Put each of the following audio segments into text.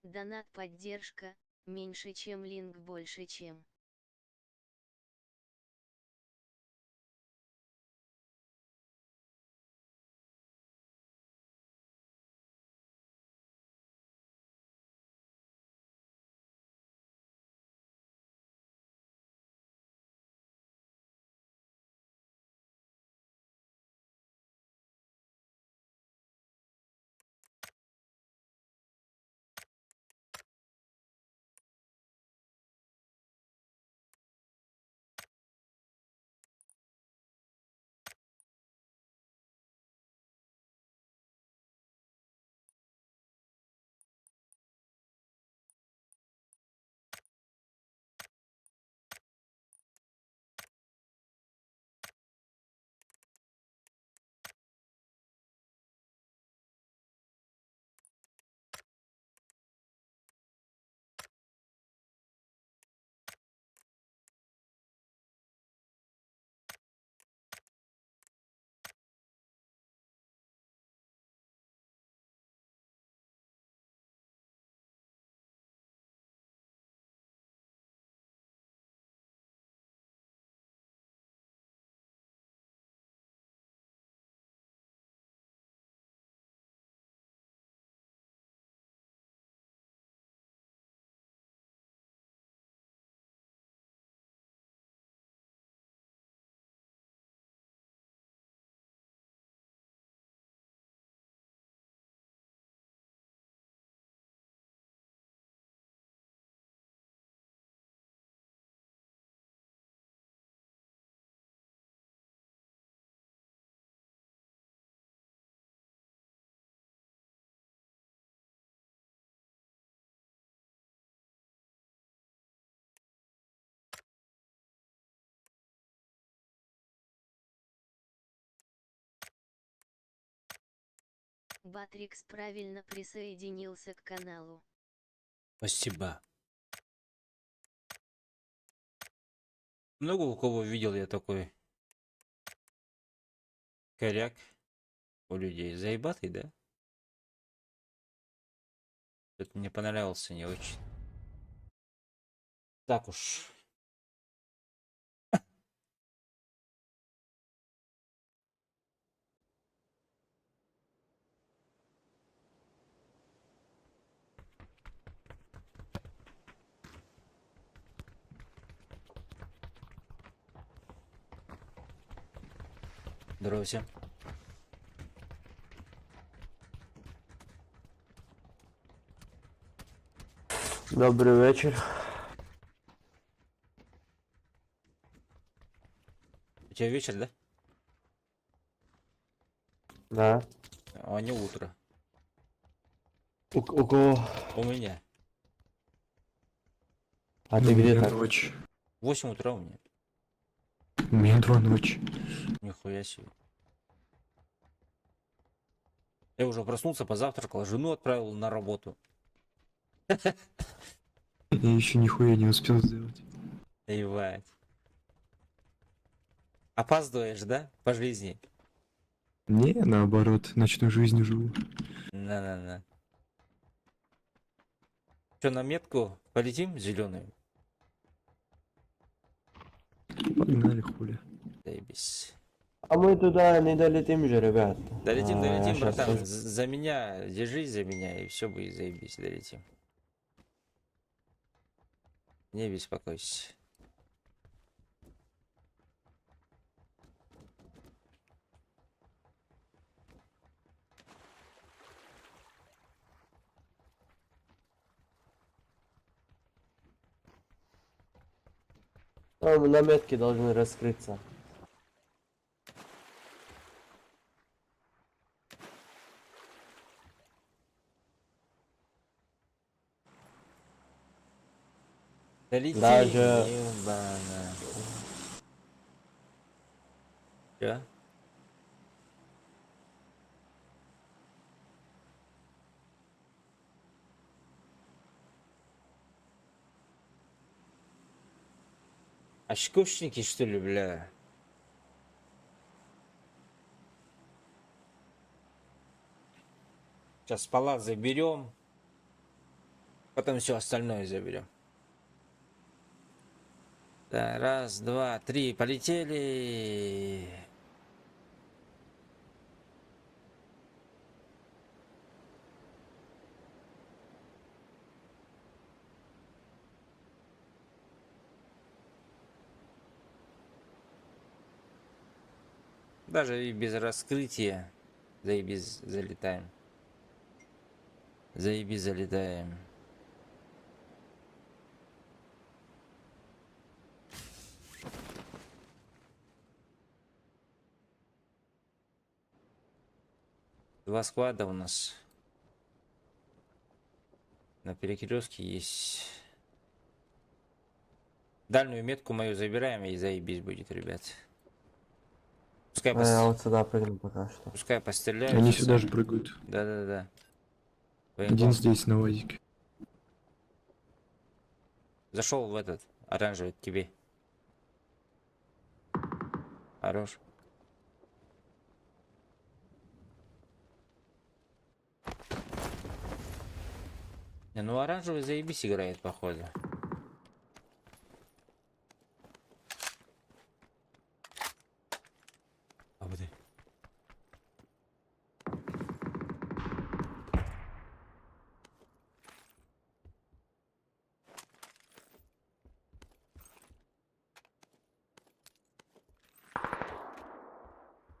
Донат поддержка, меньше чем линк больше чем. Батрикс правильно присоединился к каналу. Спасибо. Много у кого видел я такой коряк у людей. Заебатый, да? Это мне понравился не очень. Так уж. Здорово всем. Добрый вечер. У тебя вечер, да? Да. А не утро. У кого? У меня. А ты У где меня так? ночь. 8 утра у меня. У меня 2 ночи. Нихуя себе. Я уже проснулся, позавтракал, жену отправил на работу. Я еще нихуя не успел сделать. Ебать. Опаздываешь, да? По жизни. Не, наоборот, ночной жизнью живу. На-на-на. Че, на метку полетим зеленую? Погнали хули. Заебись. А мы туда не долетим же, ребят. Долетим, А, долетим, я щас братан. тоже- За меня, держись за меня, и все будет заебись, долетим. Не беспокойся. Там на метке должны раскрыться. Долетим, Даже- ебана. Чё? Очкошники, что ли, бля? Сейчас пола заберем. Потом все остальное заберем. Да, раз, два, три, полетели. Даже и без раскрытия заебись залетаем. Заебись залетаем. Два склада у нас. На перекрестке есть. Дальнюю метку мою забираем и заебись будет, ребят. Пускай, А пос... я вот сюда прыгну пока что. Пускай постреляют. Они сюда же прыгают. Да-да-да. Один здесь на УАЗике. Зашел в этот оранжевый к тебе. Хорош. Не, ну оранжевый заебись играет, походу. А вот и.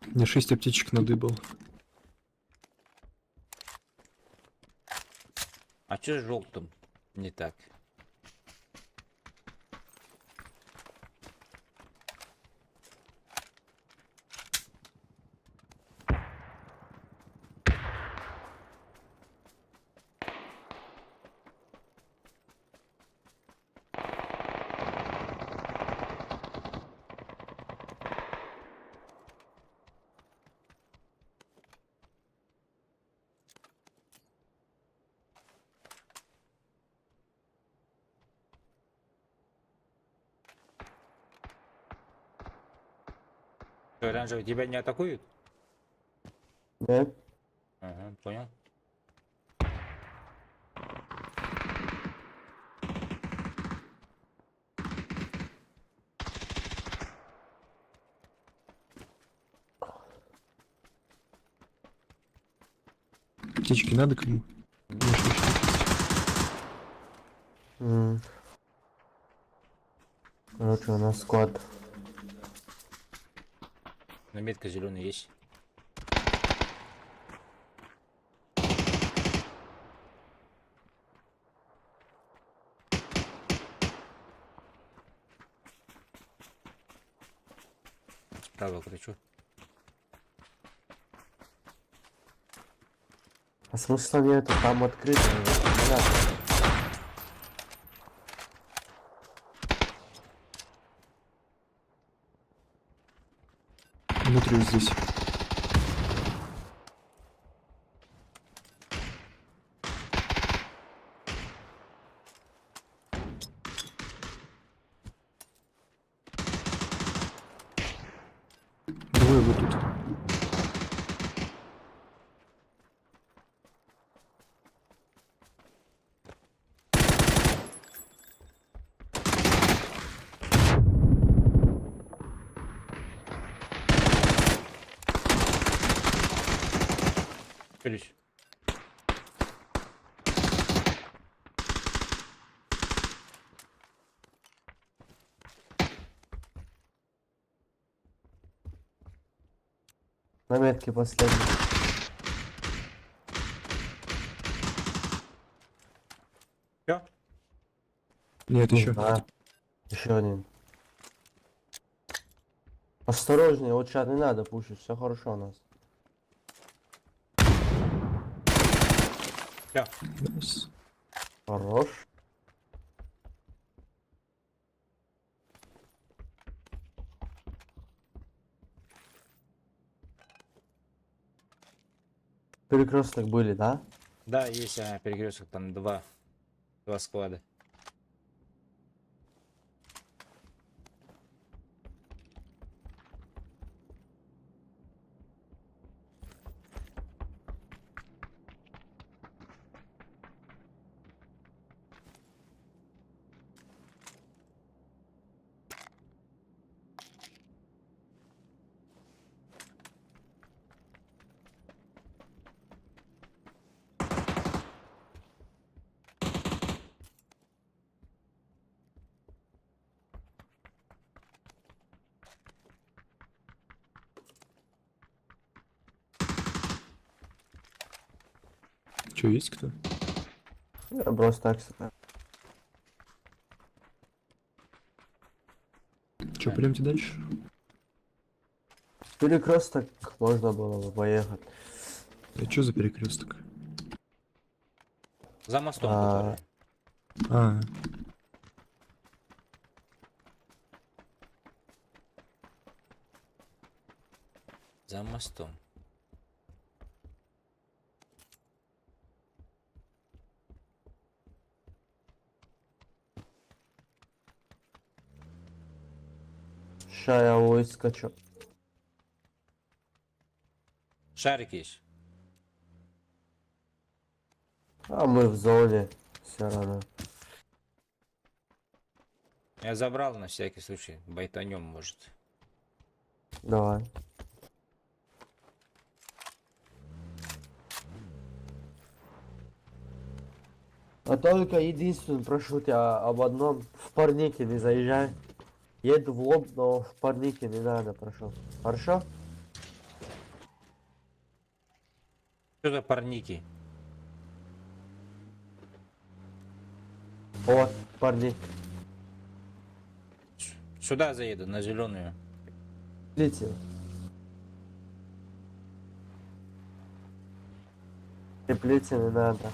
Мне шесть аптечек надыбал. А чё с желтым не так? Что, Оранжевый тебя не атакуют? Нет? Ага, понял. Аптечки надо кому? У меня шесть штук есть. М. Короче, у нас склад. Но метка зеленая есть. Справа кричу. А смысла нету, там открыто. Не надо. Внутри вот здесь. Двое вот тут. Ключ. На метке последний. Все? Нет, еще. Да. Еще один. Осторожнее, вот сейчас не надо пушить, все хорошо у нас. Все. Nice. Хорош. Перекресток были, да? Да, есть а, перекресток, там два. Два склада. Че, есть кто? Я просто так сюда. Че, пойдемте дальше? Перекресток можно было бы поехать. А что за перекресток? За мостом, А. который. А, За мостом. Ща я выскочу. Шарик есть. А мы в зоне. Все равно. Я забрал на всякий случай. Байтанем, может. Давай. А только единственное, прошу тебя об одном. В парнике не заезжай. Еду в лоб, но в парнике не надо, прошу. Хорошо? Что за парники? Вот, парник. Сюда заеду, на зеленую. Теплицы. Теплицы не надо.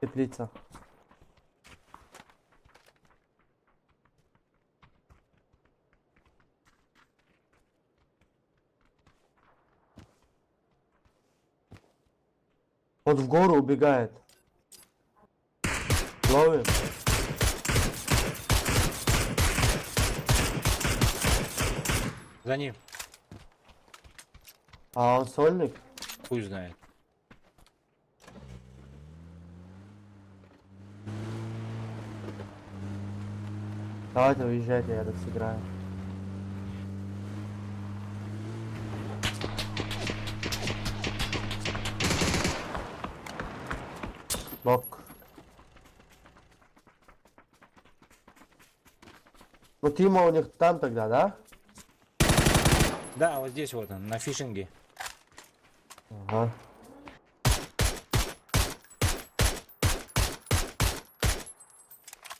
Теплица. Он в гору убегает. Ловим. За ним. А он сольник? Хуй знает. Давайте уезжайте, я так сыграю. Нок. Ну Тима у них там тогда, да? Да, вот здесь вот он, на фишинге. Ага.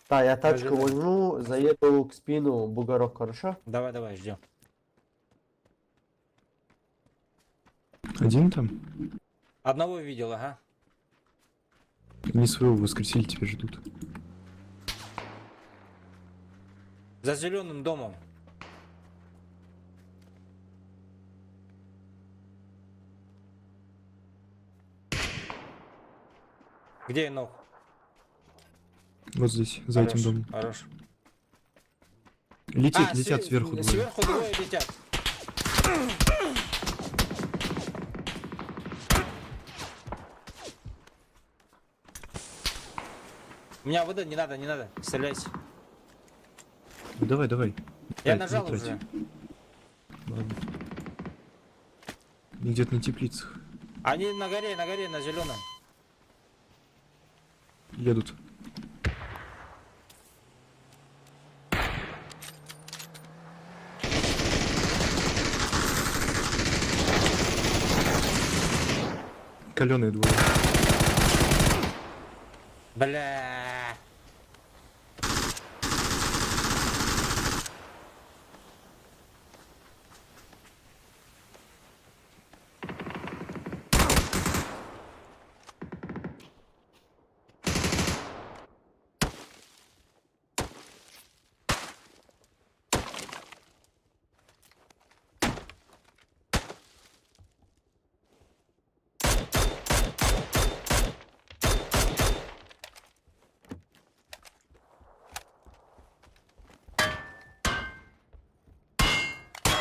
Да, я тачку Даже- возьму, заеду к спину бугорок, хорошо? Давай, давай, ждем. один там? Одного видел, ага. Они своего воскресили, теперь ждут. За зеленым домом. Где ног? Вот здесь, за этим Хорош, домом. Хорош. Летит, А, летят сверху двое. Сверху двое летят. У меня вода, не надо, не надо. Стреляйте. Давай, давай. Я Трать, не нажал трать. уже. Ладно. Они где-то на теплицах. Они на горе, на горе, на зеленом. Едут. Каленые двое. Бля.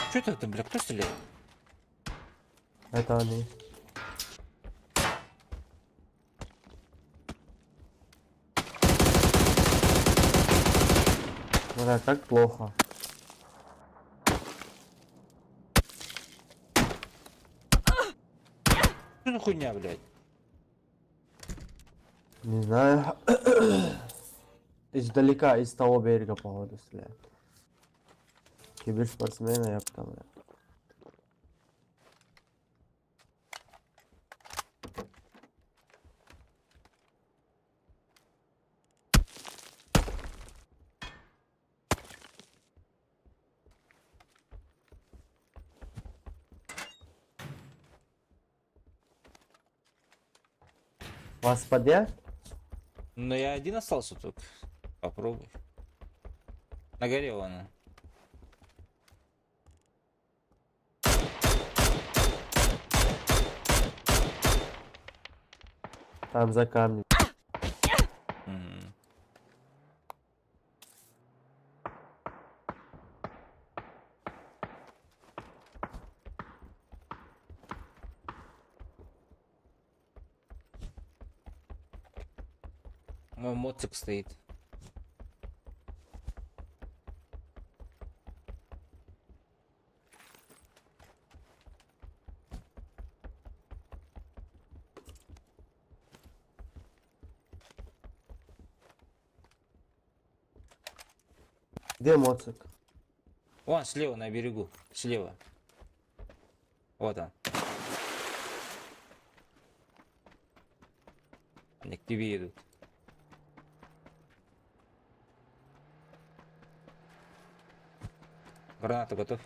Что это там, бля, кто стреляет? Это они. Бля, так плохо. Что за хуйня, блядь? Не знаю. Издалека, из того берега, походу, стреляют. Киберспортсмена, я там. Вас поднять? Но я один остался тут. Попробуй. На горе вон он. Там за камнем. Мгм. Мой моцик стоит. Где моцик? Вон слева на берегу. Слева. Вот он. Они к тебе едут. Граната готов.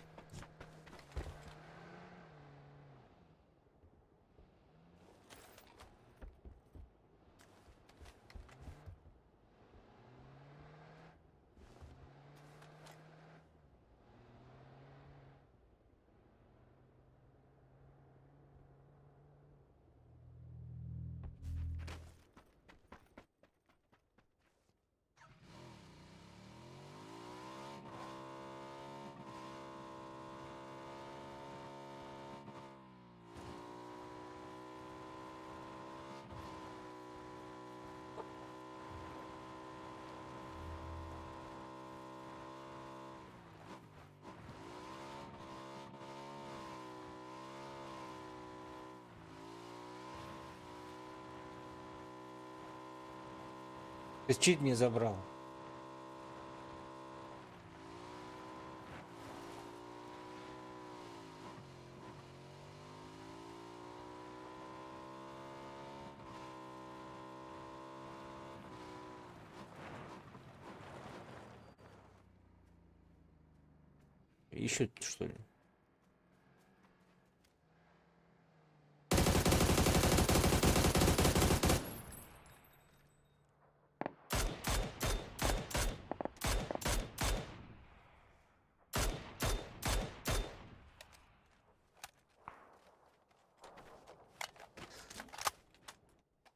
Ты чит не забрал. Ищут, что ли?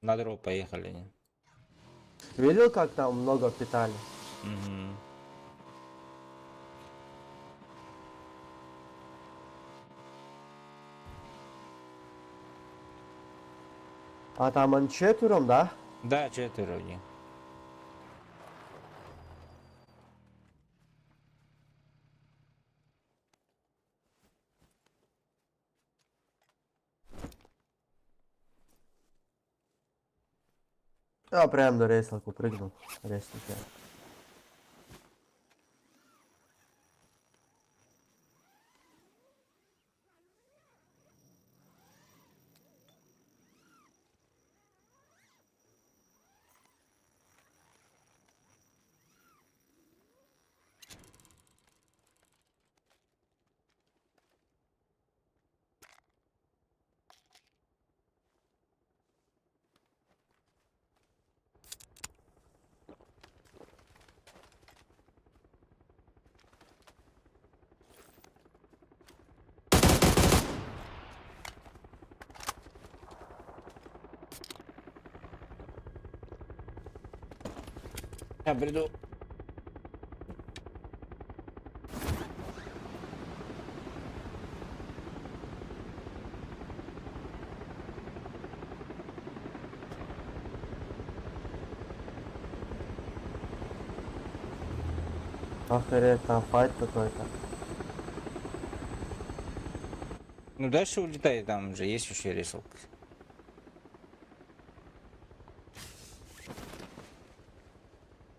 На дроп поехали они. Видел, как там много питали? Мгм. А там он четвером, да? Да, четверо у них. Я прям до рейсалку прыгнул. Рейсник я. Я приду. Охереть, там файт какой-то. Ну дальше улетай, там же есть еще рисовка.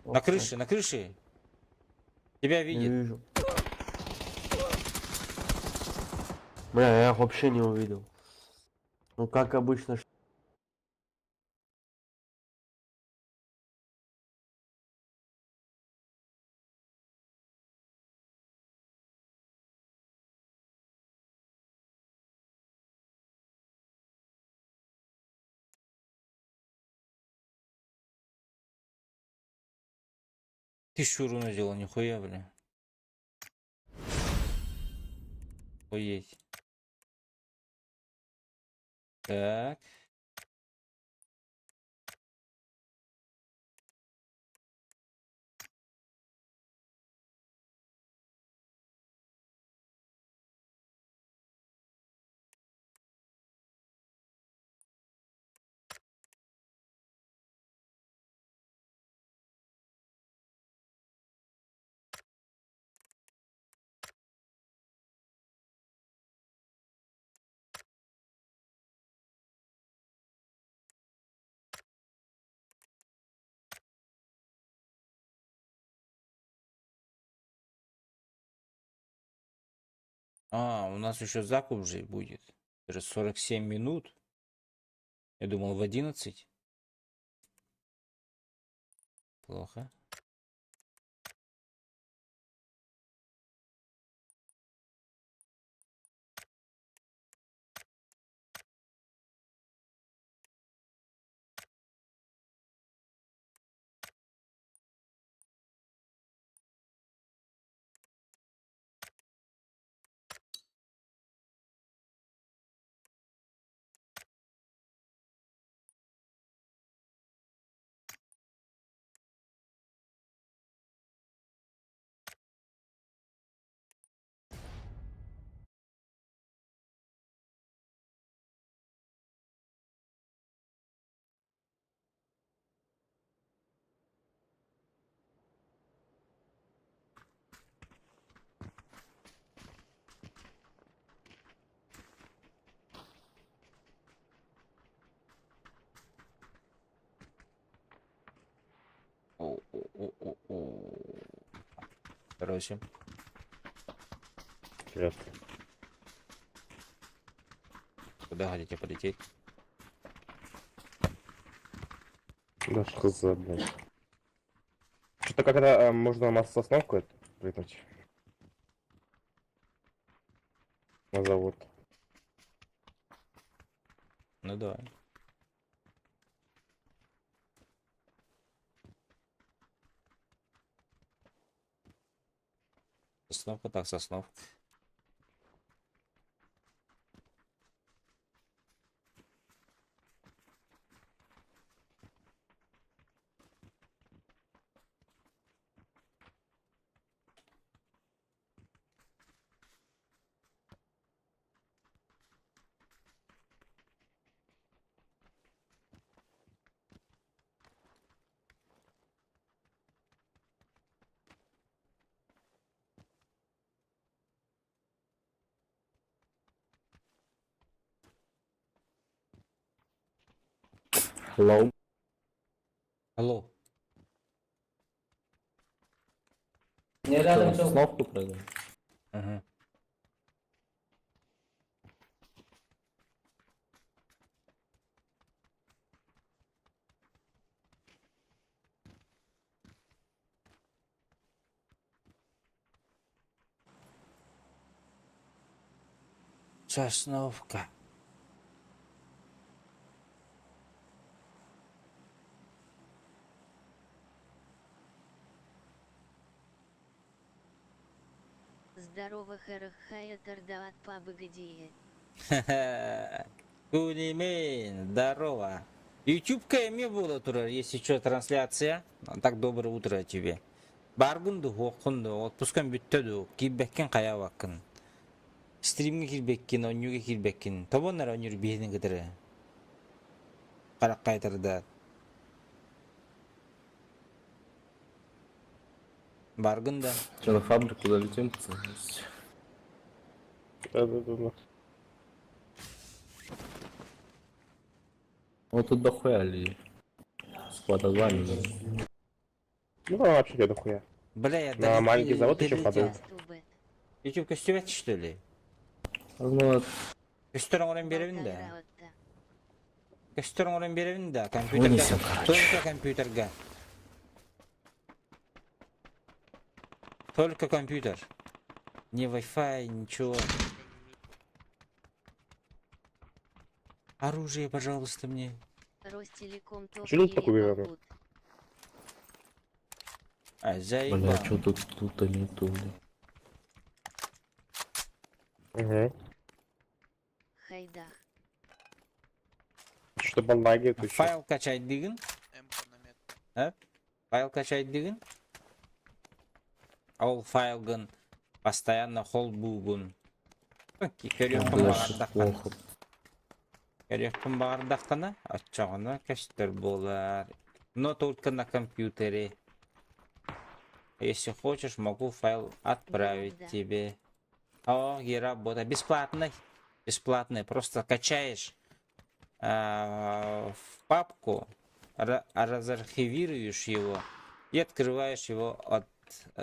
На Ох, крыше, на крыше. Тебя Не видит. вижу. Бля, я их вообще не увидел. Ну как обычно, Тысячу руну сделал, нихуя, бля. Охуеть. Так. А, у нас еще закуп же будет. Через 47 минут. Я думал в 11. Плохо. О-о-о-о-о. Короче. Привет. Куда хотите полететь? Да ж хз, блядь. Что-то когда можно на сосновку это прыгнуть. На завод. Ну давай. Сосновка так, сосновка. Hello. Алло. Не рядом На всё. сосновку прыгаем? Ага. Сосновка. Здорово, Харахая Тардаат Пабыгадие. Кулимин, здорово. Ютубка эми буола турар, если что, трансляция. Так, доброе утро тебе. Бааргын дуу, суоххун дуу, отпускаҥ бүттэ дуу, киирбэккин хайаабаккын. Стримҥэ киирбэккин, оонньууга киирбэккин. Тобон эрэ оонньуур биһигини кытары. Харах хайтарда. Бааргын да? Че, на фабрику залетим, пацаны? Да-да-да. Вот тут дохуя ли? Склада 2 минимум. Ну там вообще где дохуя. Бля, я На маленький завод еще долетел. падает. Трубы. YouTube көстүбэт что ли? Ну, Көстөр оҥорон биэрэбин да? Балтай Көстөр оҥорон биэрэбин да? Компьютерга. Вынесем, короче. Только компьютерга. Только компьютер. Не Wi-Fi, ничего. Оружие, пожалуйста, мне. Ростелеком топ Чё тут такое или выбрано? Бакут. А, заебал. бля, что тут тут-то не то, бля. Угу. Хайдах. Что-то бандаги тут еще. Файл качать дигин. Файл качать дигин. Ол файлгын постоянно холбуугун. Көрүөхпүн Бля, баҕардаххына. плохо. Көрүөхпүн баҕардаххына, оччоҕуна көстөр буолар. Но только на компьютере. Если хочешь, могу файл отправить Да. тебе. О, и работа. Бесплатный. Бесплатный. Просто качаешь в папку, разархивируешь его и открываешь его от Тут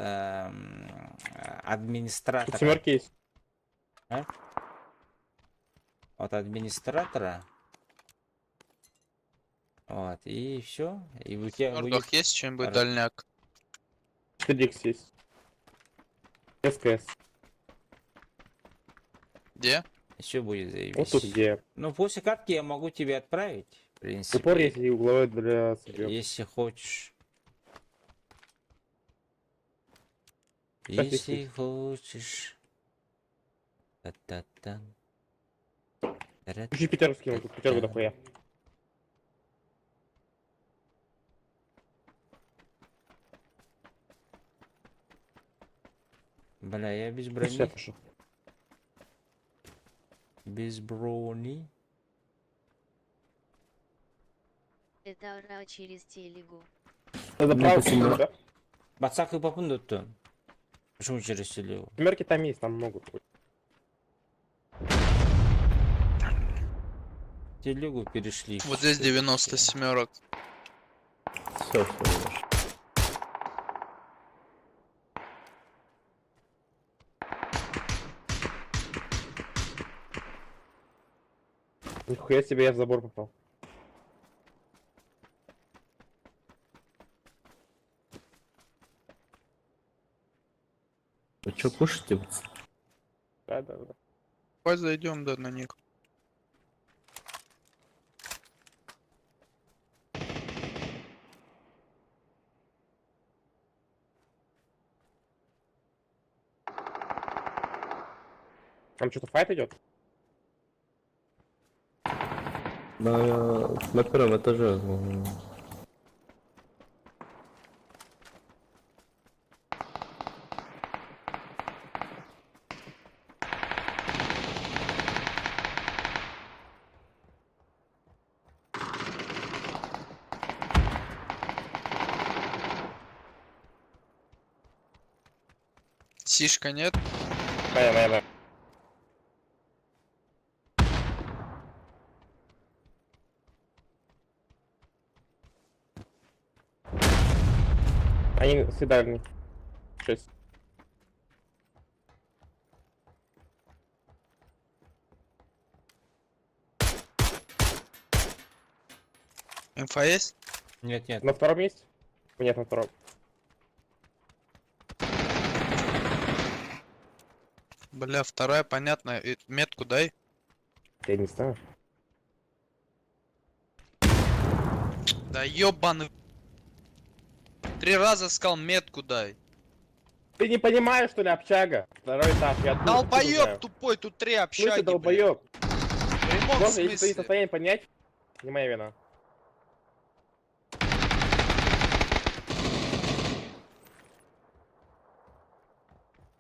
администратора. семерки есть. От администратора. Вот, и все. И у тебя будет... Мордах есть чем-нибудь Р- дальняк? 4 есть. СКС. Где? Все будет заебись. Вот тут где. Ну, после катки я могу тебе отправить, в принципе. Упор есть и угловой для съемки. Если хочешь. Сейчас Если есть. хочешь. Та-та-та. Еще пятерку скинул, тут пятерку дохуя. Бля, я без Все, брони. пошел. Без брони. Это ура через телегу. Это Ну, право, пацаны. да? Бацак и попындуттун. Почему через телегу? Семерки там есть, там много. Телегу перешли. Вот здесь 90 семерок. Все, все, Нихуя себе я в забор попал. Вы что, кушаете, пацаны? Да, да, да. Давай зайдем, да, на них. Там что-то файт идет? На первом этаже. Ну, Сишка нет? Моя, моя, моя. Они все дальние. Шесть. Инфа есть? Нет, нет. На втором есть? Нет, на втором. Бля, вторая, понятно. И метку дай. Я не знаю. Да ёбаный. Три раза сказал метку дай. Ты не понимаешь, что ли, общага? Второй этаж, я откуда- откуда знаю? Долбоёб тупой, тут три В смысле, общаги, блядь. долбоёб? В прямом Можно, если ты не в смысле. состоянии понять, не моя вина.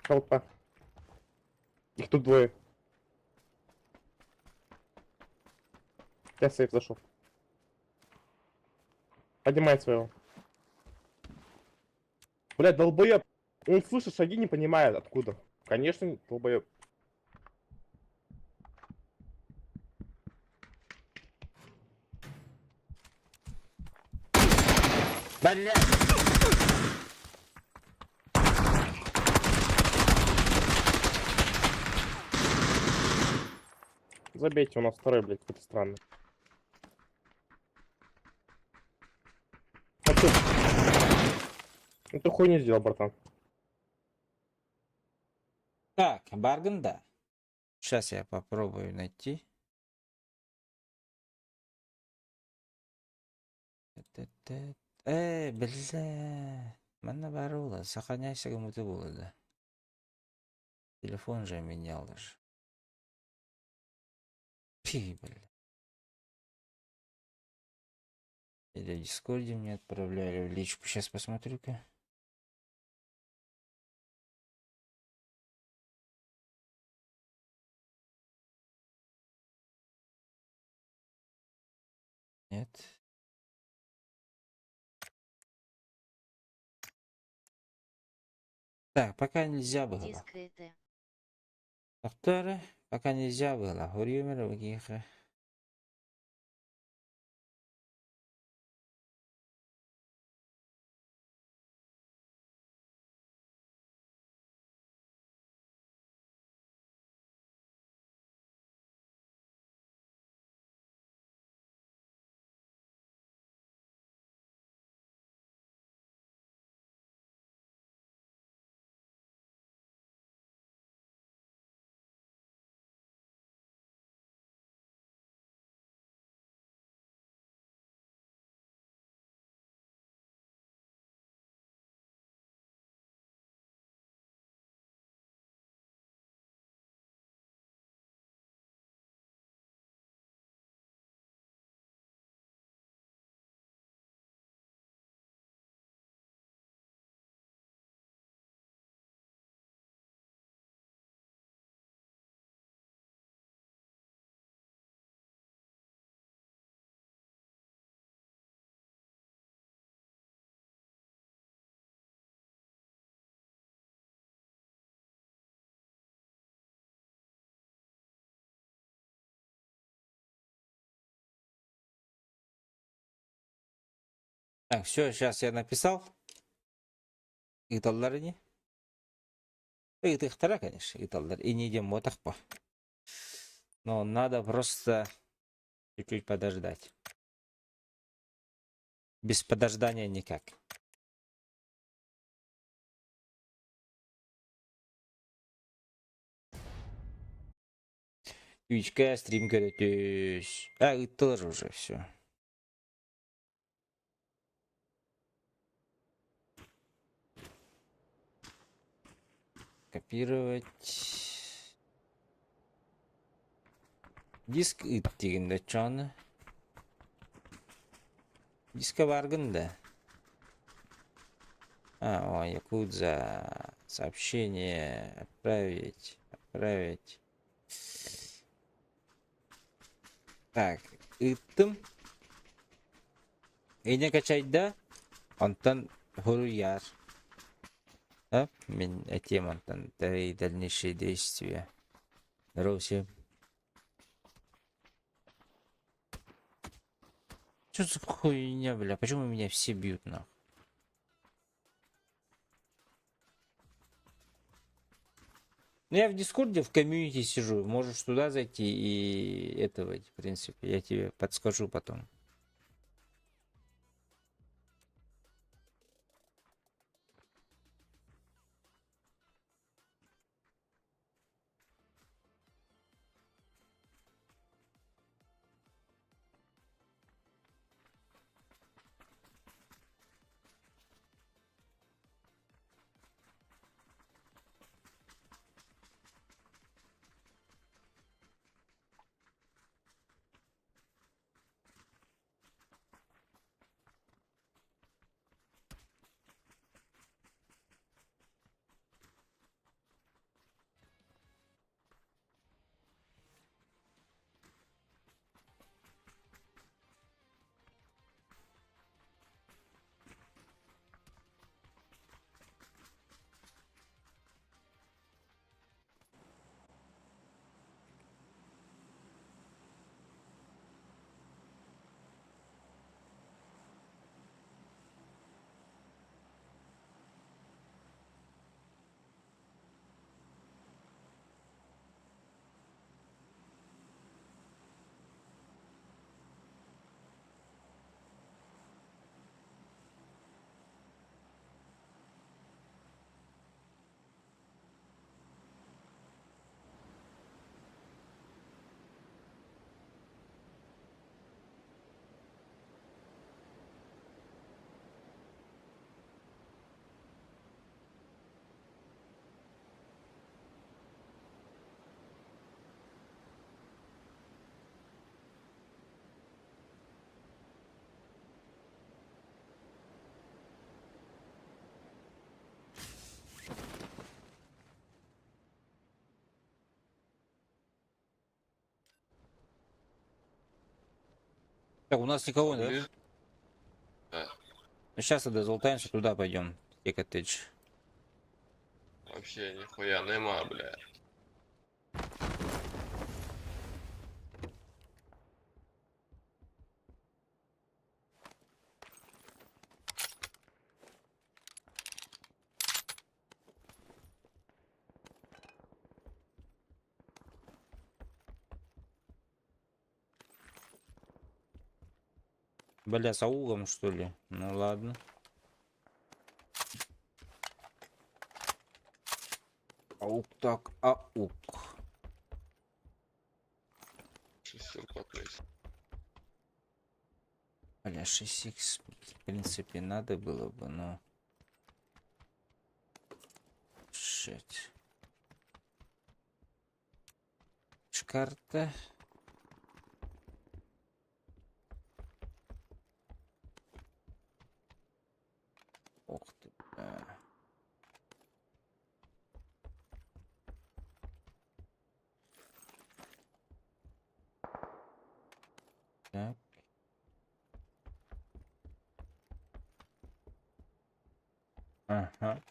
Толпа. Их тут двое. Я сейф зашел. Поднимай своего. Бля, долбоеб. Он слышит шаги, не понимает откуда. Конечно, долбоеб. Бля! Забейте, у нас второй, блядь, какой-то странный. А чё? Ну ты хуйню сделал, братан. Так, бааргын да. Сейчас я попробую найти. Т-т-т. Бля. Манна баар буолла. Сохраняйся кому-то было, да. Телефон же менял даже. Пи, бля. Или в Дискорде мне отправляли в личку. Сейчас посмотрю-ка. Нет. Так, пока нельзя было. Дискрете. Повторы, пока нельзя было. Хурьюмер, вагиха. Так, все, сейчас я написал. Ыыталлар ини. Ыытыахтара, конечно, ыыталлар. И не идем вот по. Но надо просто чуть-чуть подождать. Без подождания никак. Твичка, стрим көрөтүс. А, ыыттылар уже все. Копировать. Диск ыыт диигин да чоны. Диска бааргын да. А, о, Якудза. Сообщение. Отправить. Отправить. Так, ыыттым. Эйне качайда. Онтон суруйаар. А? Мин этиэм онтон дальнейшие действия. Здорово всем. Что за хуйня, бля? Почему меня все бьют, нахуй? Ну, я в Дискорде, в комьюнити сижу. Можешь туда зайти и этого, в принципе, я тебе подскажу потом. Так, у нас никого, да? Ближе? Да. Ну, сейчас тогда залутаемся, туда пойдем. Те коттедж. Вообще нихуя нема, бля. Бля, с аугом, что ли? Ну ладно. Аук так, аук. Шестерку отметь. Бля, 6х, в принципе, надо было бы, но... Shit. Карта. Ох ты, бля. Так. Ага.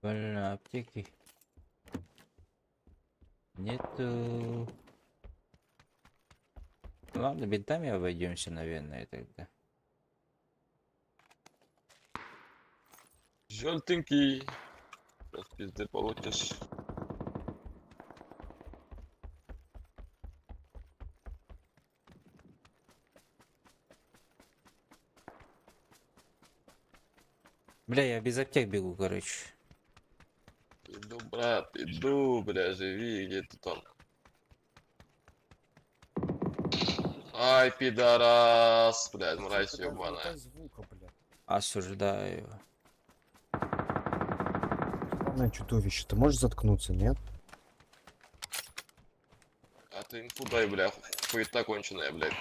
Бля, аптеки. Нету. Ладно, бинтами обойдемся, наверное, тогда. Желтенький. Сейчас пизды получишь. Бля, я без аптек бегу, короче. Иду, брат, иду, бля, живи, где ты там? Ай, пидорас, блядь, мразь ебаная. звука, блядь. Осуждаю. Странное чудовище, ты можешь заткнуться, нет? А ты инфу дай, бля, хуета конченая, блядь.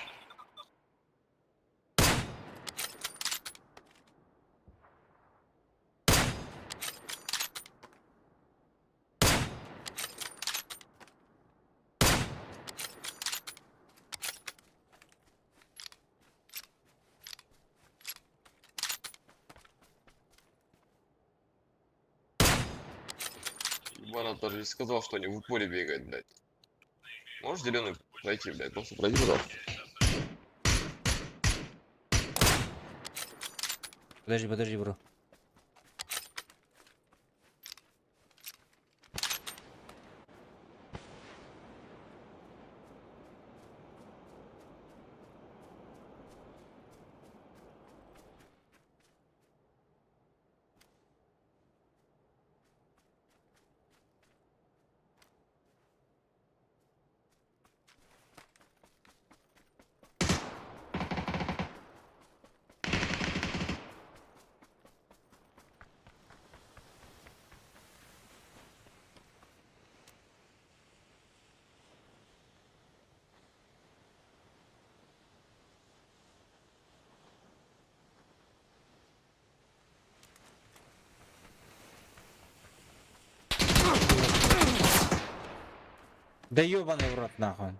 Ебано даже не сказал, что они в упоре бегают, блядь. Можешь зеленый пройти, блядь? Просто пройди, пожалуйста. Подожди, подожди, бро. Да ёбаный в рот нахуй.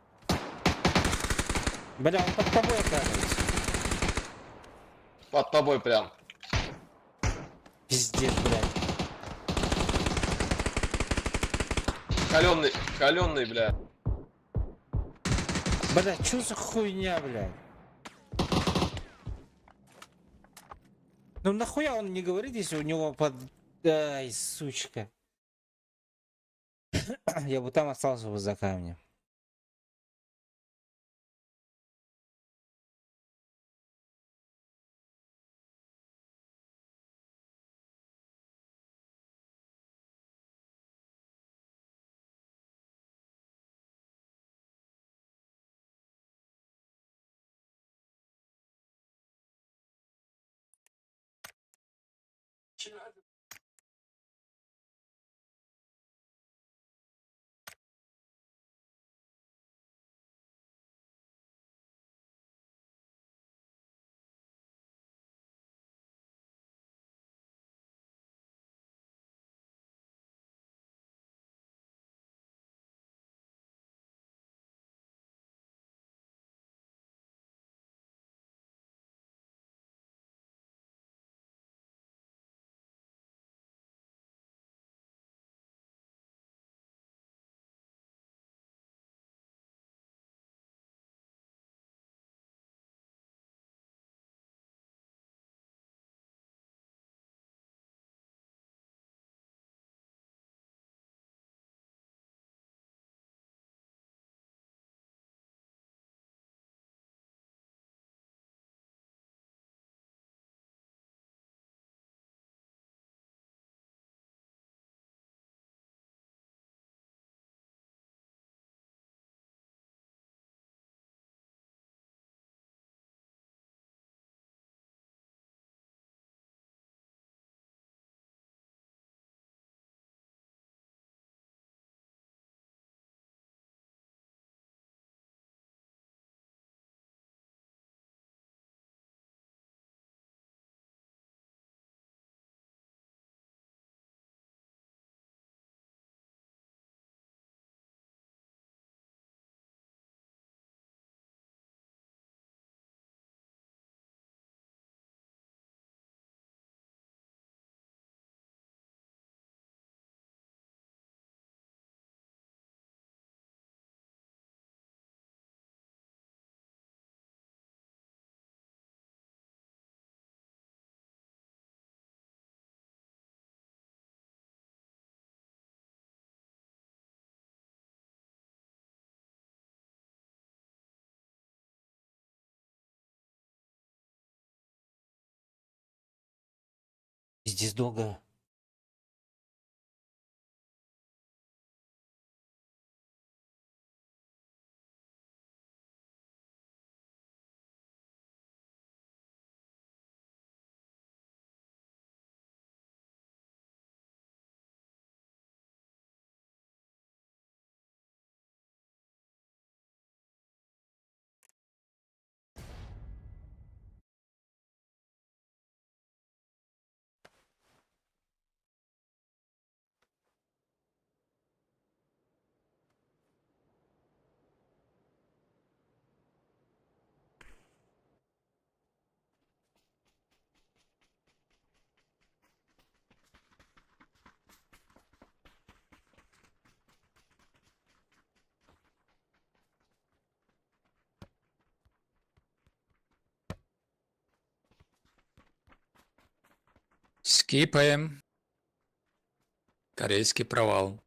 Бля, он под тобой оказывается. Под тобой прям. Пиздец, блядь. Каленый, каленый, бля. Бля, чё за хуйня, блядь? Ну нахуя он не говорит, если у него под... Ай, сучка. Я бы там остался бы за камнем. Пиздец долго. Скипаем. Корейский провал.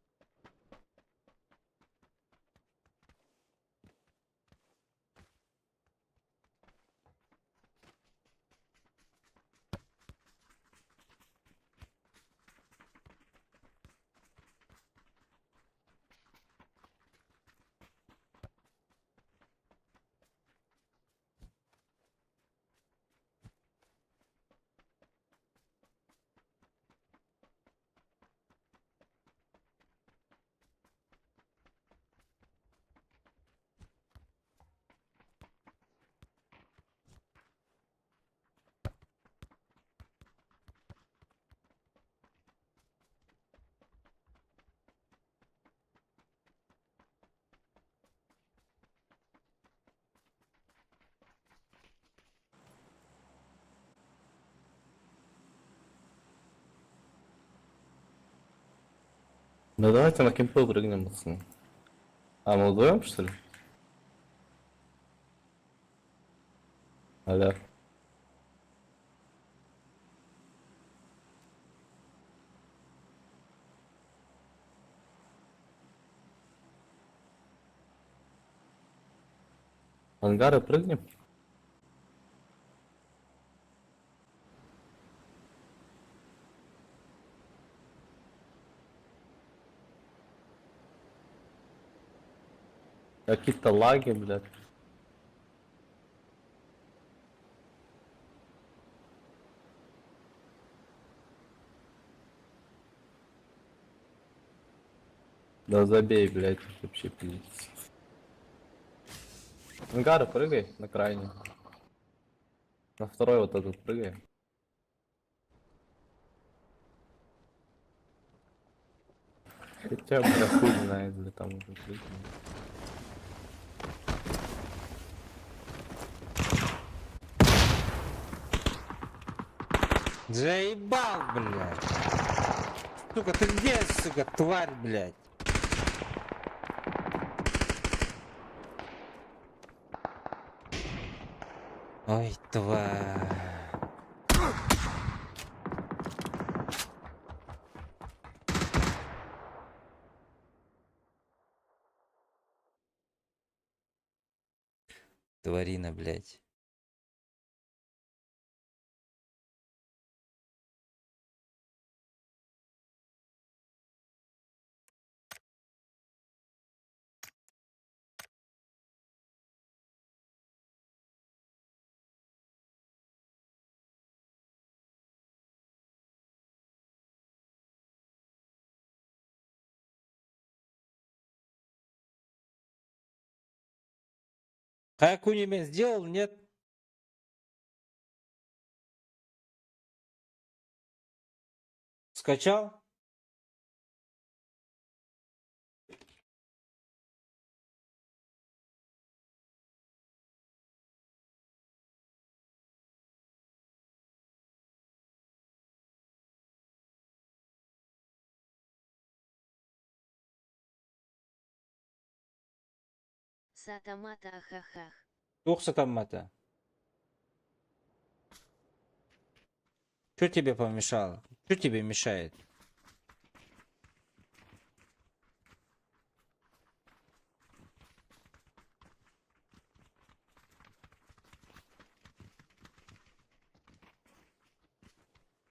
Ну давайте на кемпы прыгнем, пацаны. А, мы вдвоем, что ли? Алло. Ангары прыгнем? Какие-то лаги, блядь. Да забей, блядь, вообще пиздец. Ангары прыгай на крайний. На второй вот этот прыгай. Хотя, бля, хуй знает, бля, там уже прыгнул. Заебал, блядь. Сука, ты где, сука, тварь, блядь? Ой, тварь. Тварина, блядь. Хайкунимен сделал, нет? Скачал? Сатамата ахахах. Туох сатаммата. Что тебе помешало? Что тебе мешает?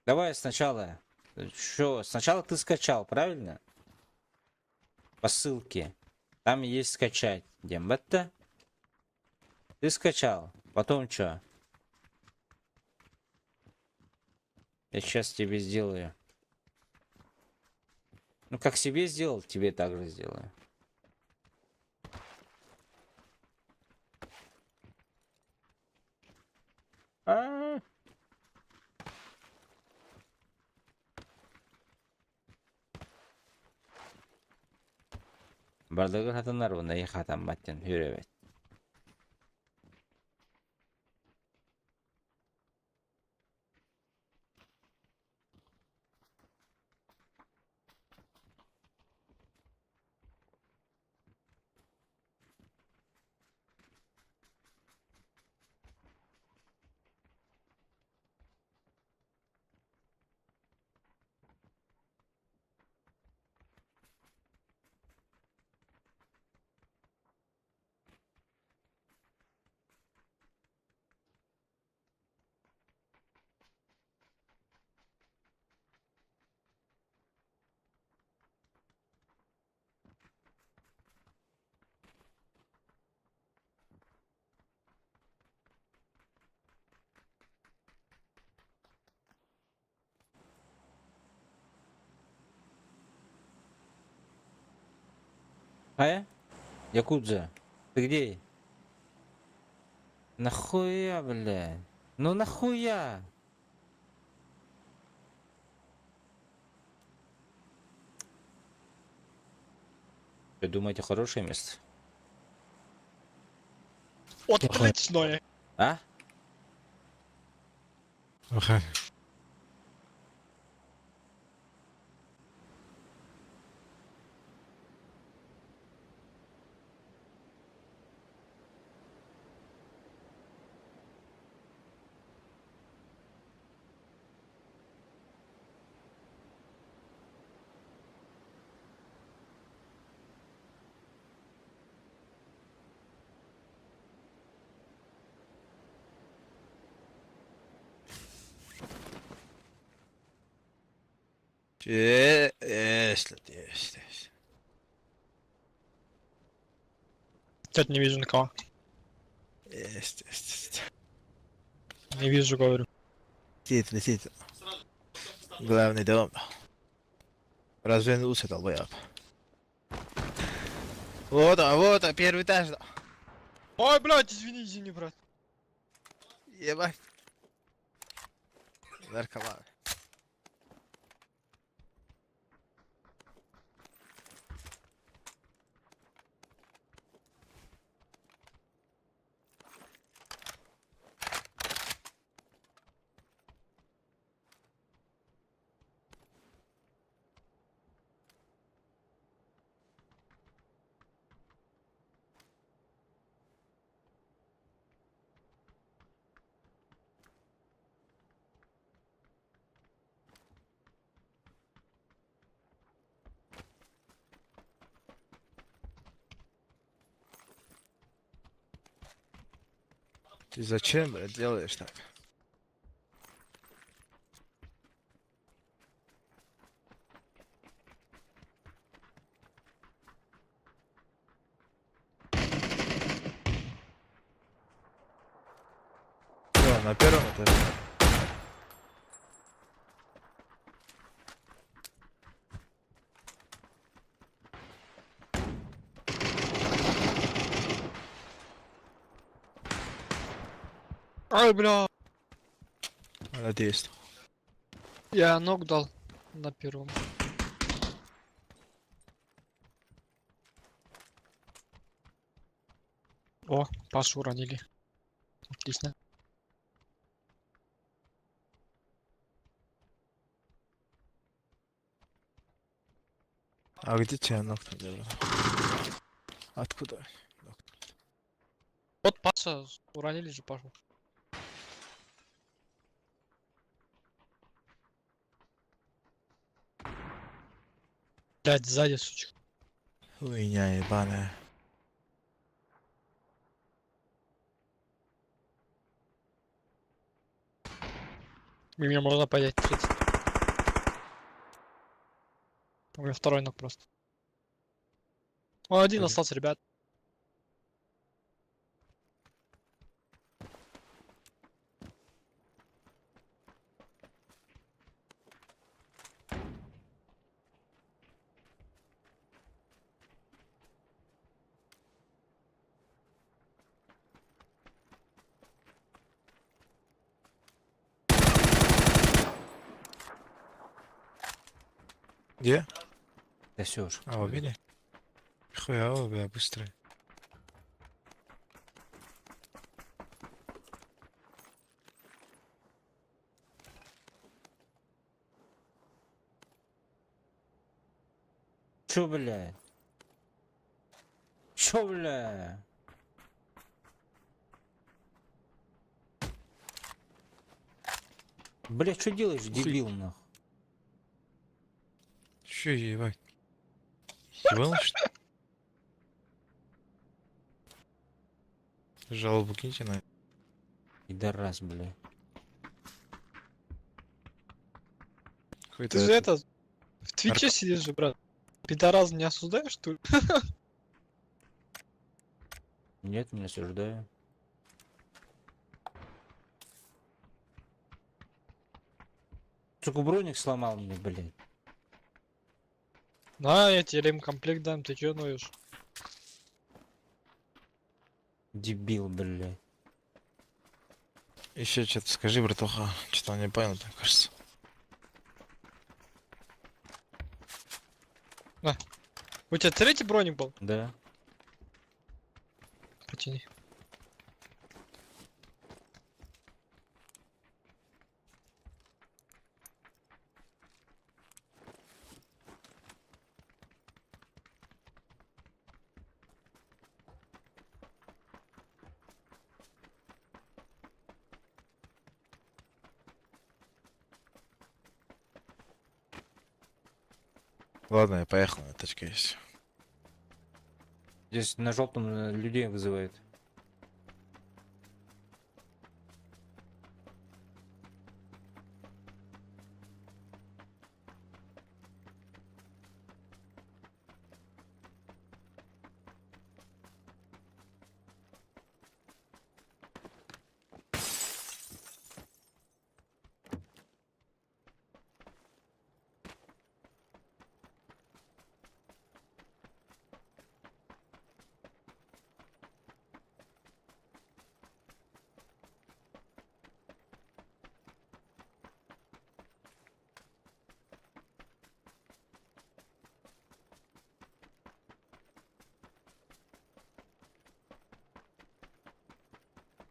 Давай сначала. Что? Сначала ты скачал, правильно? По ссылке. Там есть скачать. Дембетта. Ты скачал. Потом что? Я сейчас тебе сделаю. Ну, как себе сделал, тебе также сделаю. А. Бардыгы хатанар уонна и хатаммат диэн үөрэбэт. Хайа? Якудза, ты где? Нахуя, бля? Ну нахуя? Вы думаете, хорошее место? Отличное. А? Ага. Есть, есть. Что-то не вижу никого. Есть, есть, есть. Не вижу, говорю. Летит, летит. Главный дом. Развернулся, долбоеб. Вот он, вот он, первый этаж. Ой, блядь, извини, извини, брат. Ебать. Наркоман. Ты зачем, блядь, делаешь так? Всё, на первом этаже. Ай, бля. Надеюсь. Я ног дал на первом. О, Пашу уронили. Отлично. А где тебя нокнули? Откуда? Вот Паша, уронили же Пашу. Блять, сзади, сучка. Хуйня ебаная. Меня можно поднять 30. У меня второй ног просто. Он один Один. остался, ребят. Где? Да все уж. А, убили? Хуя, бля, быстрый. Чё, бля? Чё, бля? Бля, что делаешь, дебил, нахуй? Че, ебать? Ебал, что ли? Жалобу киньте на... Пидорас, бля. Какой-то Ты же этот- это... В Твиче сидишь же, брат. Пидораз не осуждаешь, что ли? Нет, не осуждаю. Сука, броник сломал мне, блядь. На, я тебе ремкомплект дам, ты чё ноешь? Дебил, блядь. Еще что-то скажи, братуха. Что-то он не понял, мне кажется. У тебя третий броник был? Да. Потяни. Ладно, я поехал, у меня тачка есть. Здесь на желтом людей вызывает.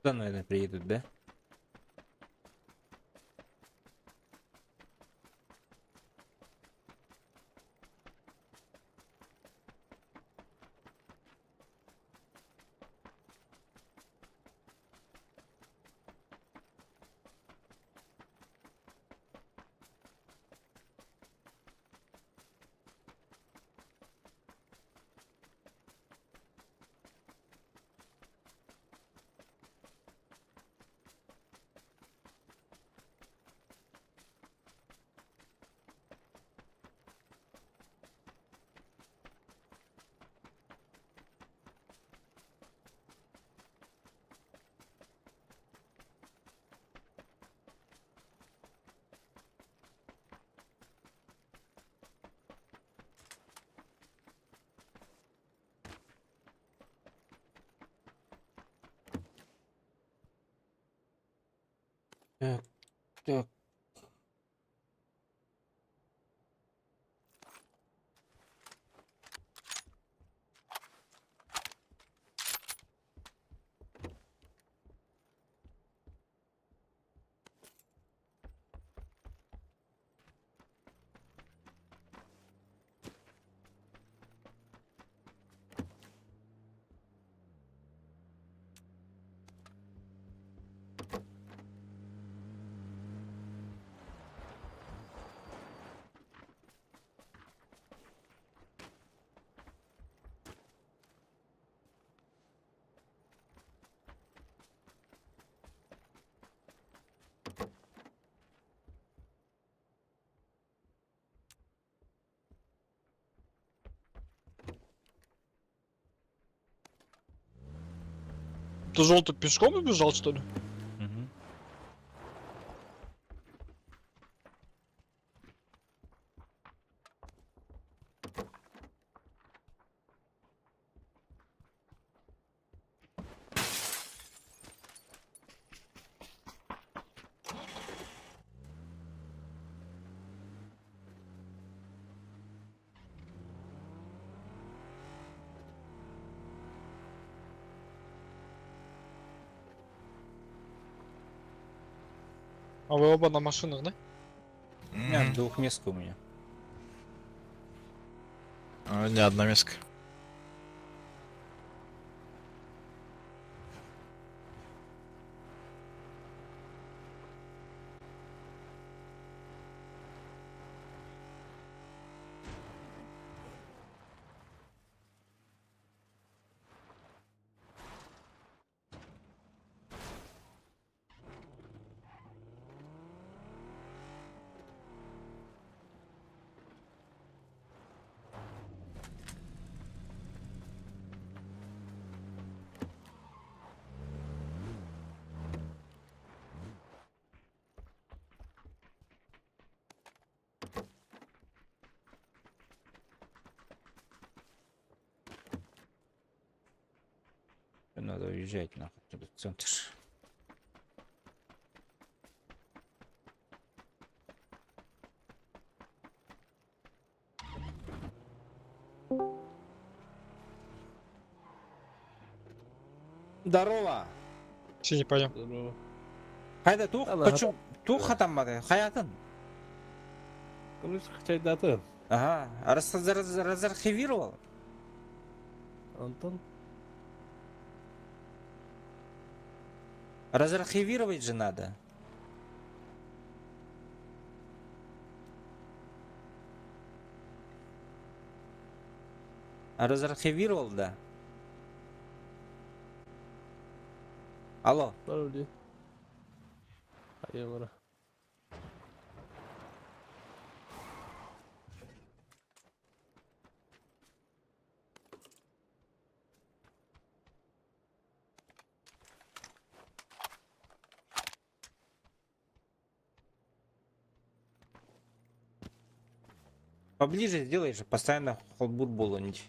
Сюда, наверное, приедут, да? Ты желтый пешком убежал, что ли? Угу. А вы оба на машинах, да? Нет, двухместка у меня. А, не одна меска. Надо уезжать нахуй туда, в центр. Здорово! Синий пойдем. Здорово. Хайда тух, почему? Тух хатаммады, хаятын. Чайдаты. Ага, раз, раз, разархивировал? Антон. Разархивировать же надо. А Разархивировал, да? Алло. Здорово. Айылара. Поближе сделай же, постоянно холбур булунить.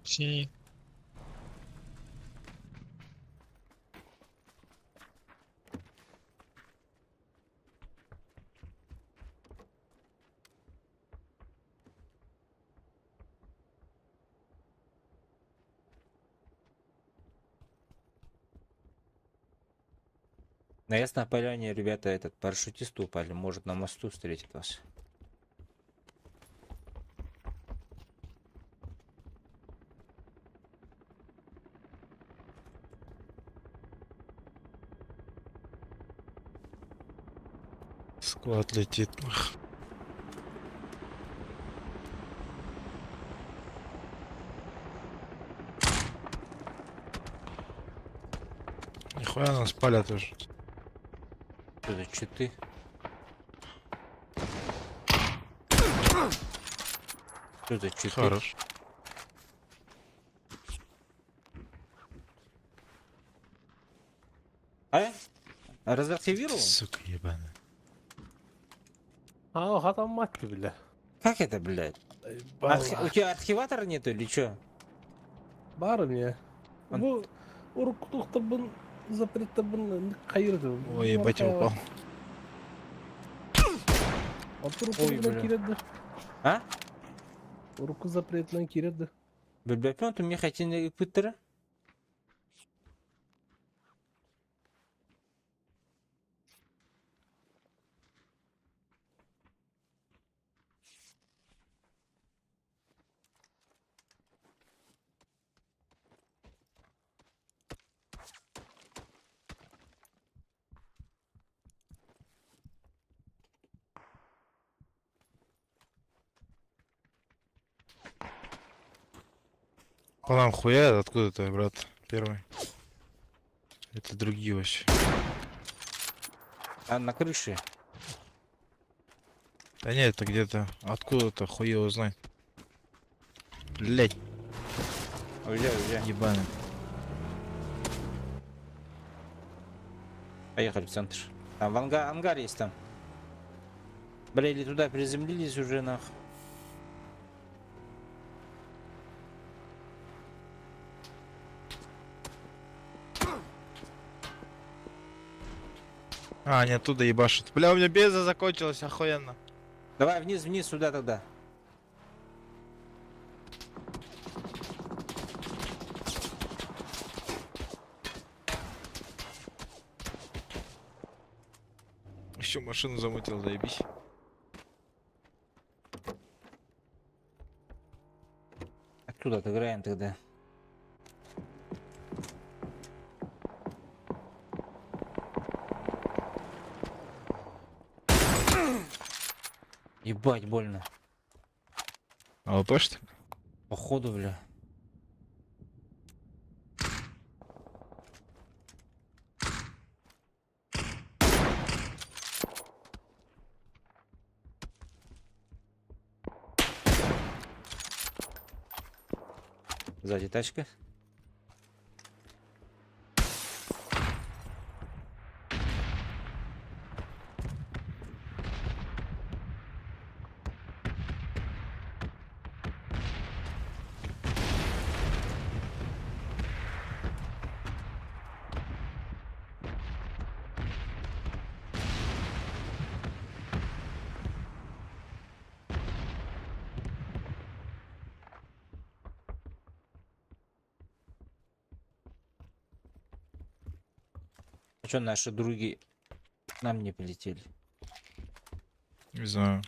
Синий. На Ясной Поляне, ребята, этот парашютист упали. Может, на мосту встретит вас. Склад летит. Нихуя нас палят уже. Что за читы? Что за читы? Хорош. А? Разархивировал? Сука ебаная. А, хатам мать бля. Как это, блядь? У тебя архиватора нету или чё? Бар мне. Он- Бу урукутухтабын запреттабын кайырды. Ой, ебать, я упал. Ой, бля. киреді. А? Уруку запретынан киреді. Билбэппин, ты мне хотели пыттыра? По нам хуя откуда-то, брат, первый. Это другие вообще. А на крыше. Да нет, это где-то откуда-то, хуй его знает. Блять, Уезжай, уезжай. ебаный. Поехали в центр. Там в ангар есть там. Бля, или туда приземлились уже нах. А, они оттуда ебашат. Бля, у меня беза закончилась, охуенно. Давай вниз, вниз, сюда тогда. Еще машину замутил, заебись. Оттуда отыграем тогда. Ебать, больно. А ЛП что ли? Походу, бля. Сзади тачка. А чё наши други к нам не полетели? Не знаю.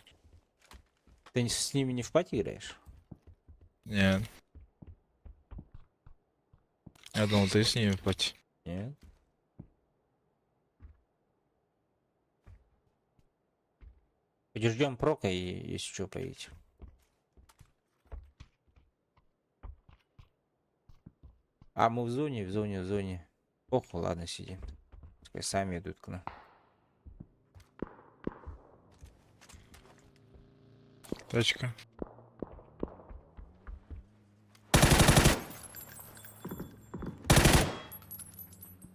Ты с ними не в пати играешь? Нет. Я думал, ты с ними в пати. Нет. Ждем прока и если что, поедем. А мы в зоне, в зоне, в зоне. Ох, ладно, сидим. Пускай сами идут к нам. Тачка.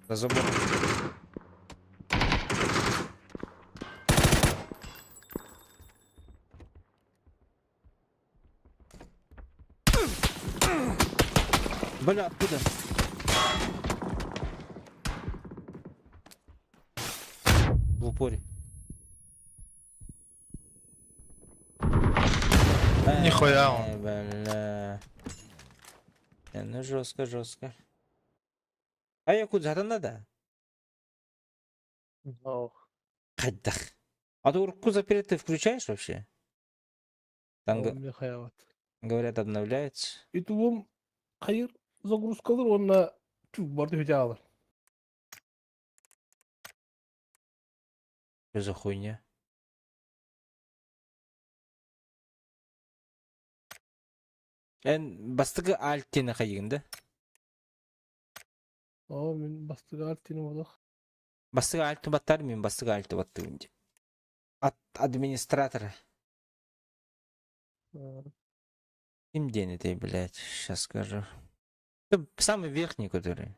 За забором. Бля, откуда? В упоре. Нихуя он. Эй, бля. Не, ну жестко, жестко. А я куда надо? Ох, Хайдах. А ты урку запрет ты включаешь вообще? Там Михаил. говорят, обновляется. Ютубум хайыр загрузкалар онна барды хөтә Что за хуйня? Эн бастыгы альттені хайыгын да? О, мин бастыгы альтини болох. Бастыгы альты баттар, мен бастыгы альты баттыгын де. От администратора. Ким день это, блядь, сейчас скажу. Это самый верхний, который.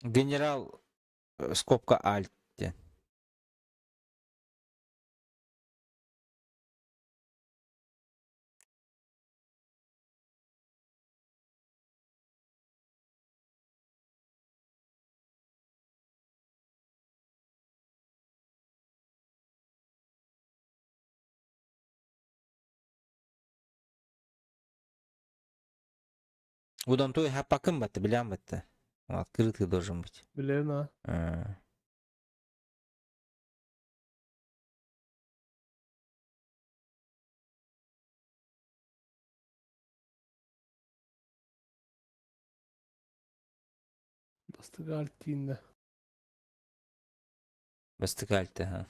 Генерал, скобка альте. Удан той хапакын батты, билям батты. Он открытый должен быть. Билем, а. А. Бастыгы альтинде. Бастыгы альты, ха.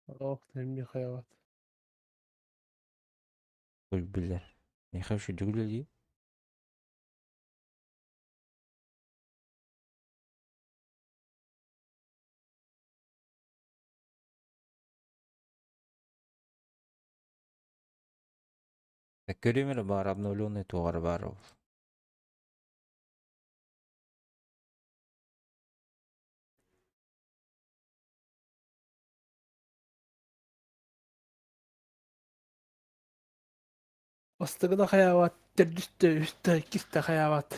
Ох, Михайлов. Ой, бля. Михаил что, үлэлиир? Көрүм эрэ баар обновленный туоҕар баар ол. Бастакы да хайаабат, төрдүс да, үс да, иккис да хайаабат.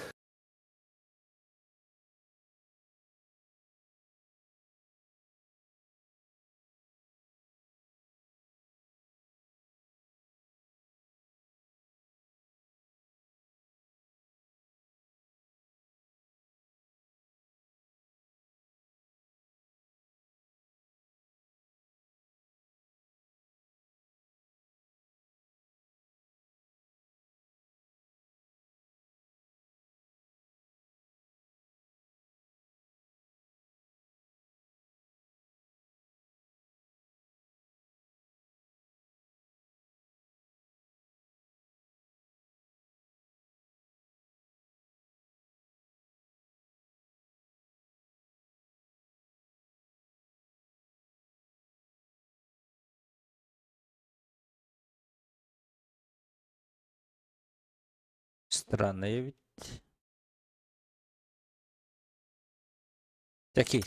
Странно ведь. Таких.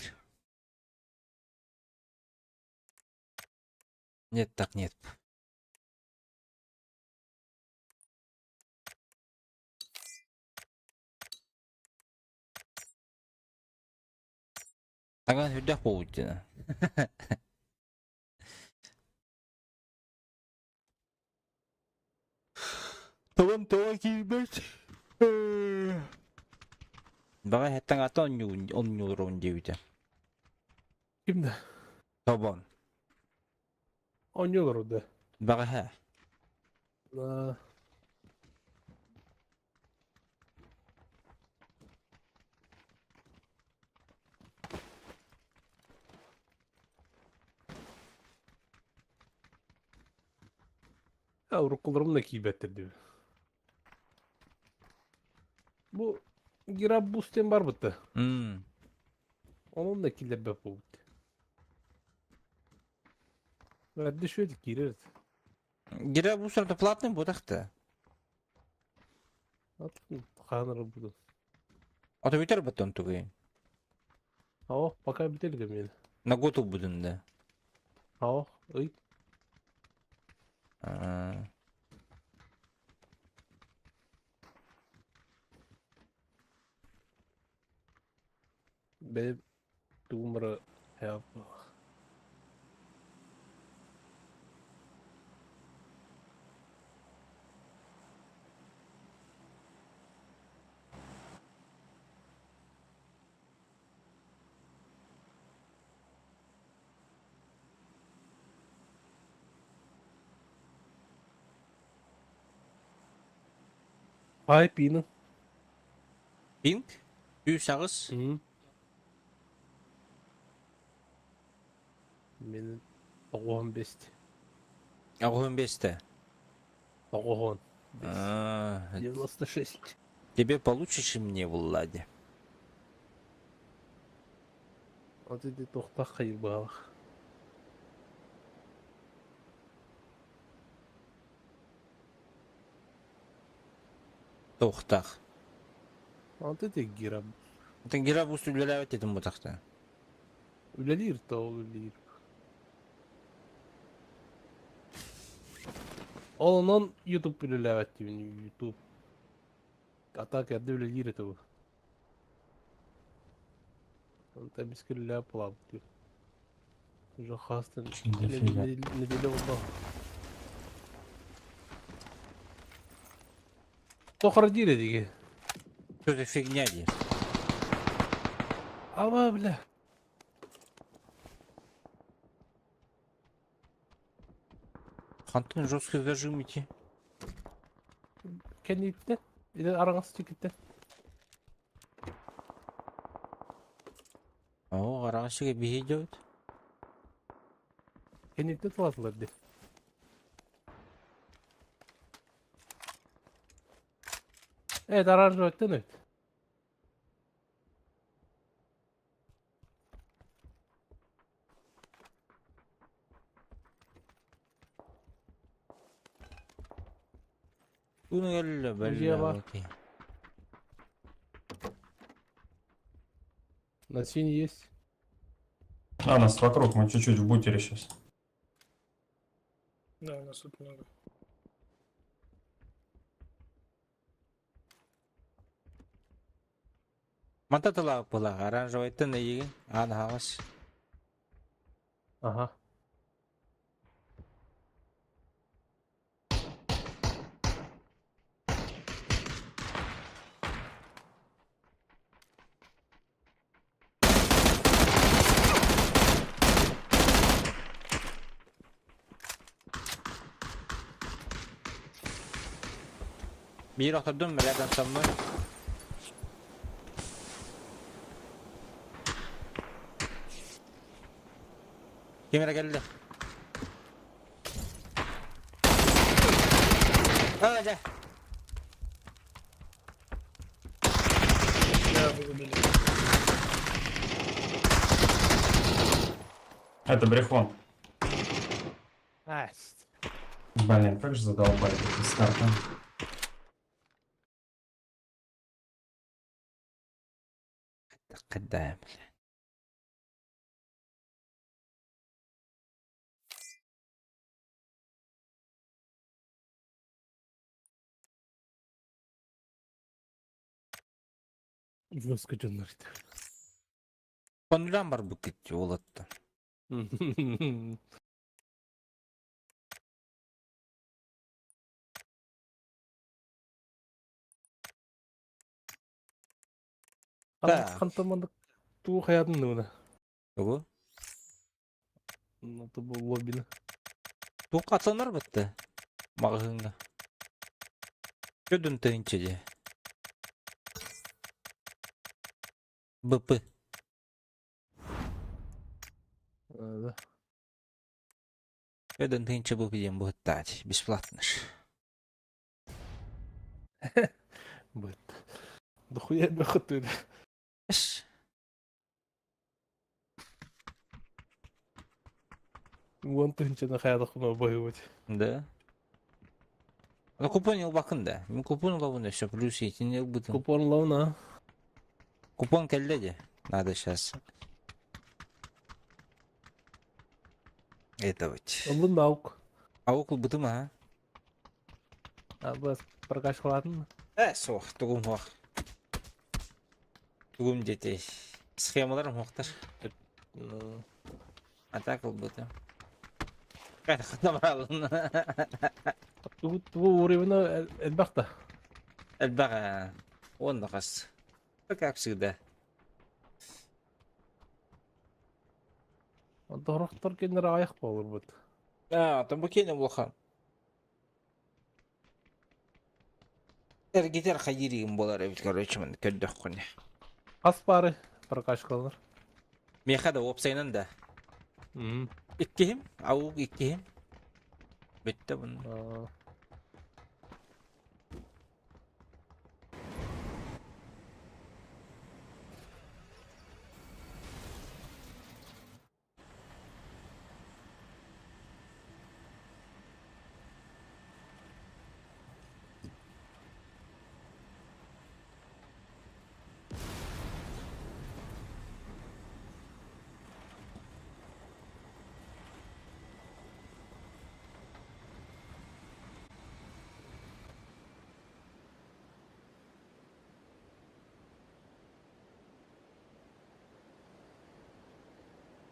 Нет, так нет. Ага, сюда паутина. Табан тоҕо киирбэт. Баҕа хэттэн ата онньуулурун диэбитэ. Ким да? Тобон. Оонньуулар да. Баҕа Я уруккуларым да киирбэттэр дии. Бу Гираббус диэн барбыт да. Онон да киллэрбэт буолбут. Эрдэ шүөт киирэр. Гираббус это платный буотах-то. Хаанар буду. А то бүтэр баттон тугуй. О, пока бүтэлгэ мен. На год будун да. О, ый. А. Бэйэм тугумара Ай пина. Пинг? Үс аҕыс. Мен оҕуһун бест. Оҕуһун бесте. Оҕуһун. А, 96. Тебе получше, чем мне, Влади. Вот иди тохтах хайбалах. Тохтах. Вот это гира. Это гирабус үлэлээбэт этим бутахта. Үлэлиир то ол үлэлиир. Ол онон YouTube үлэлээбэт диибин YouTube. А так эрдэ үлэлиир этэ бу. Онтон эмискэ үлэлээбэт буолаабыт дии. Уже хаастан неделя буолла. Тохара диир этиги. Что за фигня диир? Ама бля. Хантан жесткий зажим идти. Кэнниттэн. Или араҥас чикиттэн. О, араҥас биһи идет. Кэнниттэн тулатылар дии. Evet, aranjörtten evet. Bunu geldi Друзья, бля. бар. Окей. На синий есть. А, нас вокруг, мы чуть-чуть в бутере сейчас. Да, у нас тут много. Манта тыла была, оранжевый тын егин, ан хавас. Ага. Bir oturdum рядом со мной. Кемере келди. А, да. Да, вырубили. Это брехон. А, Блин, как же задолбали эти старты. Когда, бля. Жестко дьоннор. Конудан бар букет олатты. Да. Хантамандык туу хаятын нуна. Ого. Ну, то бу лоббины. Туқ атланар бітті. Мағығыңа. Көдін тыынчы де. БП. Да. Көдін тыынчы БП ден бұғыттады. Бесплатно ж. Быт. Дохуя бэхэтты. Эш. Уон тыһынчаны хаятах баһыбыт. Да. Ну купон ылбакын да. Мен купон ылабын все плюс етин ылбытым. Купон лауна. Купон келди де. Надо сейчас. Это вот. Ылын наук. А окул бытым а? А бас прокачкалатын. Э, суох, тугум хуах. Тугум детей. Схемалар хуахтар. Ну, А так ылбытым. Кайда хатамралын. Туу туу уровена элбахта. Элбага. Он хас. Как всегда. Онтон кеннер аяк болор бут. А, там букене улахан. Эргитер хайиригим болар эбит, короче, мен көрдөх күнне. Хас бары прокачкалар. Меха да опсайнан да. Мм. Иккихим, аук иккихим. Бітті бұны.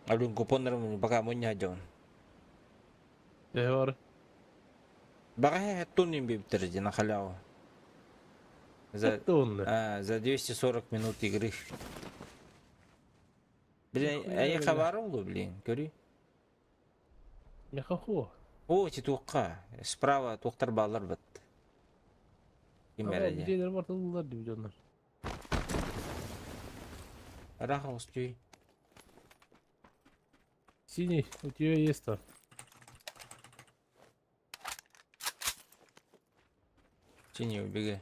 Алын купоннарым пока мунья жон. Бар. Бага туннин биптерди на халяву. За, Тонны. а, за 240 минут игры. Блин, а я Нихуя, хабар oldu, блин, көрүй. Мехахо. О, ти туққа. Справа туқтар балар бітті. Ким бәрі Жерлер бар тылдар деп дьоннор. Раха успей. Синий, у тебя есть там. Ты не убегай.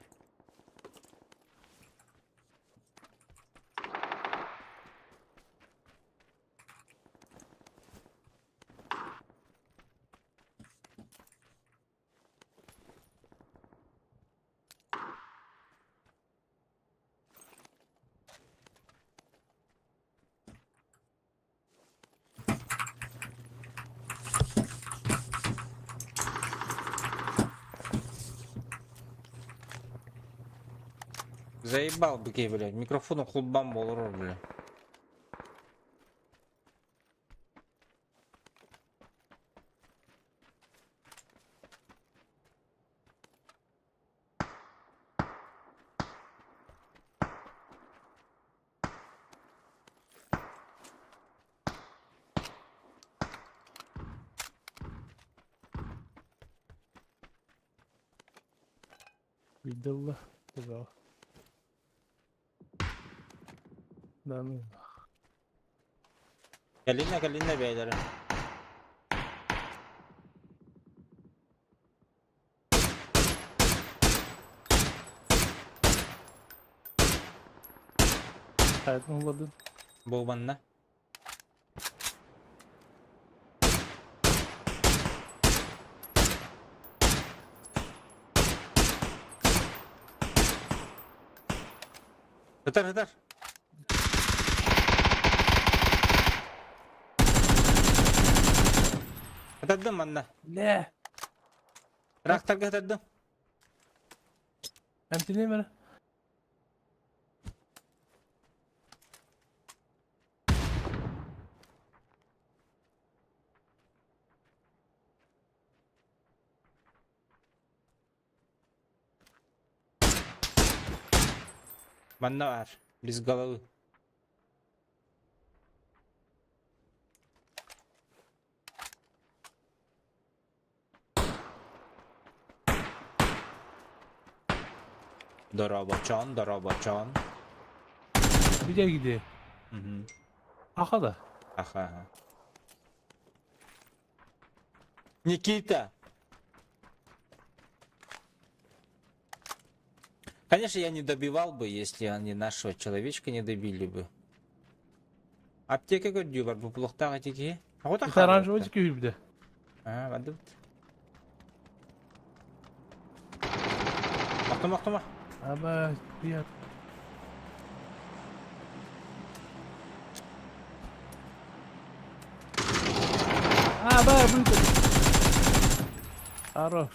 Заебал быки, блядь. Микрофону клубам болор, блядь. Видела, сказал. Да ну. Калина, калина бәйләре. Hayatını buladın. Бу манна. Ытар, ытар. Ытардым манна. Не. Тракторга ытардым. Эмтини бere. Манна бар. Без головы. Дарабачан, дарабачан. Bir gidiyor. Угу. Аха да. Ага, ага. Никита! Конечно, я не добивал бы, если они нашего человечка не добили бы. Аптека көрдүү бар, бу плохтаға теке. Это оранжевый bir de. А, барды. Мактама, мактама. Ama bir Аба, будет. Хорош.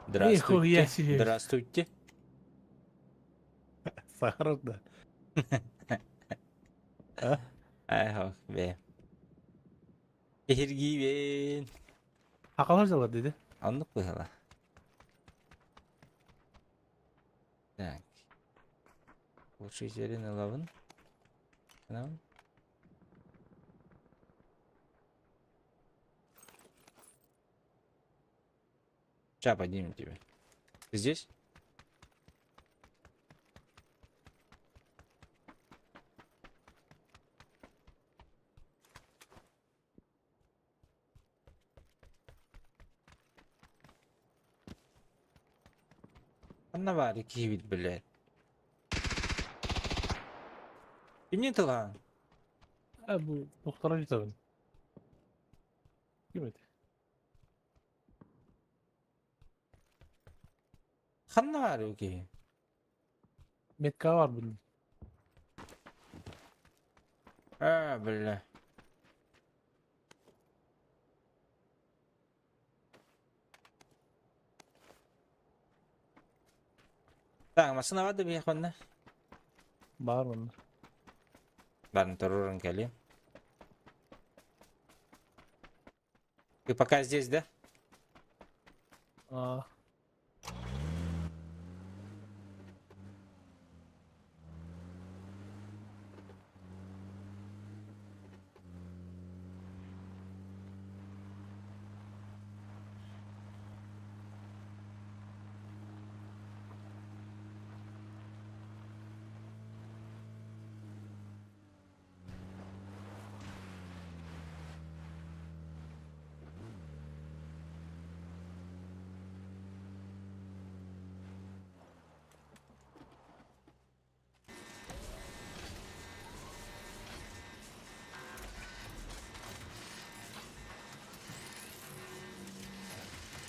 Здравствуйте. Нихуя себе. Здравствуйте. Сахаров, да. Ай, бе. Эргибен. Акалар жалар dedi. Оннук быһыла. Так. Лучше зелен ылабын. Анабын. Сейчас поднимем тебя. Ты здесь? Анна киевит, блядь. И мне тыла. Ha bu doktora gidelim. Kim edi? Ханна бар ки. Metka var bunun. А, бля. Так, машина барды бия ханна. Var bunun. Ладно, турурун кели. Ты пока здесь, да? Aa.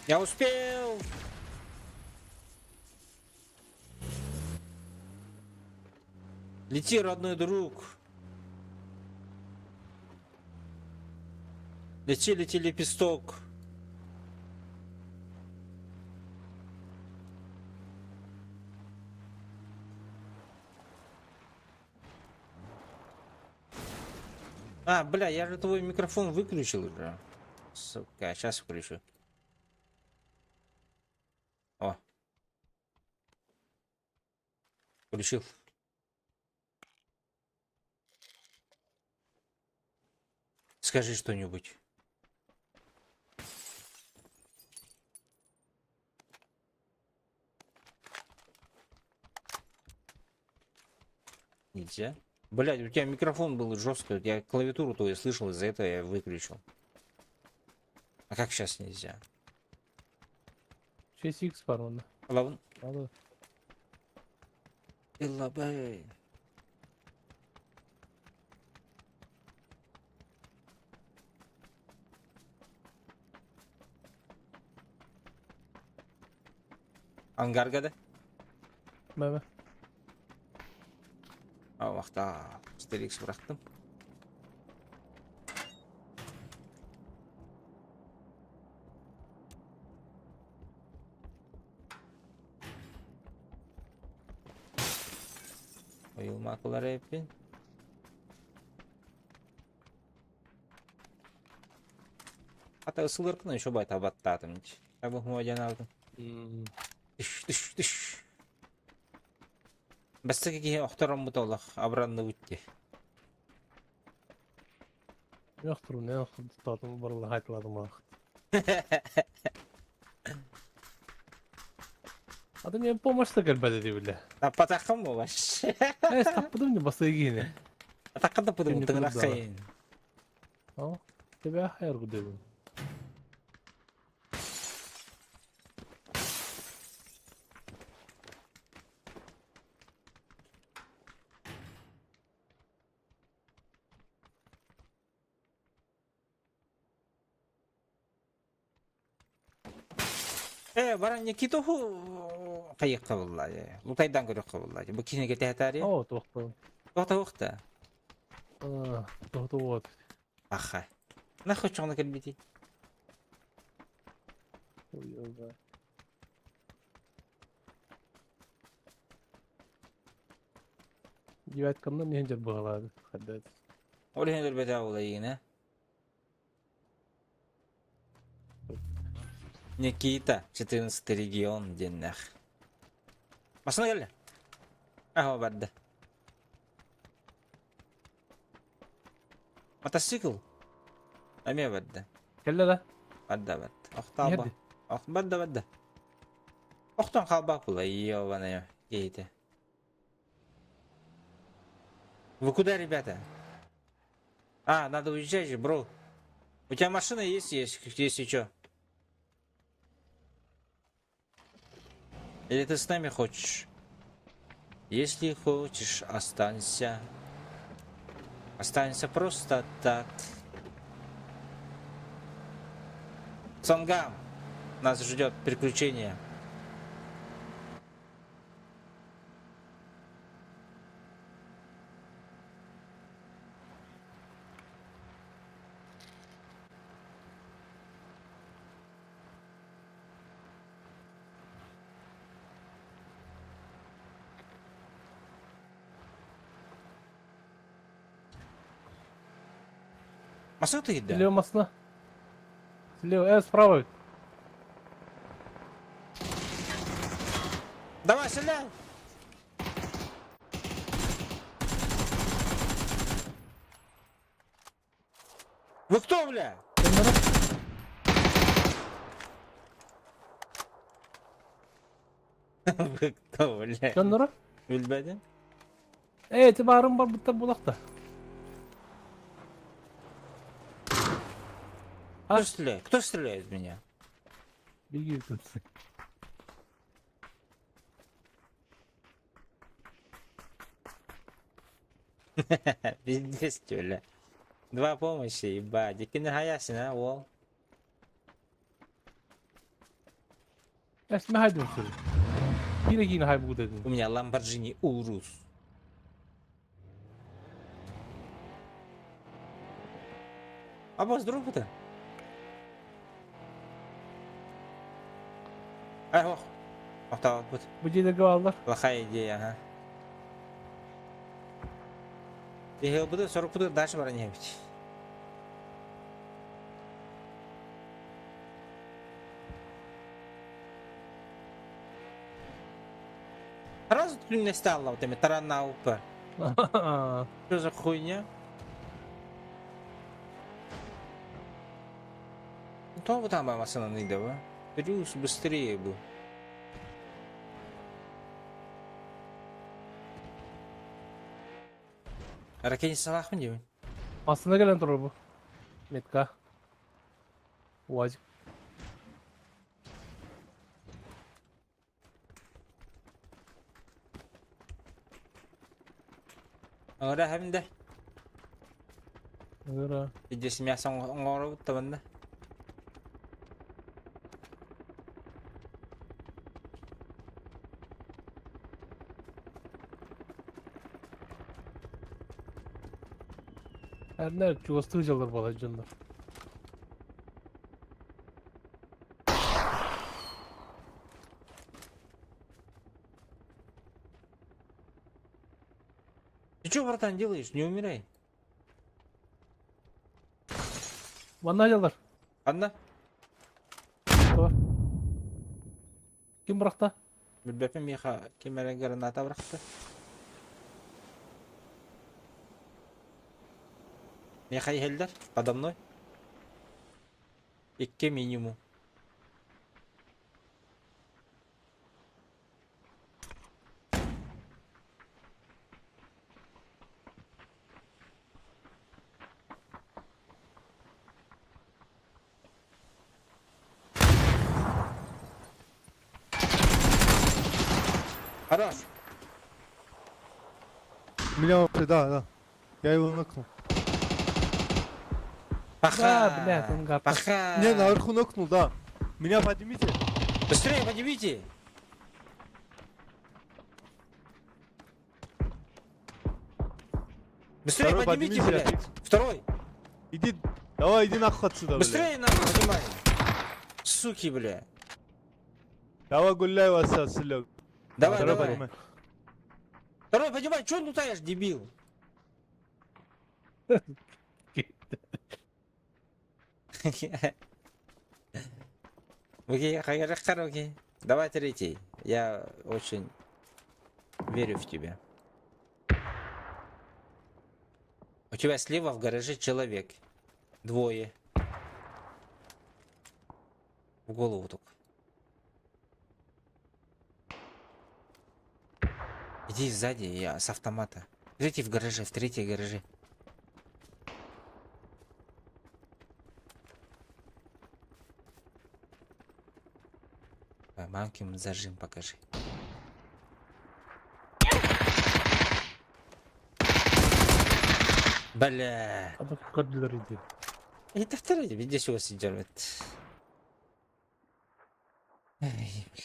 Я успел! Лети, родной друг! Лети, лети, лепесток! А, бля, я же твой микрофон выключил уже. Сука, сейчас включу. О. Включил. Скажи что-нибудь. Нельзя? Блядь, у тебя микрофон был жестко, я клавиатуру твою слышал, из-за этого я выключил. А как сейчас нельзя? 6x бар онно. Лавн. Надо. Илабай. Ангарга да? Мэ-мэ. Авахта. 4x бырахтым. Ойылмакылар эппин. Хата ысылыркын еще байта баттаатым. Табых муадян алдым. Түш, түш, түш. Бастакы киһи охтороммут олох абыранныбыт дии. Охторум, не охторум, барылла хайтладым ах. Ата мен помощь кэлбэт дии бile. Таппатаххын буолар. Э, таппытым не бастыгы киһини. Атаххын таппытым Кэнни тыҥырах курдук. хайын. О, тебя хайр гудебин. Э, баран Никитоху хайыкка булла. Лутайдан көрөккө булла. Бу кинеге тэхэтари. О, туохтан. Тоқта ухта. Тоқта вот. Аха. Нахуй чоңна кэлбити. Ой, Девяткамнан иһин дьэр быһалаады. Хаддат. Ол иһин өлбөтө була игине. Никита, 14 регион диэннэх. Масына кэллэ. Аха барда. Мотоцикл. Эмиэ барда. Кэллэ да? Барда барда. Охтаaba. Ох барда барда. Охтон хаалбах була ебаная кейте. Вы куда, ребята? А, надо уезжать же, бро. У тебя машина есть, есть, если что? Или ты с нами хочешь? Если хочешь, останься. Останься просто так. Сонгам! Нас ждет приключение. Масына тыйда. Слева масына. Слева, справа. Давай, стреляй! Вы кто, бля? Вы кто, бля? Дьонноро? Билбэтим. Э, ити баарым барбыттар булахта. Кто стреляет? Кто стреляет в меня? Беги тут. Пиздец, бля. Два помощи, ебать. Дикин хаясин, а, уол. Эсме хайдын сыр. Кире киин хай бу У меня Lamborghini Urus. А босс друг-то? Ай, ох. Охта вот. Бу дьиэлэргэ бааллар. Плохая идея, ага. Я буду 40 буду дальше бараневич. Сразу тут не стало, вот эми тарана упа. Что за хуйня? То вот там машина не дава. Плюс быстрее был. Ракетница салахмын деймін. Aslında gelen турар бу. Метка. УАЗик. Ара хәмдә. Ыра. Идес мясо оңору табанда. Эрнер чугастыы дьаллар буолар дьоннор. Ты что, братан, делаешь? Не умирай. Манна дьаллар. Анна? Бар. Ким бырахта? Билбэппин миэхэ ким эрэ граната бырахта. Миэхэ иһэллэр, подо мной. Икки минимум. Хорош. Меня, да, да. Я его нокнул. Паха. Да, блядь, он гад. Паха. Не, наверху нокнул, да. Меня поднимите. Быстрее поднимите. Быстрее Второй поднимите, поднимите, я блядь. фикс. Второй. Иди, давай, иди нахуй отсюда, блядь. Быстрее нахуй поднимай. Суки, бля. Давай гуляй, Вася, Селёг. Давай, Второй давай. поднимай. Второй поднимай, чё лутаешь, дебил? Окей, хорошо, окей. Давай третий. Я очень верю в тебя. У тебя слева в гараже человек. Двое. В голову только. Иди сзади, я с автомата. Третий в гараже, в третий гараже. А, Мамки зажим покажи. Бля. Ата көрдүлөр иди. Это второй, здесь у вас идет. Ай, бля.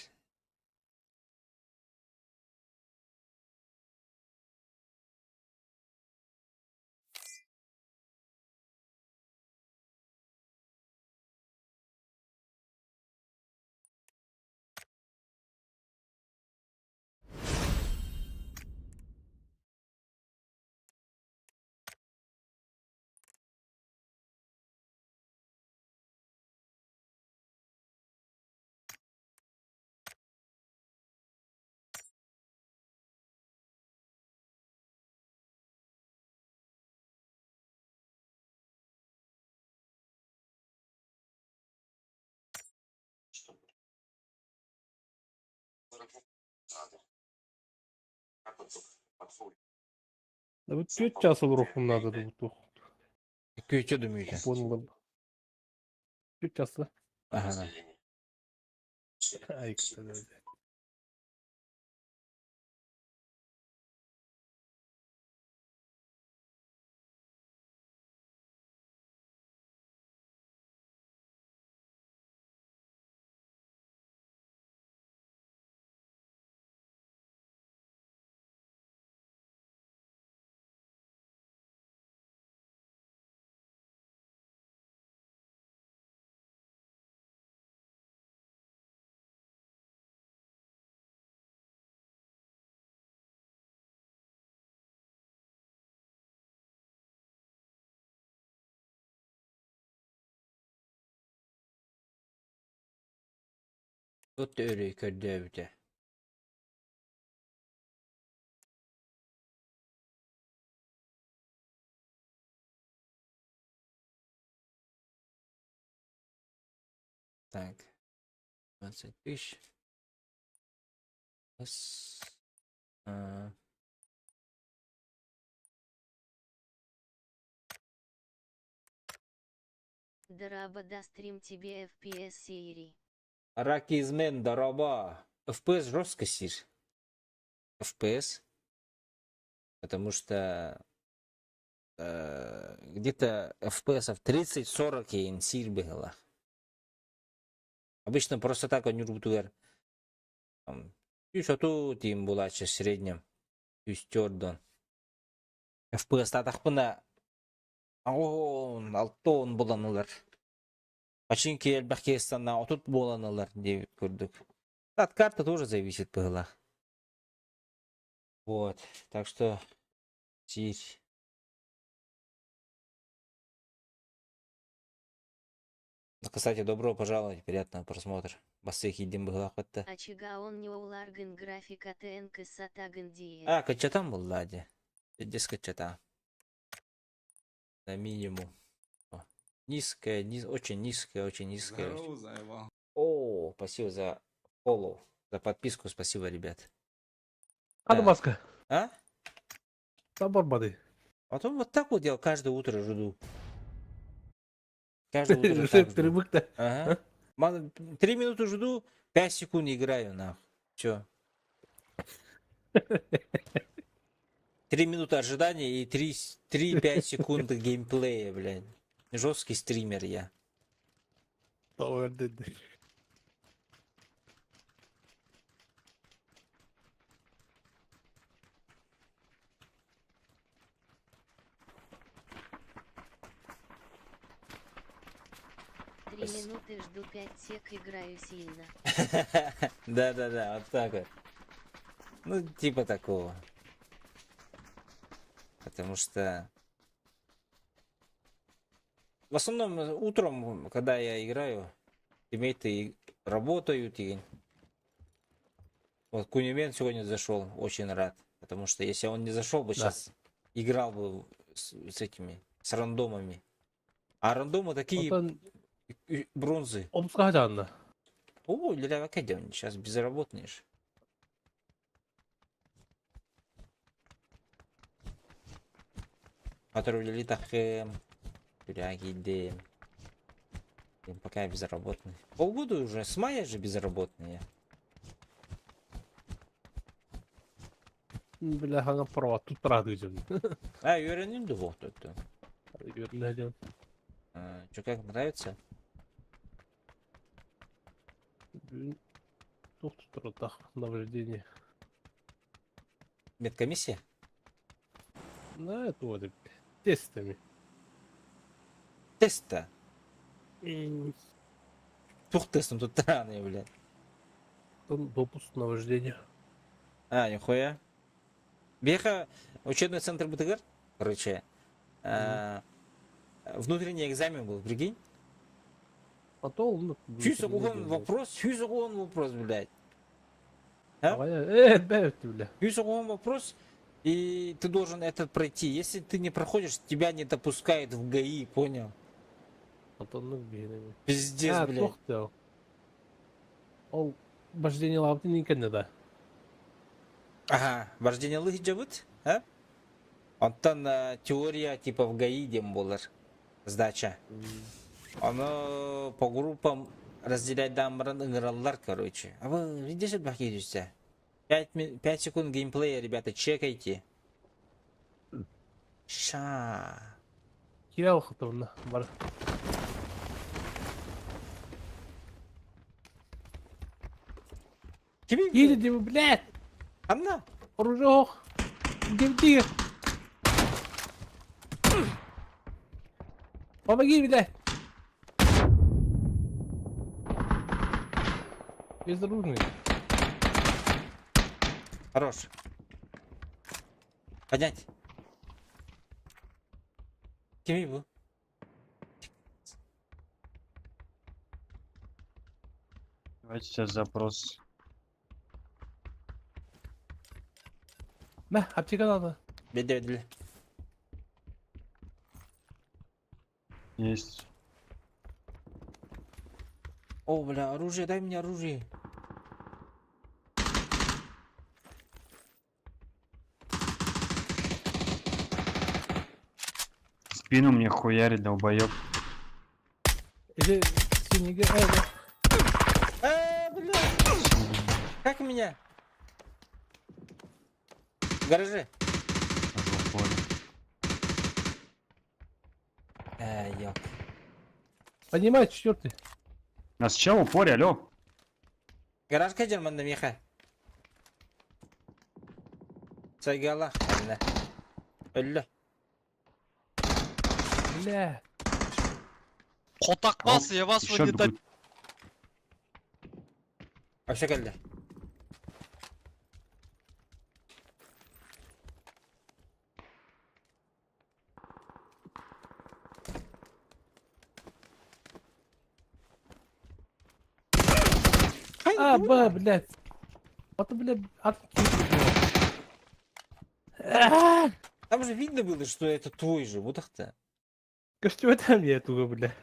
Да вот 5 часов рухум надо да вот. Күйте думаете? Понял. 5 часа. Ага. Ай, кстати. От өрүй көрдөөбүтэ. Так, 20 тысяч. С... А... Дороба да стрим тебе FPS серии. Ракизмен, дороба. FPS жестко сир. FPS. Потому что где-то FPS 30-40 и сир было. Обычно просто так они рубтугар. Үс оту тиим булаачы в среднем. Үс төрдөн. FPS татахпына он алтон булан ылар. Починки элбэх киһистанна отут буолан ылар диэбит курдук. От карты тоже зависит быһыылаах. Вот, так что сиир. Ну, кстати, добро пожаловать, приятного просмотра. Басты киирдим быһыылаах бытта. Ачига он не уларгын графика ТНК сатагын дие. А, качатан буолла дии. Здесь качата. На минимум. О, низкая, очень низкая, очень низкая. Здорово, заебал. О, спасибо за follow, за подписку, спасибо, ребят. Хана Да. маска. А? Забор бады. Потом вот так вот я каждое утро жду. Каждое утро так жду. Привык-то. Ага. 3 минуты жду, 5 секунд играю, нахуй. Все. 3 минуты ожидания и 3-5 секунд геймплея, блядь. Жесткий стример я. Тоҕо эрдэ. Три минуты жду, 5 сек играю сильно. Да-да-да, вот так вот. Ну, типа такого. Потому что в основном утром, когда я играю, тиммейты и работают. И... Вот Кунимен сегодня зашел, очень рад. Потому что если он не зашел бы сейчас, играл бы с этими, с рандомами. А рандомы такие Онтон бронзы. омска жанна. О, для Академии сейчас безработные же. Который так Бля, Пока я безработный. Полгода уже, с мая же безработный я. Бля, хана права тут радуйся. А, үөрэнним дуо тут. Үөрэнэ Чё, как нравится? Туох туттарбатах наваждение. Медкомиссия? На это вот тестами. Теста. Туох тестом тут рано, блядь. Там допуск на вождение. А, нихуя. Биһиэхэ учебный центр БТГ, короче, внутренний экзамен был, прикинь? Потом, ну, 110 вопрос, 110 вопрос, блядь. А? Бля, бля. 110 вопрос, и ты должен этот пройти. Если ты не проходишь, тебя не допускают в ГАИ, понял? Потом, ну, бегай. Пиздец, А, блядь. туох да. Ол вождение лаптын никогда да. Ага, вождение лыжа а? Онтон теория типа в ГАИ диэн буолар. Сдача. Оно по группам разделять дамран ыҥыраллар, короче. А вы видите, бахидишься? 5 секунд геймплея, ребята, чекайте. Ша. Кирилл хатовна бар. Кими? Едете вы, блядь! Анна? Оружие! Где Помоги, блядь! Безоружный. Хорош. Поднять. Кимий бу? Давайте сейчас запрос. На, аптека надо. Беде беде. Есть. О, бля, оружие, дай мне оружие. Спину мне хуярит, долбоёб. Или синий да. А, бля. Как меня? В гараже. Ёп. Поднимай четвертый. Нас чел в упоре, алло. Гараж кадер манда меха. Сайгала. Өллө. Бля. Котак бас, я вас Еще не бегут. Вообще келди. А, Б, блядь. Вот, блядь, от. Там же видно было, что это твой же, вот так-то. Что там я этого, бля?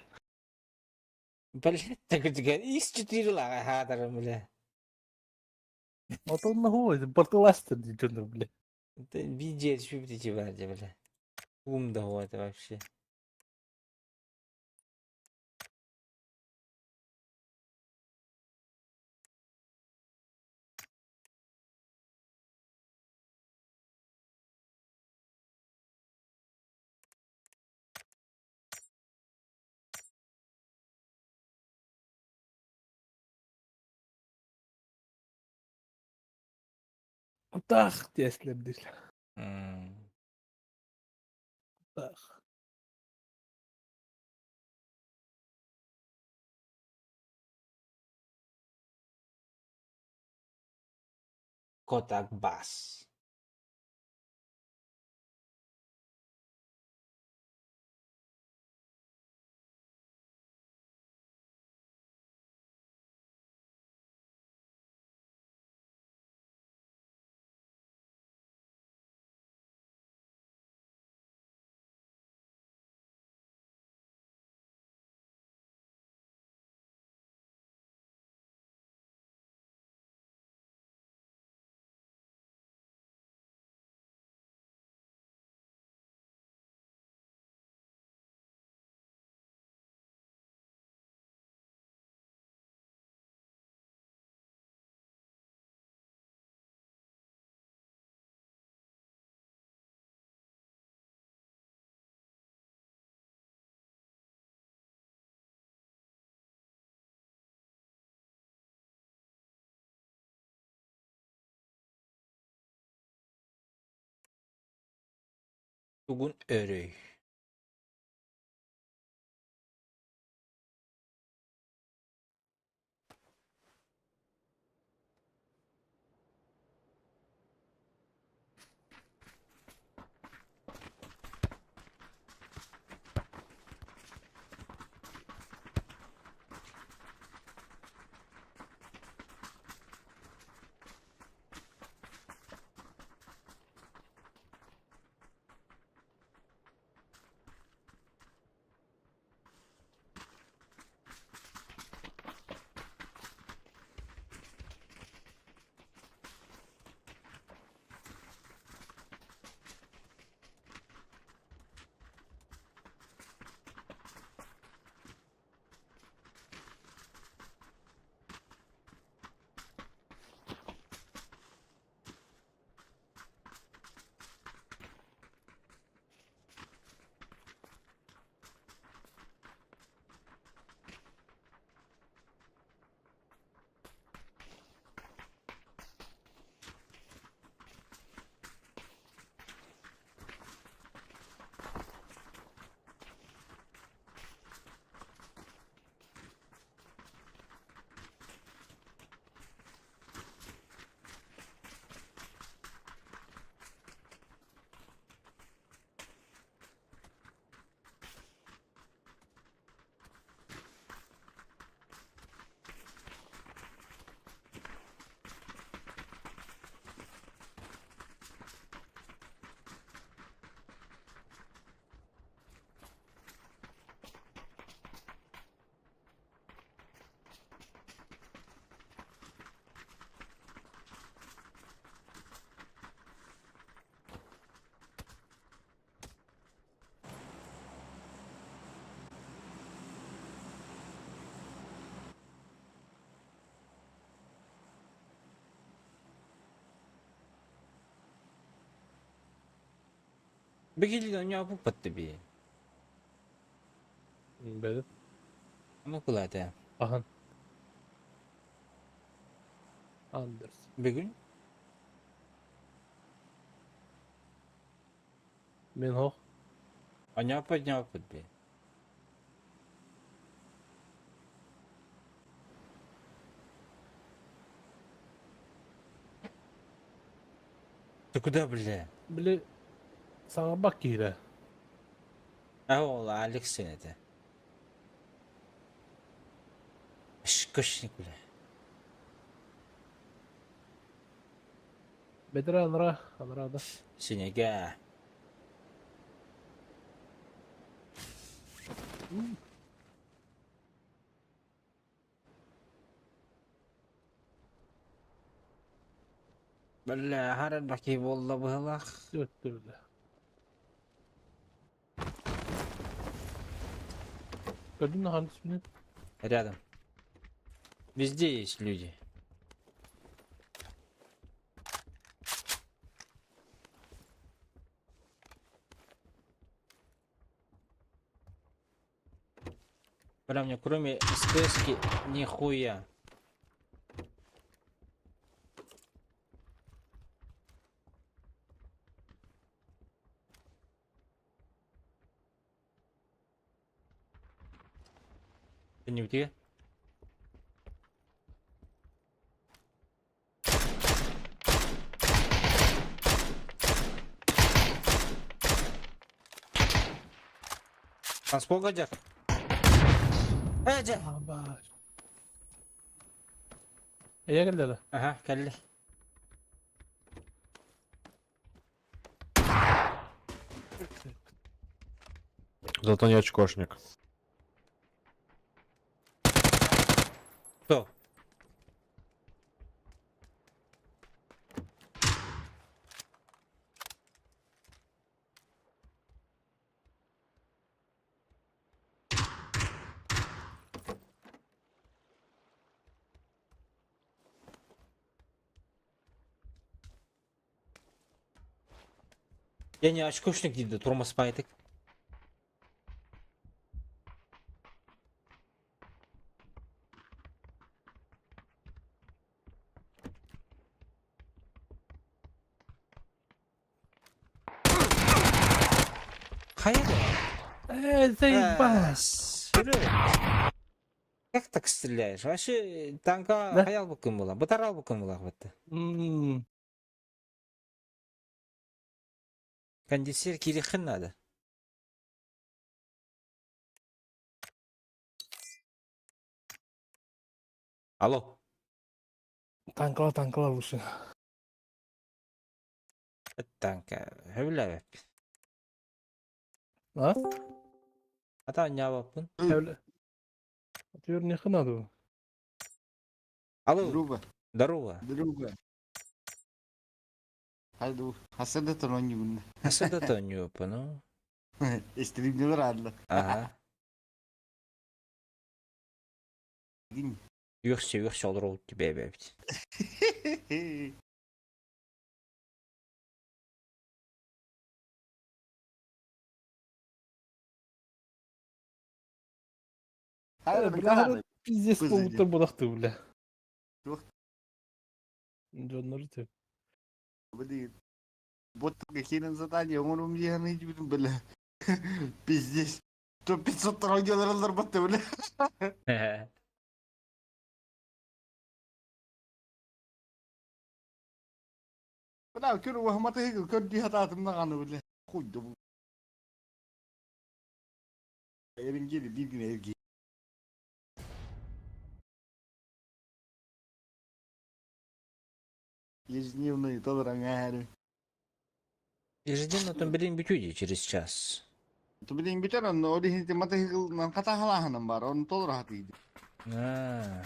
Блядь, так X4 лага хадарым, бля. Вот он на голову, бартыластер, бля. Это видеть, что бля. Ум да это вообще. Тах, если бля. Тах. Kotak Bass. Тугун өрөй. Бигилин оонньообуппат да бии. Бэдэ. Ону кылаата. Ахан. Андерс. Бүгүн Мин хох. оонньообуппат оонньообуппут бии. Ты куда, бля? Били саҥарбат киирэ. А ол Алекс это. Шкошник, бля. Бэтэрэ анара, анара да. Синега. Бля, харан баки буолла быһылаах. Өттө бile. Көрдүм да ханыс билин. Рядом. Везде есть люди. Бля, мне кроме СТСки нихуя. Ты не у тебя? Сколько дядь? Э, дядь! Абаар. Эйэ кэллэ да? Ага, кэллэ. Зато не очкошник. Кто? Я не очкошник дейді, тормозпайтык. Хайа? Э, заебас. Серега. Как так стреляешь? Вообще танка Да? хаял букын була, бытарал букын була бытты. М, Кондиционер кирихин надо. Алло. Танкала, танкала лучше. Танка. Хөбүләбәп. А? Ата нябаппын. Эвле. Теперь не надо. Алло. Друга, Здорово. друга. Хайду, хасада тронюн. Асада тонюпа, ну. Стримнер радла. Ага. Гинь. Юхси, юхси олор тебе бэбит. Хайда, Бля, пиздец Пызыди. болуптар бодахты, бля. Туох. Дьоннору теп. Блин. Вот какие задания, он у меня не бля. Пиздец. То 500 тронюн батты, бля. Бля, көрү вахматы көр дихататым наганы, бля. Хуй да бу. Эрин гели, бир гүн эрги. Ежедневные толрангары. Ежедневно там блин бүтүди через час. То блин бүтэр онно ол иһин матыгылынан хатахалааһынан бар, оны толор хатыйды. А.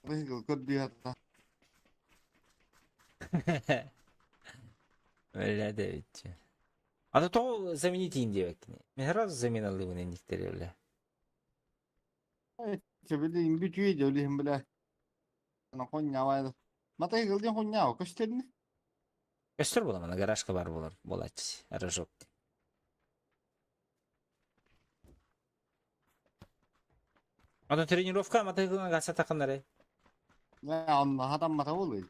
Матыгыл көр дихата. Бля, да ведь. А то то заменить индия. Мен сразу замена лывын некоторые, бля. Блин бүтүйді ол иһин бля. Ана хоння байды. Матыгыл ден хоння, көстерни. Көстөр буола гаражка бар болар буолааччы рожок. Ото тренировка матыгына гаса такынары. Не, онно хатаммата буолуй.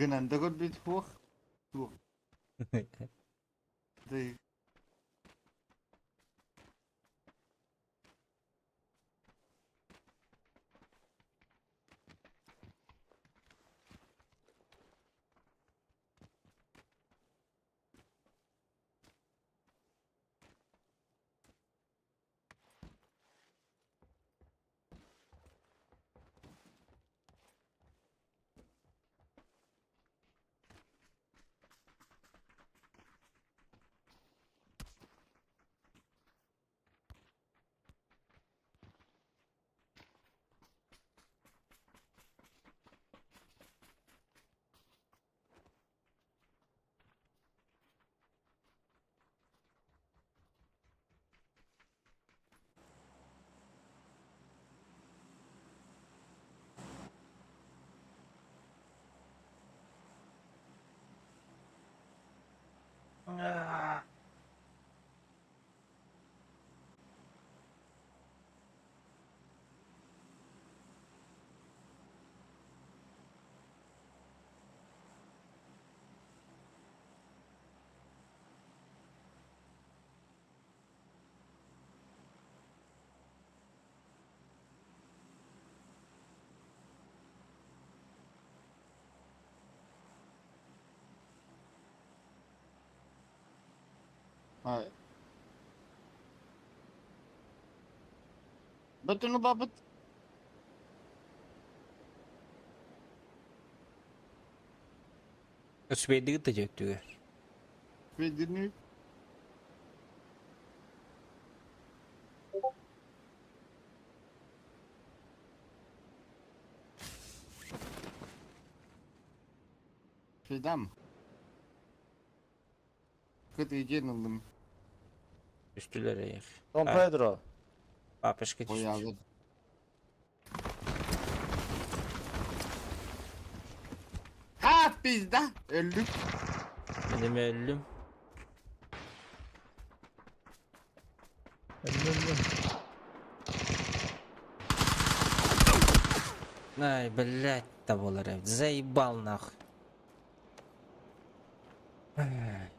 Гынан да көрбүт хуох. Туох. Дый. Ай. Бөтүнү бабыт. Үчүгэйдик да дьөттүгэр. Ведини. Фидам. Кыт ылым. Үстүлэр эйэх. Дон Педро. Папочка түстү. Оялы. Ha pizda. Öldük. Benim öldüm. Ай, блядь, того ларев. Заебал нахуй. Ай.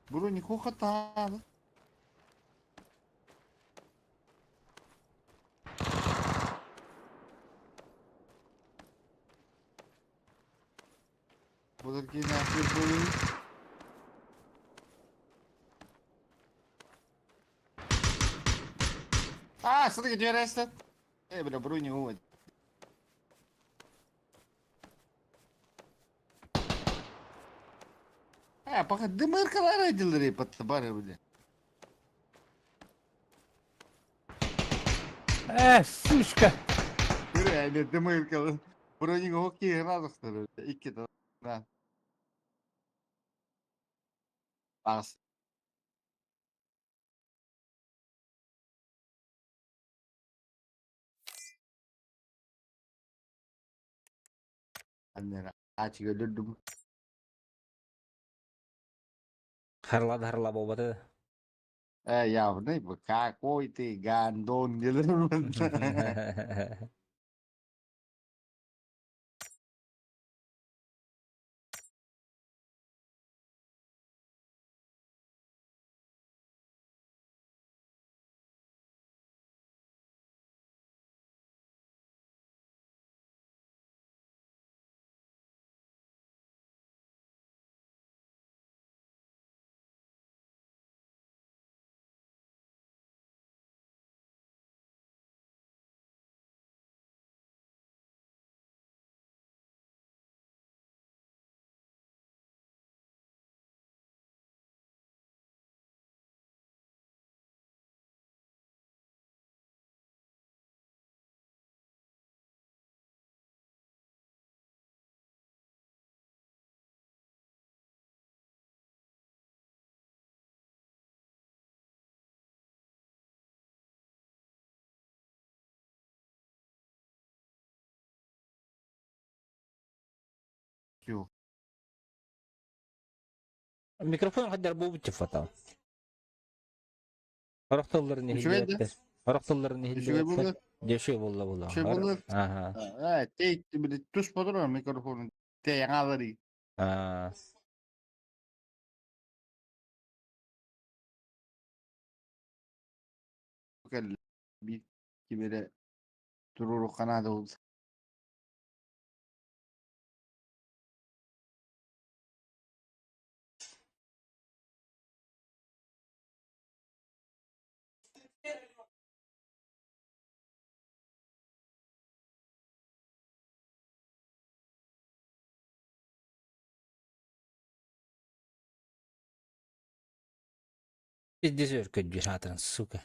Брони хохотала. Buradaki ne yapıyor? А, смотри, где растет. Эй, бля, броню вот. А, пока дымыркалар edildi под бля. Э, сучка! Бля, дымыркалар. Броню окей, радостно, Икки да. Ас. Аннера, ачык өлүрдүм. Харла харла болбады. Явный, какой ты гандон. Көстүү. Микрофон хаддар буолбут фото. Сорох тылларын Үчүгэй да? иһиллибэттэр. Сорох тылларын Үчүгэй иһиллибэттэр. буолла? Дьэ үчүгэй буолла буолла. Үчүгэй буолла? Аха. Аа, тей, били тус бодоро микрофон. Тей аҥаалары. Аа. Кэллэ. Биир ким эрэ туруорукка наада буолла. Пиздец өркөддүүр аатыран, сука.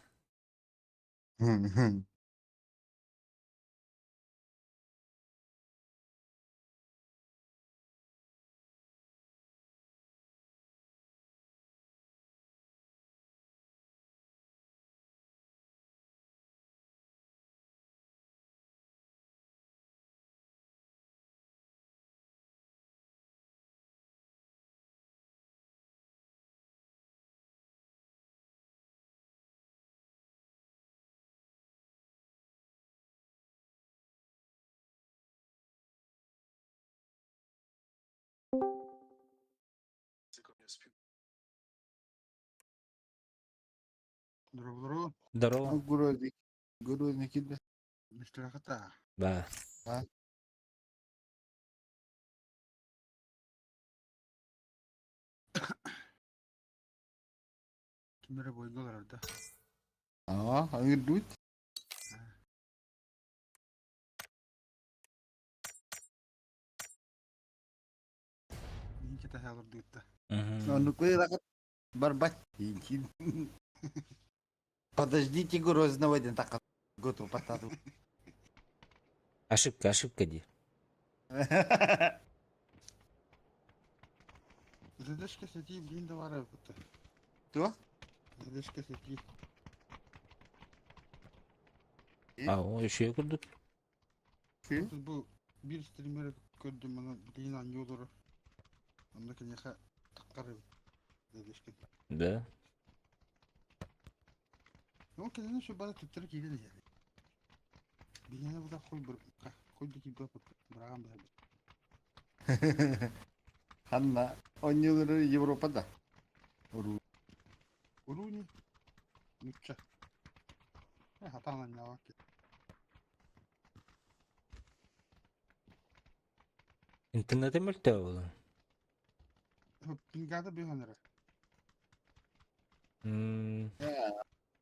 Здорово. Здорово. Грозный. Грозный кида. Мистрахата. Да. А? Ким эрэ бойго олорор да. Аа, аңырдут. Биһин кэтэһэ олордугутта. Ну, куй барбат. Подождите Грозного ден так готов потаду. Ошибка, ошибка дии. Задержка сети блин да баар эбит. Туох? Задержка сети. А, о, үчүгэй курдук. Бу биир стример көрдүм аны блин анньыы олорор. Онно киниэхэ таххар эбит. Задержка. Да. Ну кинини еще бары төттөрү киирэн иһэр. Биһиэнэ бу да хой хой да киирбэт быраҕан быһарбыт. Ханна онньулары Европада. Уруу. Урууни. Нучча. Хатаан анньаабак. Интернети мөлтөө буолан. Пингада быһан эрэ.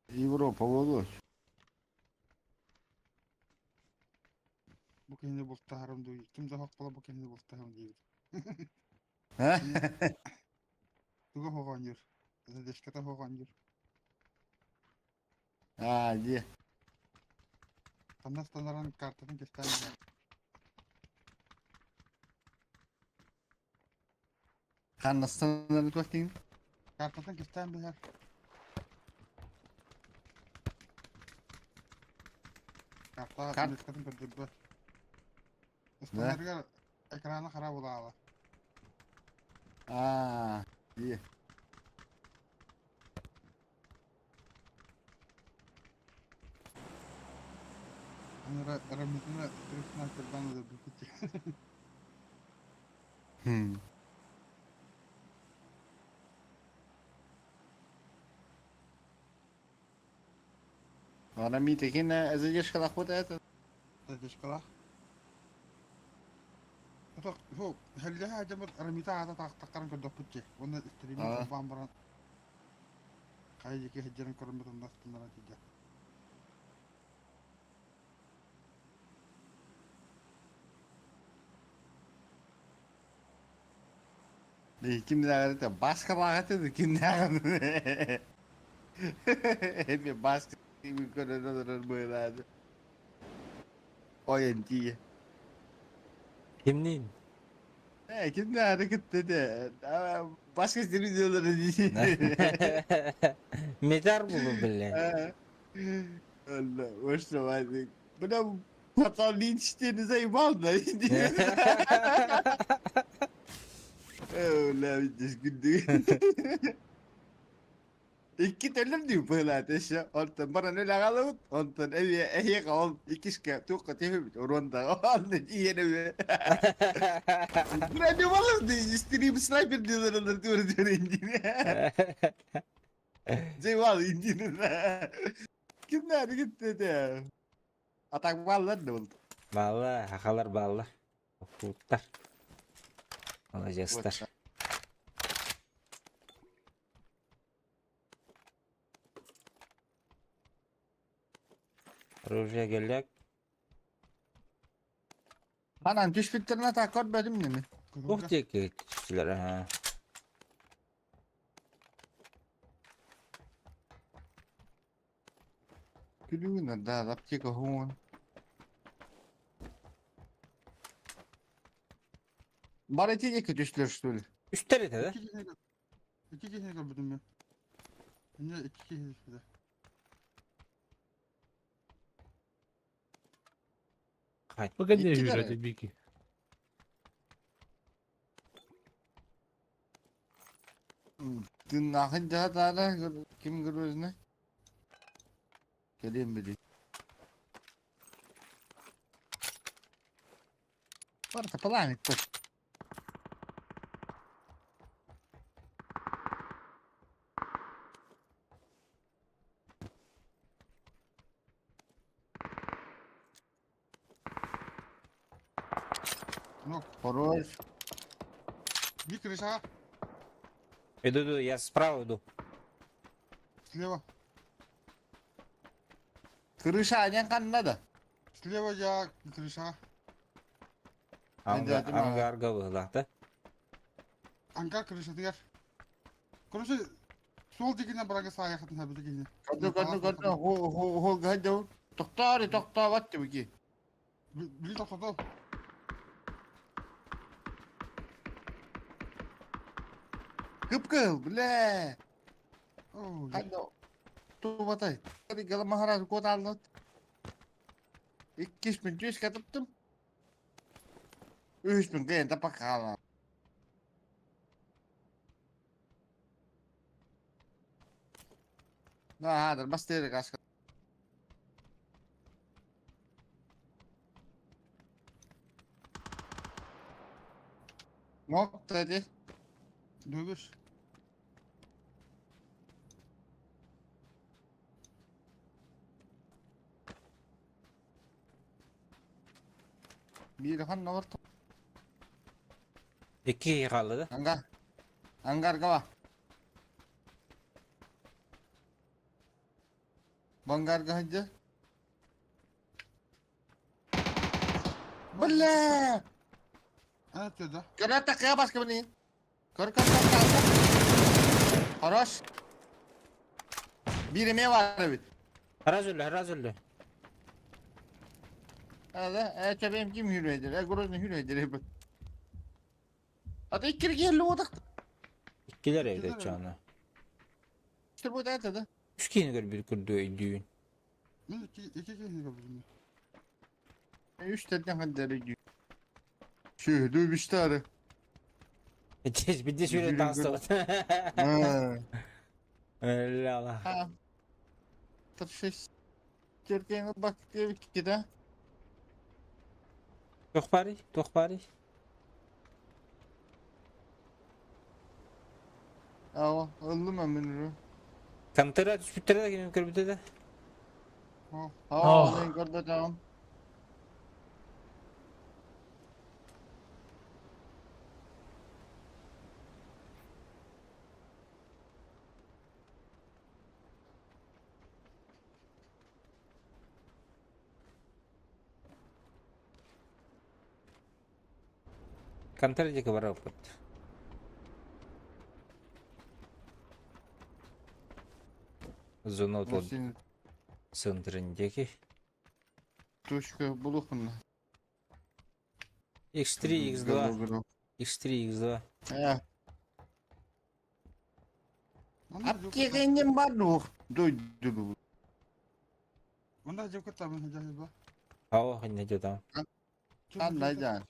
Европа буолуо. Бу киһини бултаһарым дуу, ким да хохпала бу киһини бултаһарым диэбит. Туга хоҕоонньур? Задержката хоҕоонньур. Аа, дии. Ханна станаран картатын кэстээн иһэр. Ханнастанар туох диин? Картатын кэстээн биһэр. Карта Карт. меткатын көрдөрбөт. Ыстанарыгар экрана хара булаала. Аа, дии. Аны Рамитина снайпердан өлөрбүт. Рамита кина задержка хватает? Задержкалаах. Хэллэһэ дьоммут Рамита аата тахтахтарын көрдөхпүт дии. Уонна стримин холбоон баран хайа диэки сылдьарын көрөммүт астынара тиийдэ. Кимнээҕэр Баскалааҕы кимнээҕин Эми Баска көрөн олорор быһыылаах. Ойон тиийэ. Кимниин? Ээ, кимнээҕи кытта этэ. Баска телевизоры дии. Метар булу бile. Allah, вот что, Бля, пацан, линчтени заебал, да? Бля, күндү. Икки төлөр дүү быһылаат еще. Онтон баран өлө аҕалыбыт. Онтон эбиэ эһиэхэ ол иккискэ туохха түһүбүт. Уруондаҕа онно тиийэн эбиэ. Бля, не балыр дии. Стрим снайпер диэлэр туора туора индини. Жевал индини. Кимнәр гитте де. Атак баллар да болды. Баалла, хахалар бааллар. Охтубуттар. Маладьыастар. Оружие келлек. Анан түспүттерин атак көрбөдүм неме. Ух диэки түстүлэр аха. Күлүгүн да аптека хуун. Бар эти эки түстүлөр что ли? Үстэр этэ да? Икки киһини көрбүтүм мен. Эмне икки киһи түспүтэ. Хай. Погоди, Икки вижу дары. эти бики. Тыннахын жаатаара ким көрөзүнө? Келем били. Бар тапалаан икки. Ну, Хорош. bir крыша. Иду, иду, я справа иду. Слева. Крыша анен канна да. Слева я крыша. Ангар, ангарга была, да? Ангар крыша дигер. Короче, сол дегеннен баранга саяхатын хабы дегенне. Көрдү көрдү көрдү. Хо хо хо гаджо. Токтаары токтообат дебики. Били токтотол. Кыпкыл, бля. Оо. Ханна тубатай. Гала махарас кот алды. 2100 катыптым. 3000 кыйын тапак каала. На, хадыр бастыры каска. Мок dedi. Dövüş. Bir хан нор. Икки калды да? Ангар. Ангар гава. Бангар гахджа. Бля! Evet dedi. Көрөтө кыа баска блин. Көр көр көр көр. Хорош. Bir emeği var evet. Раз өллө, раз өллө. Hadi, e benim kim hürmedir? E grozny hürmedir hep. Ata ikki geldi odak. Иккилер evde чаны. İşte bu da da. Үс киһини көрбүт күрдү өйдүүн. Мен iki iki kişi gördüm. Üç tane kadar Şu dövüşler. Бидде сүрэ таныстабыт. Ha. Өллө Ha. Türkiye'nin bak diye ki de. Туох барый? Туох барый? Aa, öldüm ben bunu. Контера түспүттэр да кини көрбүтэ да. Ha, ben gördüm. Контера диэки барабыт. Зона тол центрин диэки. Тушка булухун. X3, X2. X3, X2. Ha. Аптеканен бар дух. Дой ду. Онда жеп кетті мен жайы ба. Ау, хинне там. Андай да.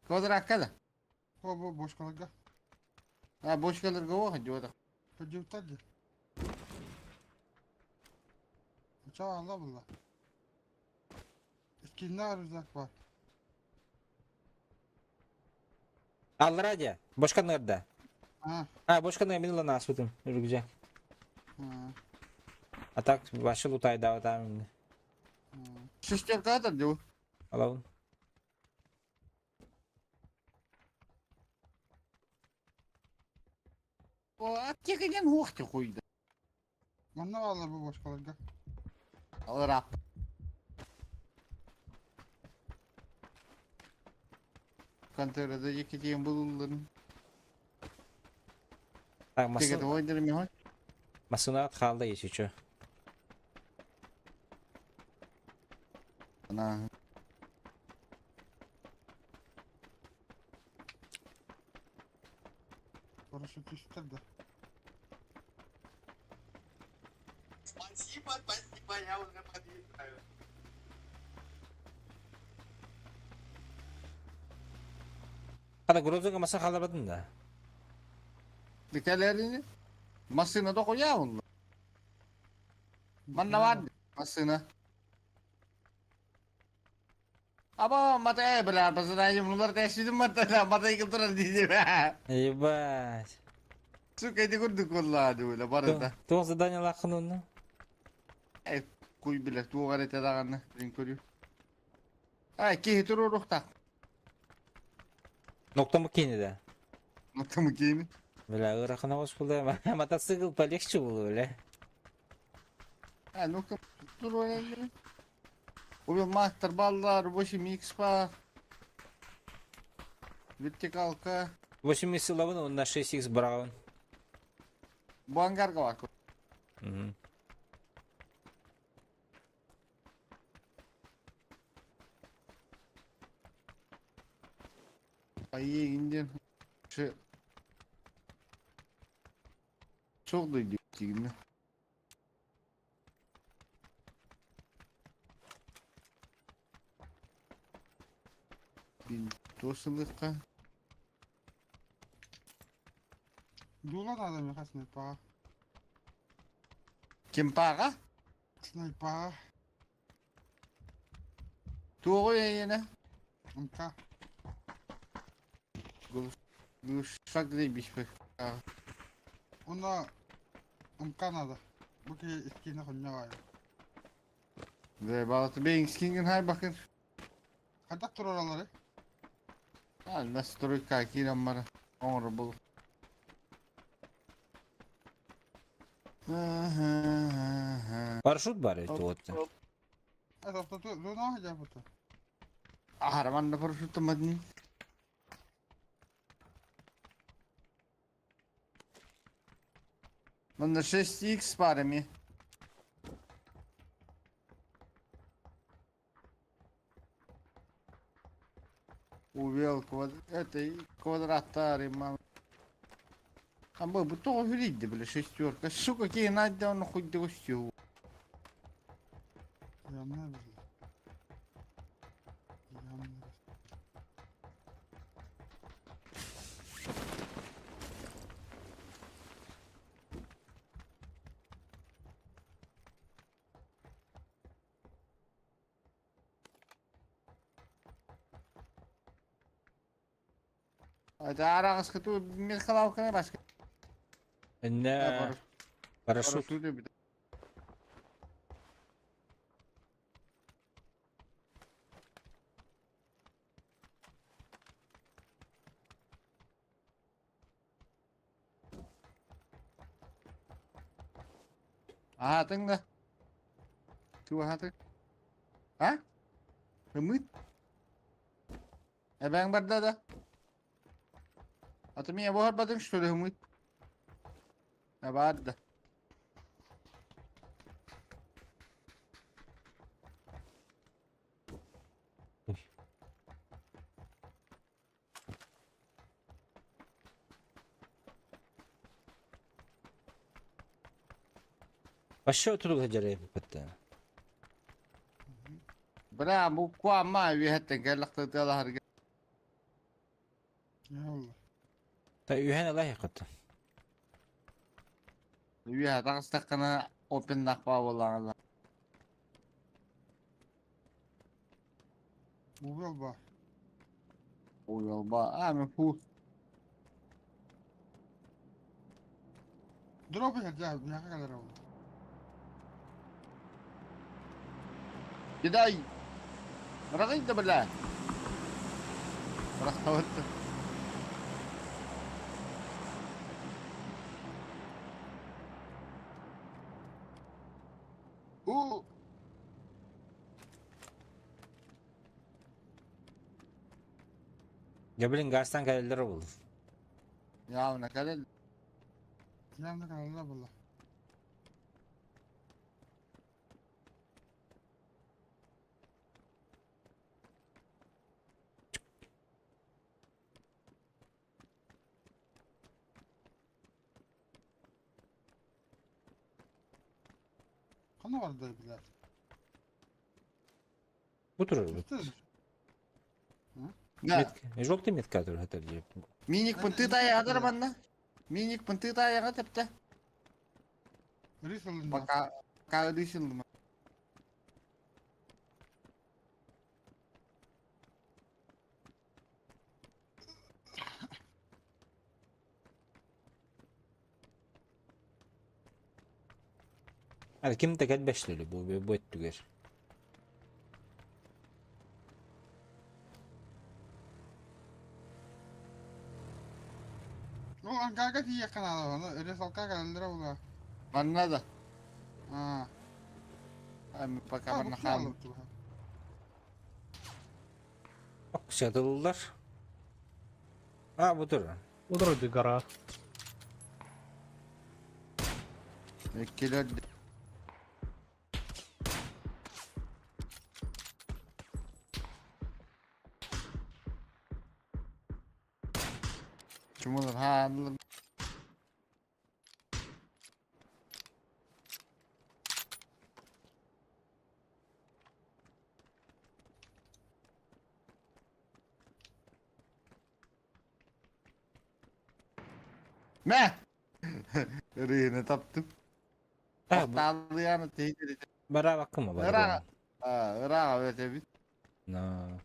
Квадрат када. Хо бо бош калга. А, бочкаларга оох дьуота. Көдьүктэр дии. Ча алла булла. Скиннар рюкзак бар. Аллара дьэ, бочканнарда. А. А, бочканы мин ылан ааспытым, рюкзак. А. А так, вообще лутайдаабатаам. Шестерка атар дьу. Алабын. О, аптека диэн уох ти хуйда. Манна бааллар бу бочкаларга. Алара. Конторада екетиэн булулларын. Так, Аптеката массыына ойдырым михой. массыынаҕыт хаалла если чё. Ана. Парашютистер да. Спасибо, спасибо, я уже подъезжаю. Хана грузуга маса хаалабатын да. Дикелерини. Массына да коя онно. Манна бар массына. Аба мата бля, пацаны, bunlar teşhidim mata, mata yıkıldılar diyeceğim. Ебать. Сука, эти курдук vallahi öyle barada. Туох задание лахын онно? Эй, куй биле, туға рете дағаны, мен көрю. Ай, кихи туру рухта. Ноктому кини да. Ноктому кини. Бля, ырахана ос булда. Мотоцикл полегче было, бля. Ай, ну-ка, туру эле. Убил мастер баллар, 8 х па. Вертикалка. 8 силабын, он на 6х браун. Бангарга бар. Угу. Ай, инден. Шы. Çok da gibi. Bin досылыққа. Дула надо меха снайпа. Кемпаға? Снайпа. Туғы ені. МК. Глушак дейбиш бі. Онда МК надо. Бу ки скина хоння Де балаты бейін скинген хай бақыр. Хайдах туралары? А, настройка кирам бара. Оңыр бұл. Парашют бар это вот. Это что дуна жабыта. Ахарман парашют мадни. Манда 6х парами. Увел квад... Это квадраттары, мам. А был бы то видите, бля, шестерка. Сука, какие надо, он хоть дегустил. Ямна били. Ямна. Это арағыз күту мехалавка басқа. Не. Парашют. Парашют. Аһатыҥ да. Ту аһатыҥ. А? Ымыт. Эбэҥ барда да. А ты меня батын, что ли, ымыт? А барда. Вообще тут гаджары бітті. Бля, бу куама виһеттен кэллэхтэ тыалаһарга. Ялла. Та үһэн ылай хат. Үөһэ таҕыстаххына опеннах буоллаҕына. Угол ба. Уйалба. А, мен фу. Дроп иһэр миэхэ кэлэр ол. Кидай! Бырагый да бля! Бырахтабыт. У! Я блин газтан кэлэллэр ол. Явно кэлэл. Явно кэлэллэр буолла. Ханна барда билэр? Бу турар бу. Желтый метка турар хатар диye. Миник пынты таяғыдар манна. Миник пынты таяғы тіпті. Пока пока рисылды. Hadi kim de gel beşleri bu bu ettüger. Ол ангарга тиийэ канала оны ресалка кэлэллэрэ була. Манна да. Аа. Ами пока манна хаалым. Оксядылар. А бу турар. Удроди гора. Эккелер Чумулар хаалым. Мә! Рыйны таптым. Охтаалыяны тейдер. Бара баккыма бар. Ыраға. Ыраға өте бит. На.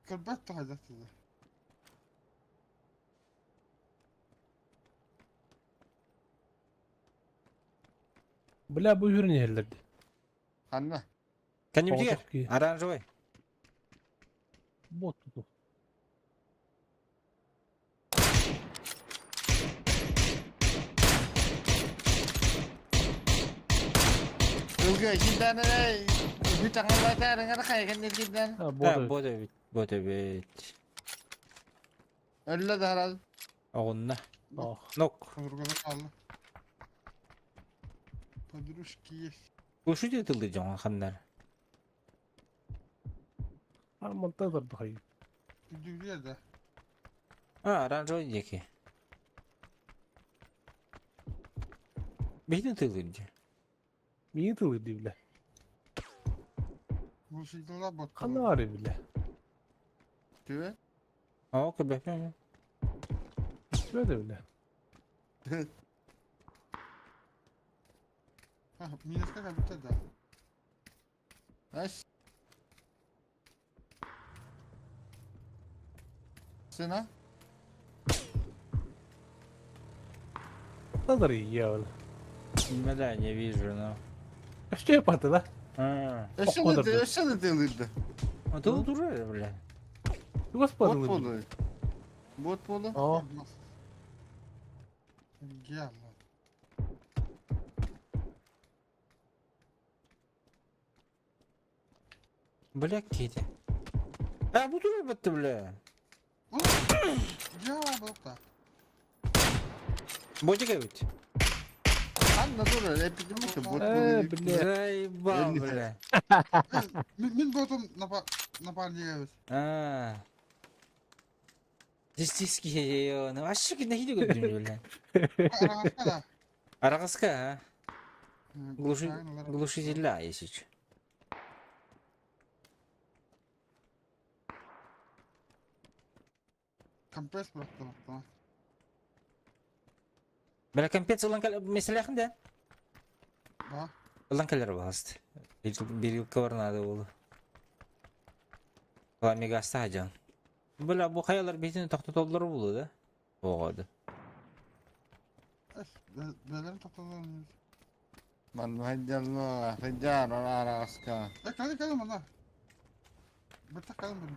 Көрбөт тухайдаттыда. Бля, бу үрүн Ханна. Кәнемдигер. Оранжевый. Бот тут. Ылгы кимден үт аңалайтарыңар хайган кимден. Да, бот эбит, бот эбит. Өллө да харал. Оҕунна. Нок. Подружки есть. Глушитель тылды дьоҥон ханнар. А, монтажер бахай. Дүрүө да. А, оранжевый диэки. Биһитин тыллыр дии. Миин тылыр дии, бля. Глушителя бот. Канары, бля. Түбе? Оо, көрбөппүн. Түбе да, бля. Минуска кабыта да. Аш. Сена? Назар я, Да, не вижу, но. А что я паты, да? А. Өссө тылырды. А ты вот уже, бля. Господи, Бот болду. Бот болду. О. Геала. Бля, кити. А, бу турар бытты, бля. Геала болта. Ботик эбит. Ханна дура, эпидемия бот Э, болду. бля. Заебал, бля. Мин ботум напарник эбит. А. Здесь ну вообще нахиди көрдүм, бля. Арагаска да. Арагаска, а? Глушителя, если че. Компресс бырахтым. Бля, компец ылан кэл меселехин да? Да. Ылан кэлэр баҕаст. Бирилка бар надо было. Ламигаста хадьан. Бля, бу хаялар битин тохтотоллор булу да? Оҕоду. Бэлэм тохтотоллор. Манна дьалла, сыдьаар араска. Кэлин кэлин манна. Быртах кэлин бу.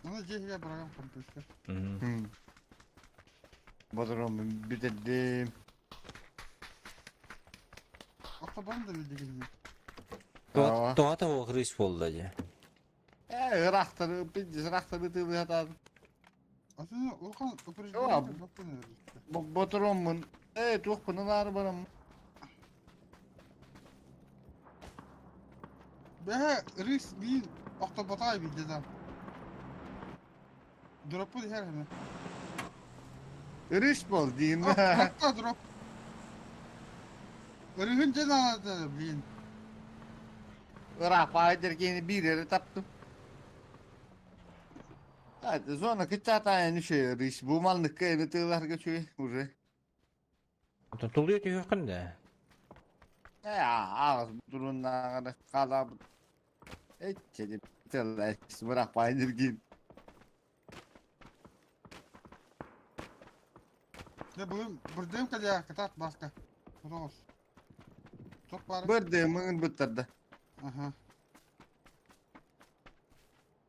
Аны дьиэһигэ бырагам компрессор. Бодром бүтэрдим. Автобан да билдигин. Тоҕо тоҕо крыс буолла дьэ. Э, ырахтары, пиздец, ырахтары тылыһатан. Атын улахан упреждение. Ботроммун. Э, туохпун ылаары барам. Бэһэ рис биир охторботай билде да. Дроппу дихер хeme. Рис бол дейм. Hatta drop. Рыһын жена блин. Ыраах баайдар кени биир эрэ таптым. Это зона кыччатаан үчүгэй рис. Бу малныкка эни тыыларга үчүгэй уже. Тулуйа түһүөххүн да. Э, ағыз туруннааҕына хаалаабыт. Эчче тыл быраах баайдар кийин. Ne bugün buradayım kadar катат баска. Тоғыз. Тоқ бар. Бырды мыңын бұттарды. Ага.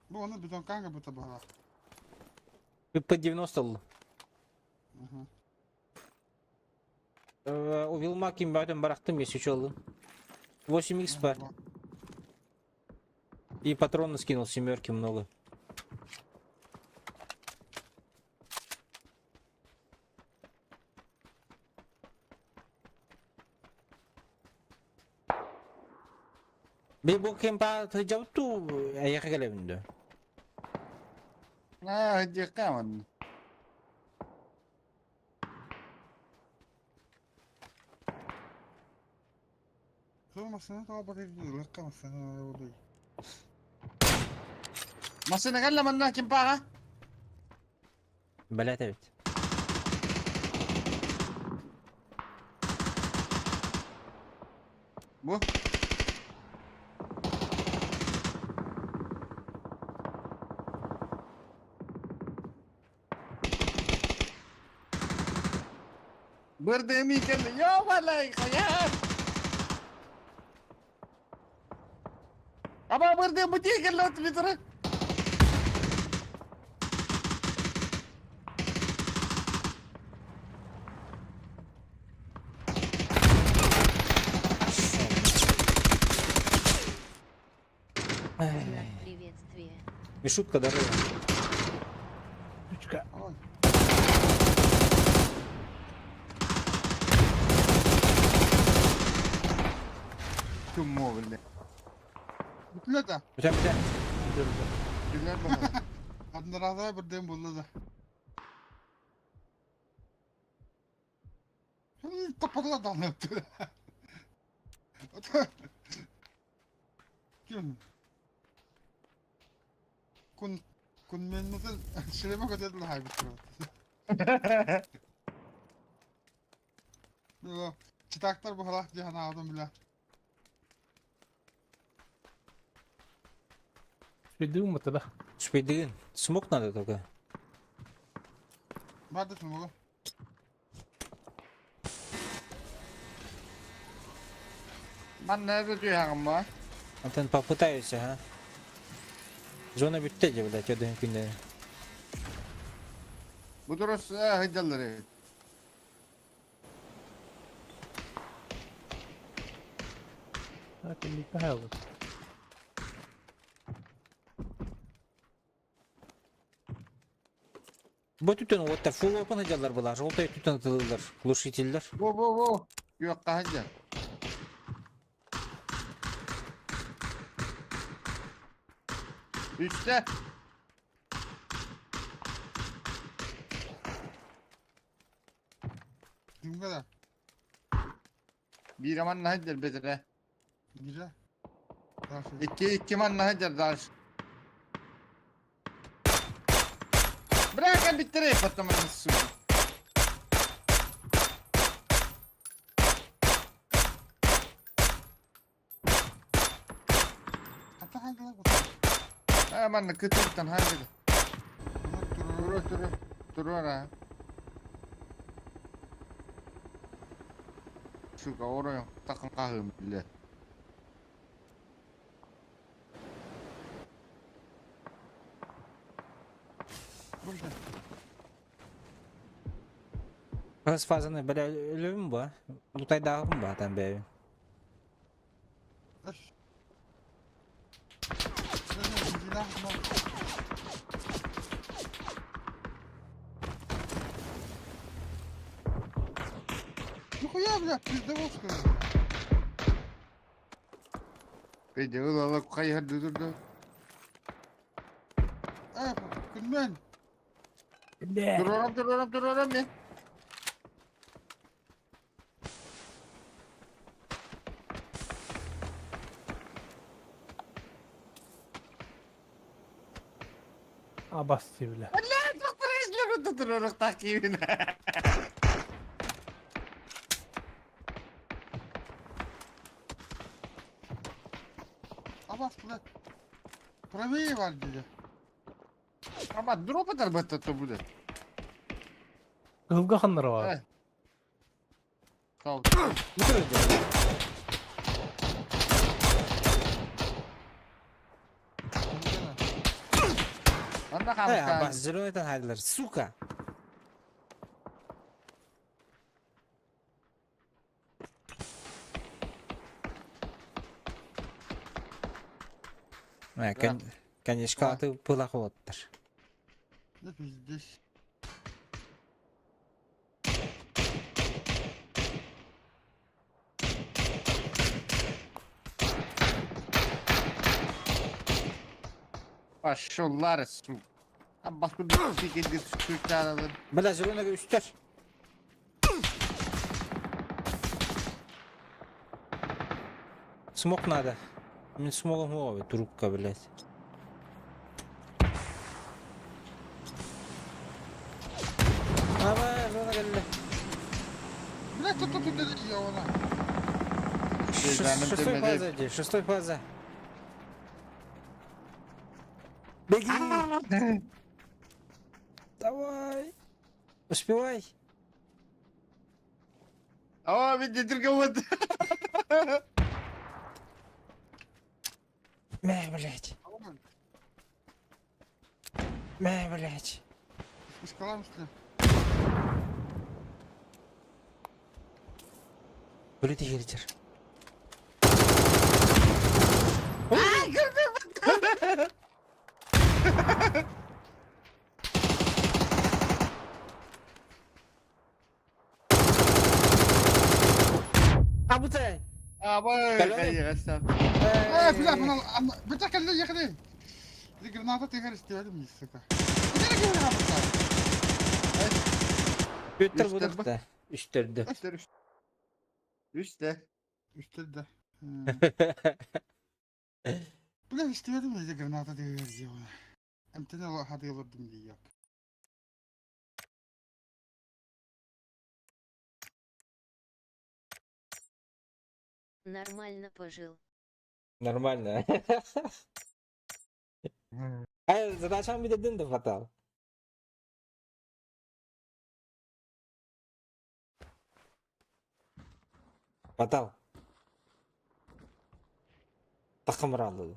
Бу оны бетон канга бута бала. П-90 л. Ага. У Вилма ким байтын барахтым, если чё. 8х бар. И патроны скинул, семерки много. Би бу кемпа тыжауту аяққа келемінді. Аа, дикаман. Сол машина таға bakayım. Лаққа машина болды. Машина кэллэ манна кимпаға? Блять ведь. Бу. Бырды микелли. Йо, балай, хаяр. Аба бырды бутикелли от метры. Знак приветствия. Мишутка, здорово. Ой. Чумо, бля. Бүтле да. Бүтә, бүтә. Күләр баха. Одноразовый бірден болды да. Тападыла да өттү. Ким? Кун кун мен мызын шлема көтөдүл хайбыт. Читактар бу халах жахана адам биле. Придумать тогда. Шпейдыгын. Смок надо только. Барды смогу. Манна это түйәгім ба? Антон, попытаюсь, ага. Зона бүтте же, блядь, өдөн күндө. Бу дұрыс хыджаллары. Так, не Михайлов. Бу түтөн отта full open хыджалар была, желтый түтөн тылылар, глушительдер. Бу бу бу. Юққа хыджал. Үсте. Кимге да? Бир аман хыджал бетире. Бире. Икки икки манна хыджал дальше. Бля, кэлбиттэрэ потом они, сука. Э, манна кытыттан хайдыга. Турура, турура, турура. Сука, оройон такын кахым, бля. Хас фазаны бля өлөбүн ба? Лутайдааҕым ба там бэйэбин. Нихуя, блядь, пиздовозка. Пейде, ыл хайыһар дудурду. Э, күнмен. Турарам, турарам, турарам мен. Абасти, бля. Турарах такибин. Абас, блядь. Правее var dedi. Ама дропатар баттата будет. Кылга ханнара бар. Сау. Анда Э, хамка. Абас, зеленый хайдылар, сука! Э, конечно, ты пылахоттар. Да пиздец. Пошел сука. Абас куда ты сука. Бля, зеленый үстер. Смок надо. Мне смогом ловит, трубка, блядь. Давай, зона geldi. Блядь, тут тут тут я она. Шестой фаза иди, шестой фаза. Беги! Давай! Успевай! А, видите, другого. Мэ, блядь. Мэ, блядь. Искалам, что ли? Блядь, гельтер. Абутай! Абай, конечно. Э, бля, мына бытак әллә яхны. Ты граната ты говоришь, ты мне, сука. Үттер будукта. Үстөрдү. Үстер, үстер. Үстер да. Бля, истебедим эти граната ты говоришь, Эмтене хадыйлырдым дейек. Нормально пожил. Нормально. Ай, задачам бит да фатал. Фатал. Такымыр.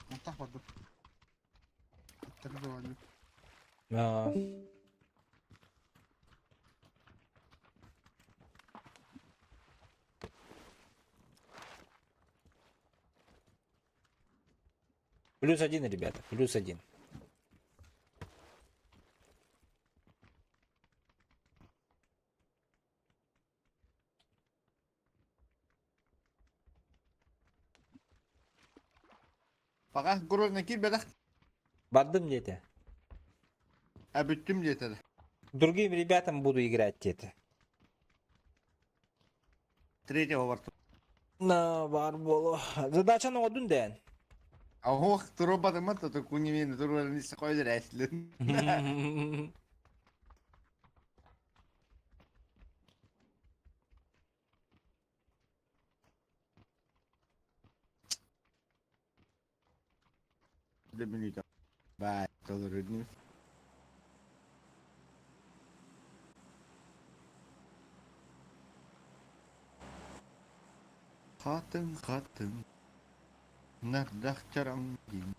Мотах барды. А. +1, ребята, +1. Пока Грозный киирбэтэх. Бардым диэтэ. А бүттүм диэтэ. Другим ребятам буду играть диэтэ. Третьего бартым. На бар боло. Задачаны одун дэн. Ох, туруба то куни туруба не сакой рәслин. Две минуты. Бай, толорудни. Хатын, хатын. Нардах чарам дин.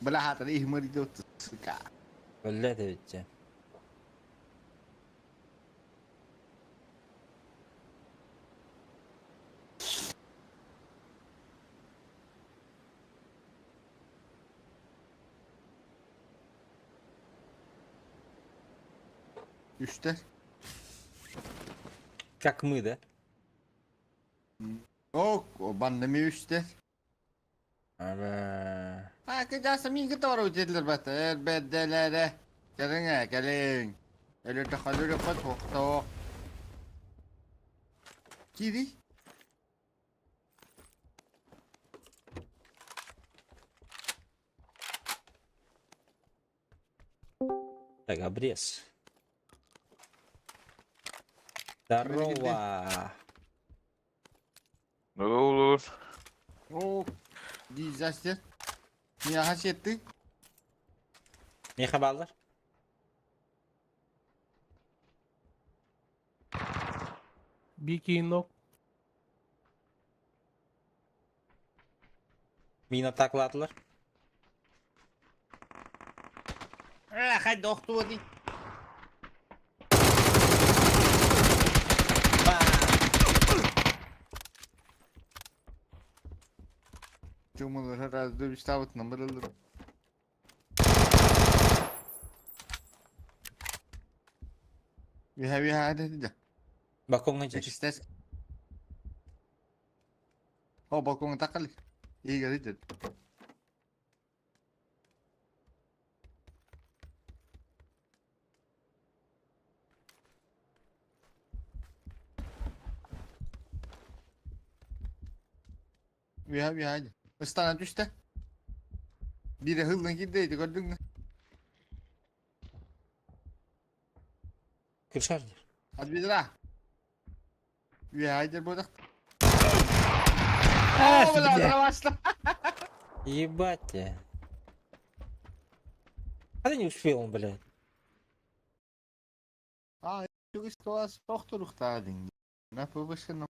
Бля, хатын их моридот, сука. Өллө дебитче. Үстэр. Как мы, да? О, баннами үстэр. Ага. А, кыдаса мин кытары өтелер бата. Эр бәдделәре. Кэлиҥ ээ, кэлиҥ. Өлөрдө халыры кот хохто. Кири. Так, обрез. Здорово. Olur. О, дизастер. Не хасетты? Не хабалар? Бикинок. Мина такладылар. Э, хай дохту ди. Чумал раз ставить номер. Виха виха да. Балконга жер. Экстес. О, балконга такали. Игорь идет. Виха виха. Ыстана түстэ. Бири хылдан кирдейdi gördün mü? Кыршар. Hadi bir daha. Виха burada. Ах, О, бля, бля. başla. Ебать. я. А ты не успел он, блядь. А, чугас тохтуруктаадың. На повышенном.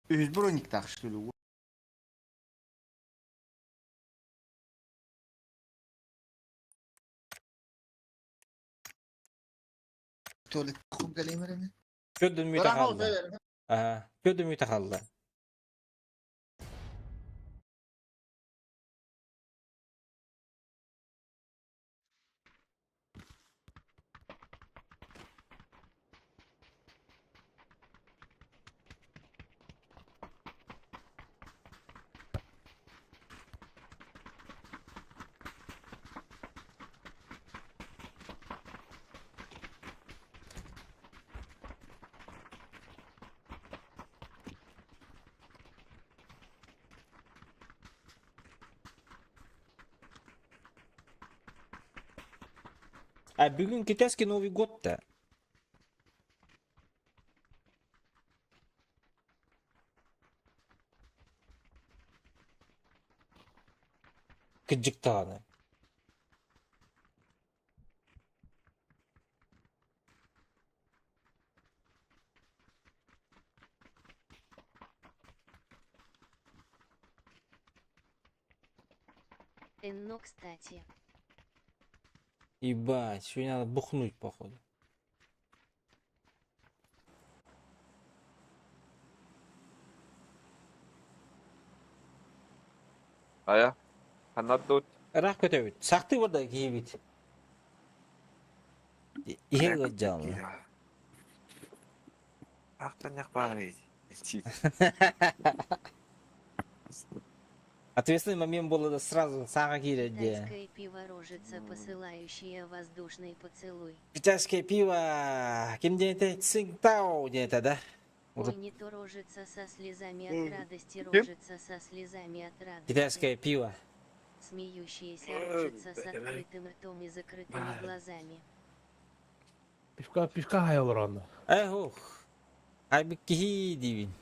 Үс броник так что ли? Туалет хугалемерами. Көдүм мүтә қалды. Ага, көдүм мүтә қалды. А бүгүн китайский Новый год-то. Кыдьыктааны. Но, кстати. Ебать, сегодня надо бухнуть, походу. Ая. Ханнадут. Ыраах көтөбүт. Сахтыы барда киһибит. Иһэ ыалдьалла. Ахтанях баар. Ответственный момент было да сразу саҥа киирэр дии. Китайское пиво рожица, посылающая воздушный поцелуй. Китайское пиво ким диэтэй? Цинтао диэтэ да? Ой, не то рожица со слезами от радости, рожица со слезами от радости. Китайское пиво. Смеющаяся рожица с открытым ртом и закрытыми глазами. Пивка, пивка хайалар Эх, ух. Айбыт киһи диибин.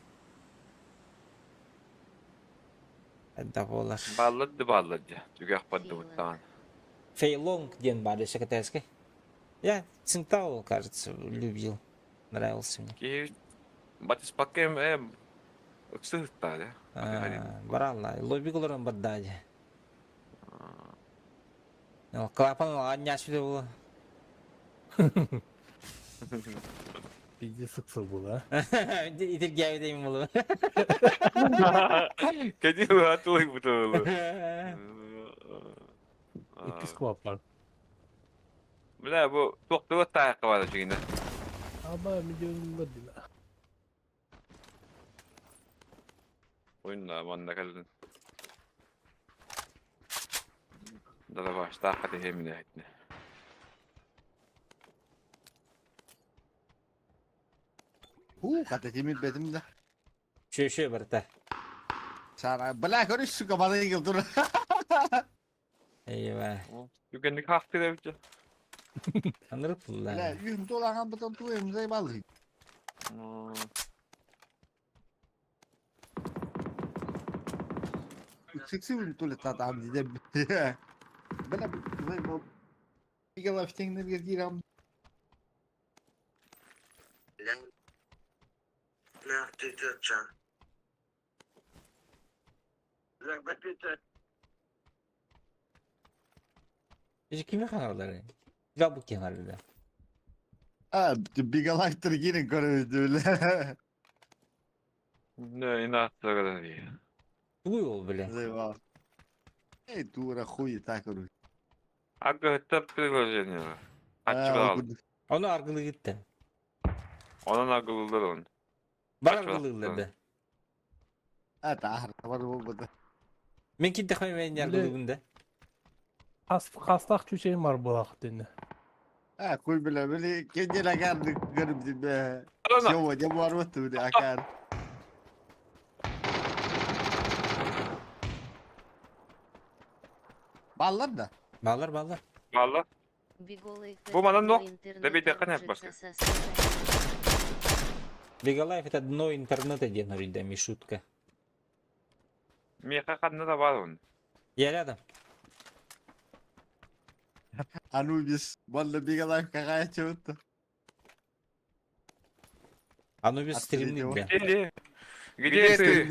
Хайдах буолар? Баллады баллады. Түгэх бардыбыттаан. Фейлонг диэн баар өссө китайскай. Я Цинтао, кажется, любил. Нравился мне. Киһи батыспакка эм ыксыһыттаа Баралла. Лобик олорон барда дии. Клапан анньааш бүтэ буолуо. Пиздец ыксал була. Итиргээбит буолуо. Кэди атылый бутылы. Иккис клапан. Бля, бу туохтуга таайыкка бара дьигинэ. Аба миллион дина. Ойна манна кэлин. Дарабаштаахха тэһиэминэ этинэ. Уу, хата тимир бэтим да. Шөшө барыта. Сара, бля, көрүс, сука, баны игил тур. Эйва. Түгэнник хаахтыра эбит. Анырып Бля, булла. үйүм толаган бытан туйым заебал. Сексивин тули татам диде. Бля, заебал. Игала в теңнерге кирам. Кими хаҥаралар? Жабык киҥарыда. А, бигалактыр кирин көрөбүт бля. Не, инаттыгы дии. Тугуй ол бля. Заебал. Эй, дура хуй так көрү. Агы приложение. Ачып Ону аргылыгытта. Онон агылылар он. Бар аргылыылар да. А, та, бар болбуду. Мен кидде хой мен аргылыыбын да. Хастах чүчейм бар булах дени. А, хуй бля, бля, кенде агар көрүп бля. Всё, не бар вот бля, акар. Баллар да. Баллар, баллар. Баллар. Биголайф Бу манан дно но. Дебейде канат башка. Бегалайф это дно интернета диэн орүйдэ Мишутка. Миэхэ ханна да бар он. Я рядом. Анубис, балла бигалайф какая чего-то. Анубис стримный бля. Где? Где ты?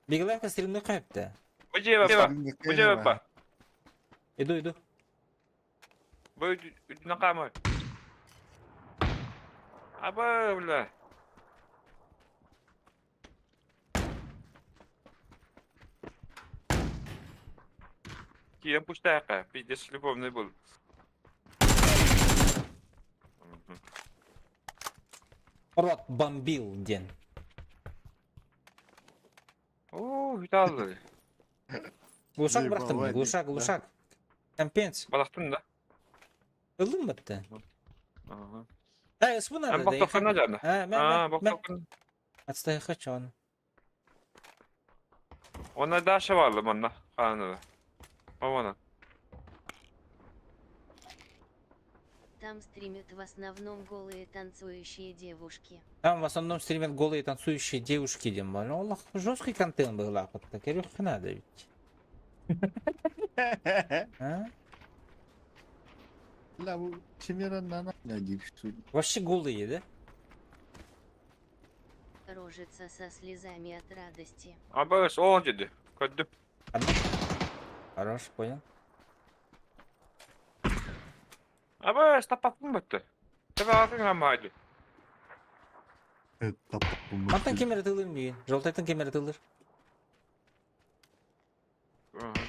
Бегалайф стримный кайпта. Бу Бу Иду, иду. Бу накамы. Аба, бля. Кием пустяка, пиздец любовный был. Рот бомбил ден. О, видал. Глушак бырахтым, глушак, глушак. Компенс. Балахтын да. Ылым бытты. Ага. Э, СВ надо. Бактокын надо. А, А, бактокын. Отстай хочу он. Она Даша валым онна. Ханова. Ована. Там стримят в основном голые танцующие девушки. Там в основном стримят голые танцующие девушки, дем. Аллах, жесткий контент был, лапот. Так надо ведь. А? Бля, бу чемеран на Вообще голые, да? Рожица со слезами от радости. Аба, о, деди. Көдүп. Хорош, понял. Аба, стапаттым бітті. Тебе атын амайды. Мантан кемер тылыр миин. Жолтайтын кемер тылыр.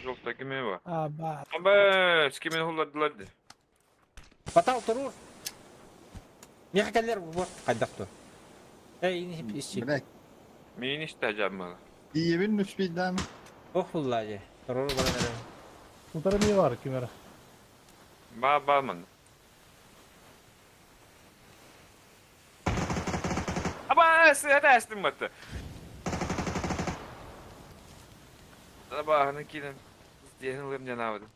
Желтая кимева. А, бар. Аба, с кем хуладылар ди. Батал турур. Миэхэ кэллэр бу хайдах ту. Эй, ини исчи. Блядь. Мин истэ жаммала. Иебин успейдам. Ох булла же. Турур баран эрэ. Утары не бар кимер. Ба ба ман. Аба, сыата астым батты. Аба, аны киден. Здесь ылым жанабыдым.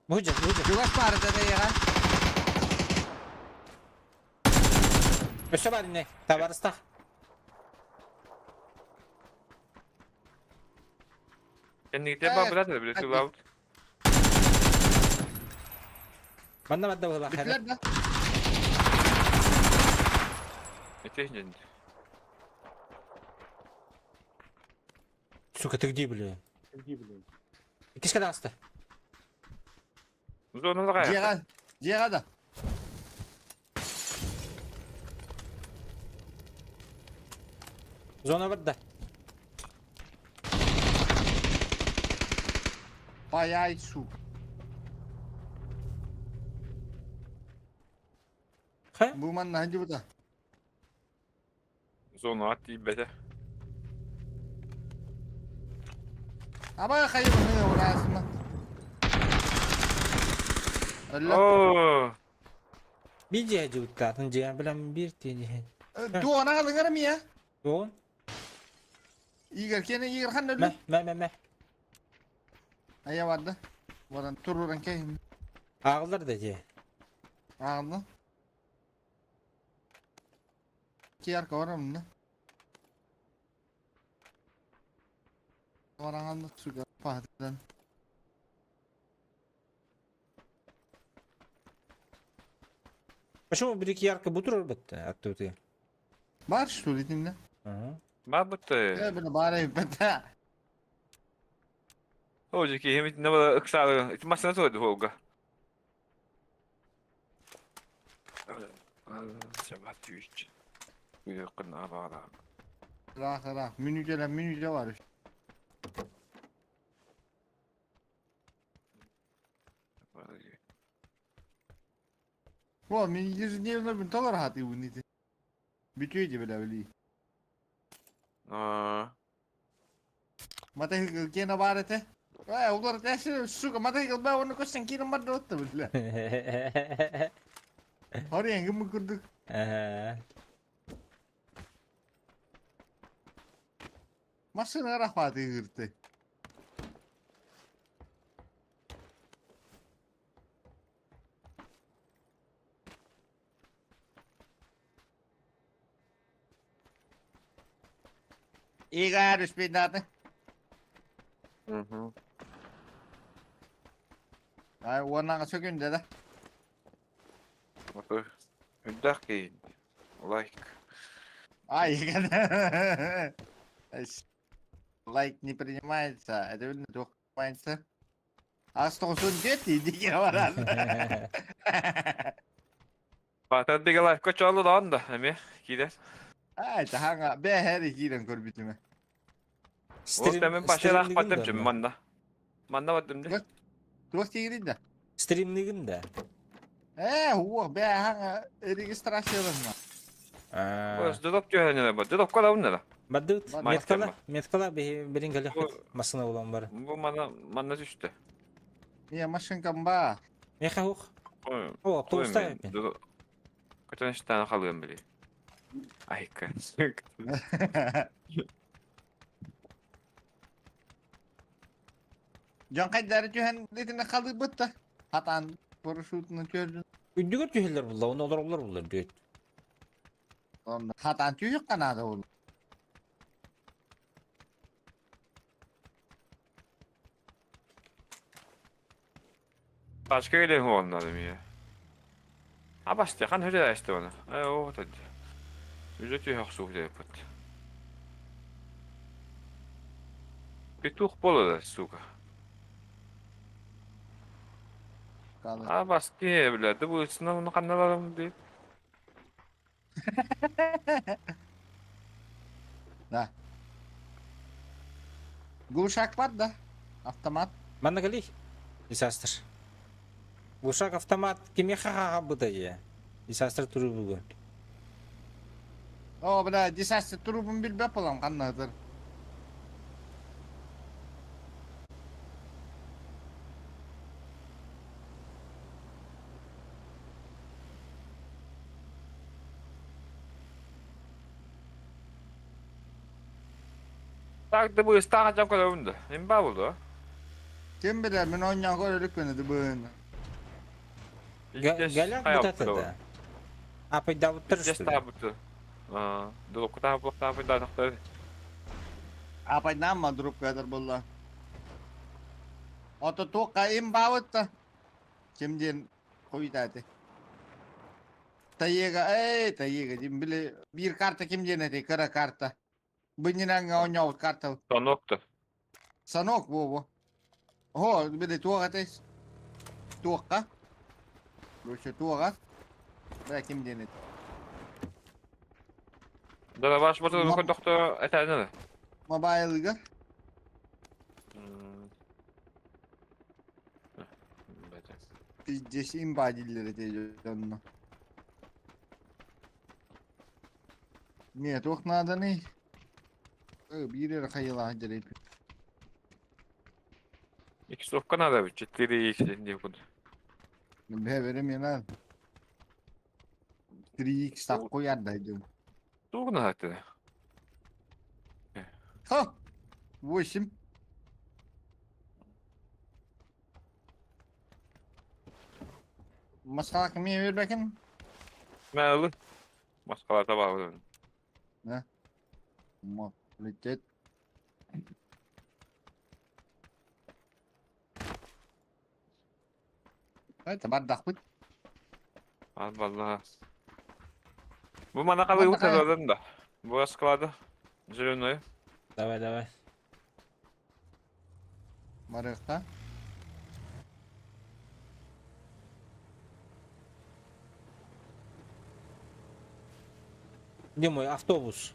Бу же, бу же. Чугас баар да яга. Өссө бар ине. Табарыстах. Кэннигите ба брат, биле тулаут. Манна бадда була хара. Битлер да. Этехнен. Сука, ты где, бля? Кишка даста. Зона лага. Дьиэҕэ. Дьиэҕэ да. Зона барда. Паяй, сука. Хэ? Бу манна дьубута. Зона ат тиибэтэ. Аба хайы мына урасма. Өллө. Оо, Bir же жуттатын же билем бир тени. Туона алыңар мия. Он? Игорь кene Игорь хан Мә, өллө. мә, мә, мә. Ая барды. Баран туруран кейм. Ағылар да же. Ағылды. Киярка барам да. Баран сука пахтан. Почему бир iki ярко бутур бітті аттуты? Бар что ли тимде? Ага. ба бутты. Э бile бары бата. Оо, жеки хемит не ыксалы. Ити машина туады холга. Сабат түйүч. Үйөккүн абала. Рах рах. Минүтеле минүтеле бар. О, мен ежедневно мен талар хаты унити. Бүтөйди биле били. Аа. Мата кена бар эте. Э, улар тэши сука мата ба оны көстен кирим бар дотты биле. Хорен ким күрдүк. Ага. Машина рахматы кырты. Игорь успейдаты. Мгм. Ай, оннан сөкүн деді. Ото үддах кейин. Лайк. Ай, Игорь. Лайк не принимается. Это видно, только принимается. А 189 иди баран. Батан биге лайк кочолу да онда, эме кидер. Ай, таханга бэхери кирен көрбүтүмө. Ол тәмен башарах батым чүм манна. Манна батым де. Туох тигирин да. Стримнигин да. Э, уох, бэханга регистрацияланма. Ос дедоп түйәнеле ба. Дедоп кала уннала. Баддыт, Бад- меткала, меткала бирин кэлэх масына улан бар. Бу мана манна түштү. Мия машинкам ба. Меха хух. О, автобуста эпин. Качан штан халыгын били. Айка. Жон кайдары түһэн итинне калды бытта. Хатан парашютны көрдүн. Үндүгөр түһэллэр булла, оны олар олар буллар дүйөт. Онда хатан түйүк канада ол. Башка эле хуоннадым я. А басты, хан хүрэ асты оны. Ай, о, тад. Үжө түйөх суу деп бат. Петух буолар, сука. Калы. А баски, бля, да бу сына ханналарым дип. Да. Глушак бар да. Автомат. Манна кэлий. Дизастер. Глушак автомат кимиэхэ хаһабыта дии. Дизастер туруу бүгүн. О, бля, десасты трубын билбэт буолам ханнаатыр. Так да бу ыстаах дьон көрөбүн да. Имба булду. Ким билэр, мин оонньоон көрөлүк көнөдү быһыны. Иккис Галяк хайа бутата булду. да. Апайдабыттар Иккис что ли? таабыты. Дулукка таабыт таабыт. Апайнаама друп кадр буолла. Ото туохха им баабытта. Ким диэн хуйдааты. Тайыга, эй, тайыга, дим били биир карта ким диэн этэй, кыра карта. Бынньынаҥҥа оонньообут карта. Тонокто. Санок буолуо. О, били туох этэй? Туохха? Короче, туоҕа. Бля, ким диэн этэй? Да ваш буту доктор это Мобайлыгар. Пиздец, имба дииллэр этэй дьонно. Не, туох нааданый? Биир эрэ хайылаах дьэрэй. Иксовка надо, 4 икс не буду. Бэ берем 3x так коярда идем. Тугна это. Ха! 8. Маскалак мне бербекен? Мәлі. Москва табабын. Да. Мо, лететь. Это бардак бит. Ал балла. Бу мана калы утадым да. Бу склада. Зеленый. Давай, давай. Барыкта. Где мой автобус?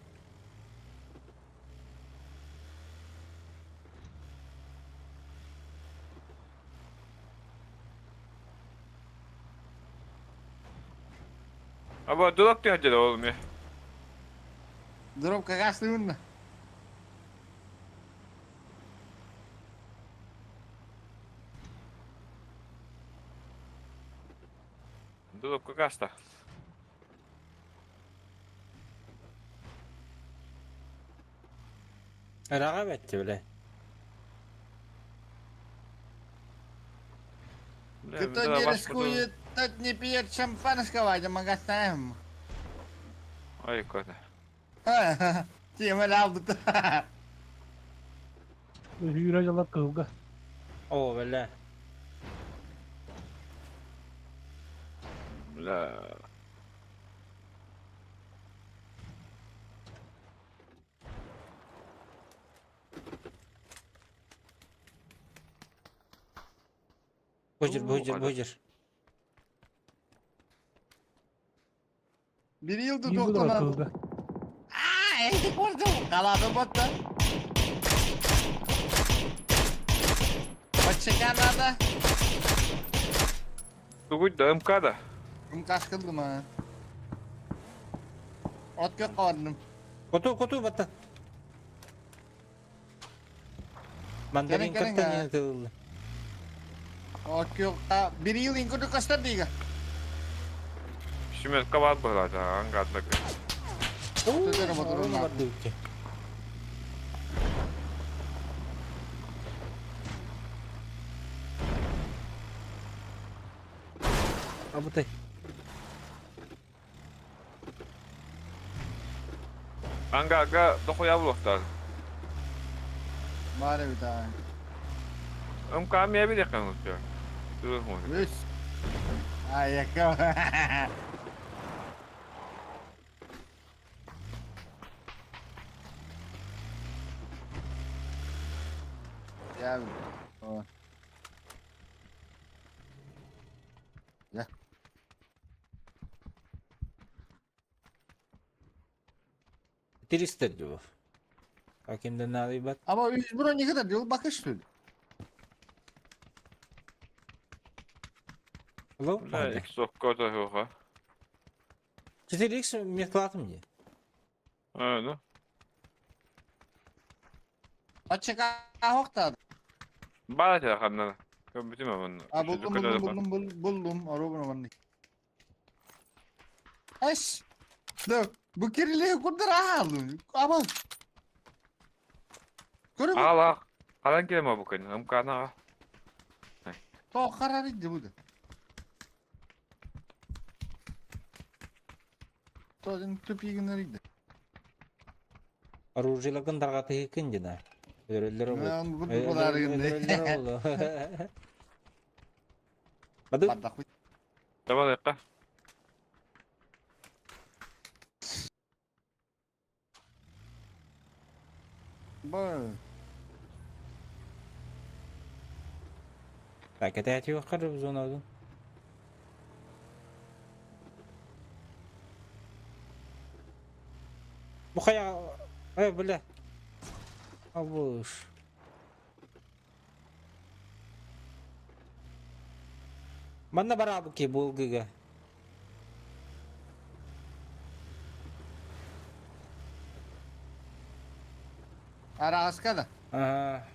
А вот дурак ты хотел, oğlum. Дроп какасты Дурак какаста. Ыраҕа бэтти, бля. Кто не рискует, тот не пьет шампанского, а мы гостаем. Ой, кота. Тема лабыт. Сүүрэ дьалар кыһылга. О, бля. Бля. Божер, божер, божер. Bir yıldır Биир тоқтон буолар кыһылга. Ай, көрдüm. Қалады ботта. Бачаканада. Тугуй да МК да. Кым кашкылды ма? От кök қалдым. Коту, коту, батта. Мандарин Кэлин, кэлин, кытта не тылла. От kök bir yıl inkıdı kaçta дейгі. Шүмет кабат была, да, ангадна. Төтері батырына. Абытай. Ангага дохуя булуктар. Бары bir tane. МК мия бир якын улуктар. Үс. Ай, якы. Я... О. Я. 300 дюбов. А кимден надо Ama biz buna ne kadar yol bakış söyle. Алло? Бля, иксокко да хуха. 4х метлатым мне. А, ну. Açık ahok da. Бара те ханна. Көбүтүм аман. Ha buldum buldum buldum buldum buldum. Araba bunu. Eş. Dur. Bu kirliliği kurdur aldım. Ama. Көрө bu. Ала. Халан келем бу күн. Ымкана. To karar indi bu da. To tüp günler indi. Оружиеларгын тарҕатыһы кындина. Өрөллөр обут. Ben bu bu kadar indi. Өрөллөр обут. Бады? Давай якка. Bu. Так, это я тебе в зону. Бу хайа... Э, бля. Абыш. Манна барабыки булгыга. Araska da. Ага.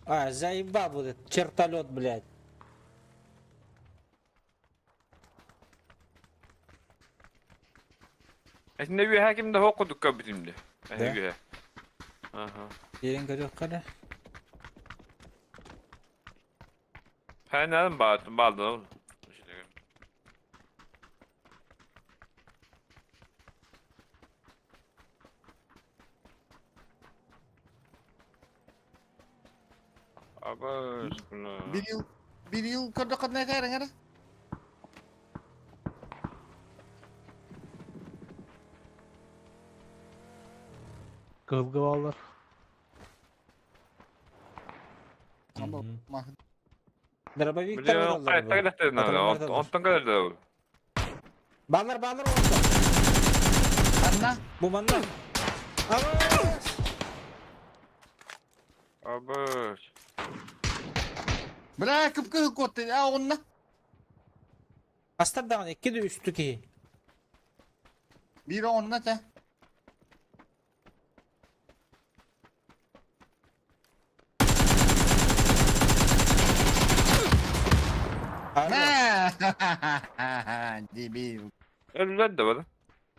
А, заебал вот этот чертолет, блядь. Этинде үе хакимде хокудук көбүтүмдү. Да? Эһиге. Ага. Берин көрөх кара. Хайнан баат баалды. Абас, бля. Bir yıl bir yıl көрдө кандай кайрың ара? Кызгы балдар. Ama mah Дробовик Бля, кайта келет надо. Онтон келет. Баллар, баллар онтон. Анна. Бу манна. Абас! Абас. Бля, кып кыл котты. А онна. Астардан 2 де үстü ки. Bir onна та. Debil. Öldüler de bana.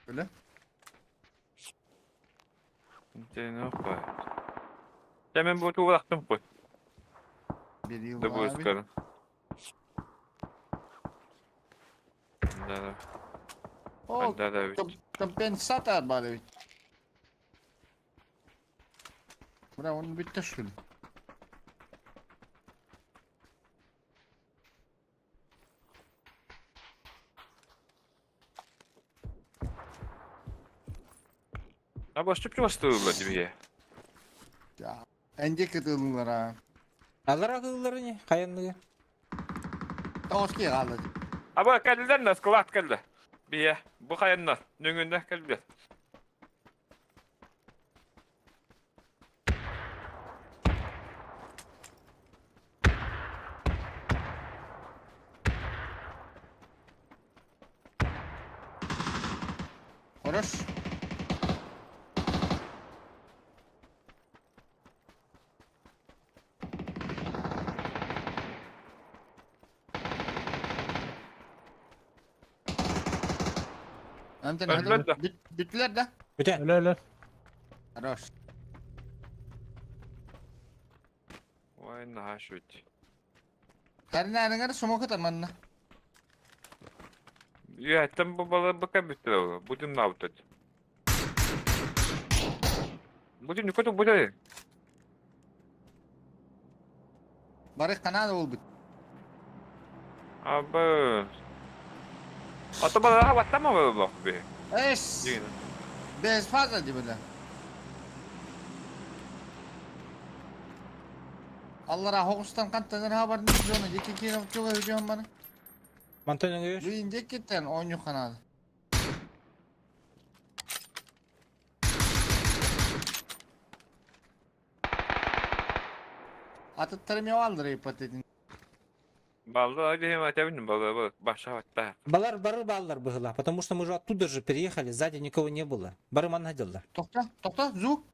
Öyle. Ne koy. Hemen bu tuğu bıraktım koy. Bir yıl Da bu abi. ıskarın. Да, O да, да, да. kompensator bari. Bura onu bitti şunu. А баш чүп чугастырылар дибиге. Ya. Ence kıtıldılar ha. Алар акыллары не? Каянныгы. Тоски kaldı. Аба кәлдер нас кылат кәлде. Бие, бу каянна, нүңүндә кәлдер. Хорош. Anten hadi. Öldüler de. Bit, bittiler de. Бүтә. Öyle öyle. Хорош. Ой, нахашуть. Karın smoke atar manna. Я там бала быка бүттү. Будем наутать. Будем никуда будет. Бары канал буолбут. Абы. Ото балаха баттама болбох би. Эс. Без фаза дибиле. Аллара хоғыстан қантан хабар жоны деки кирем чуга хүжөн баны. Мантан өңөр. Бу индеккеттен ойну канал. Атыттарым явалдыр ипотедин. Балды дем атабын балды баша батта. Балар бары баллар было, потому что мы же оттуда же переехали, сзади никого не было. Бары манна делла. Тохта, тохта, звук.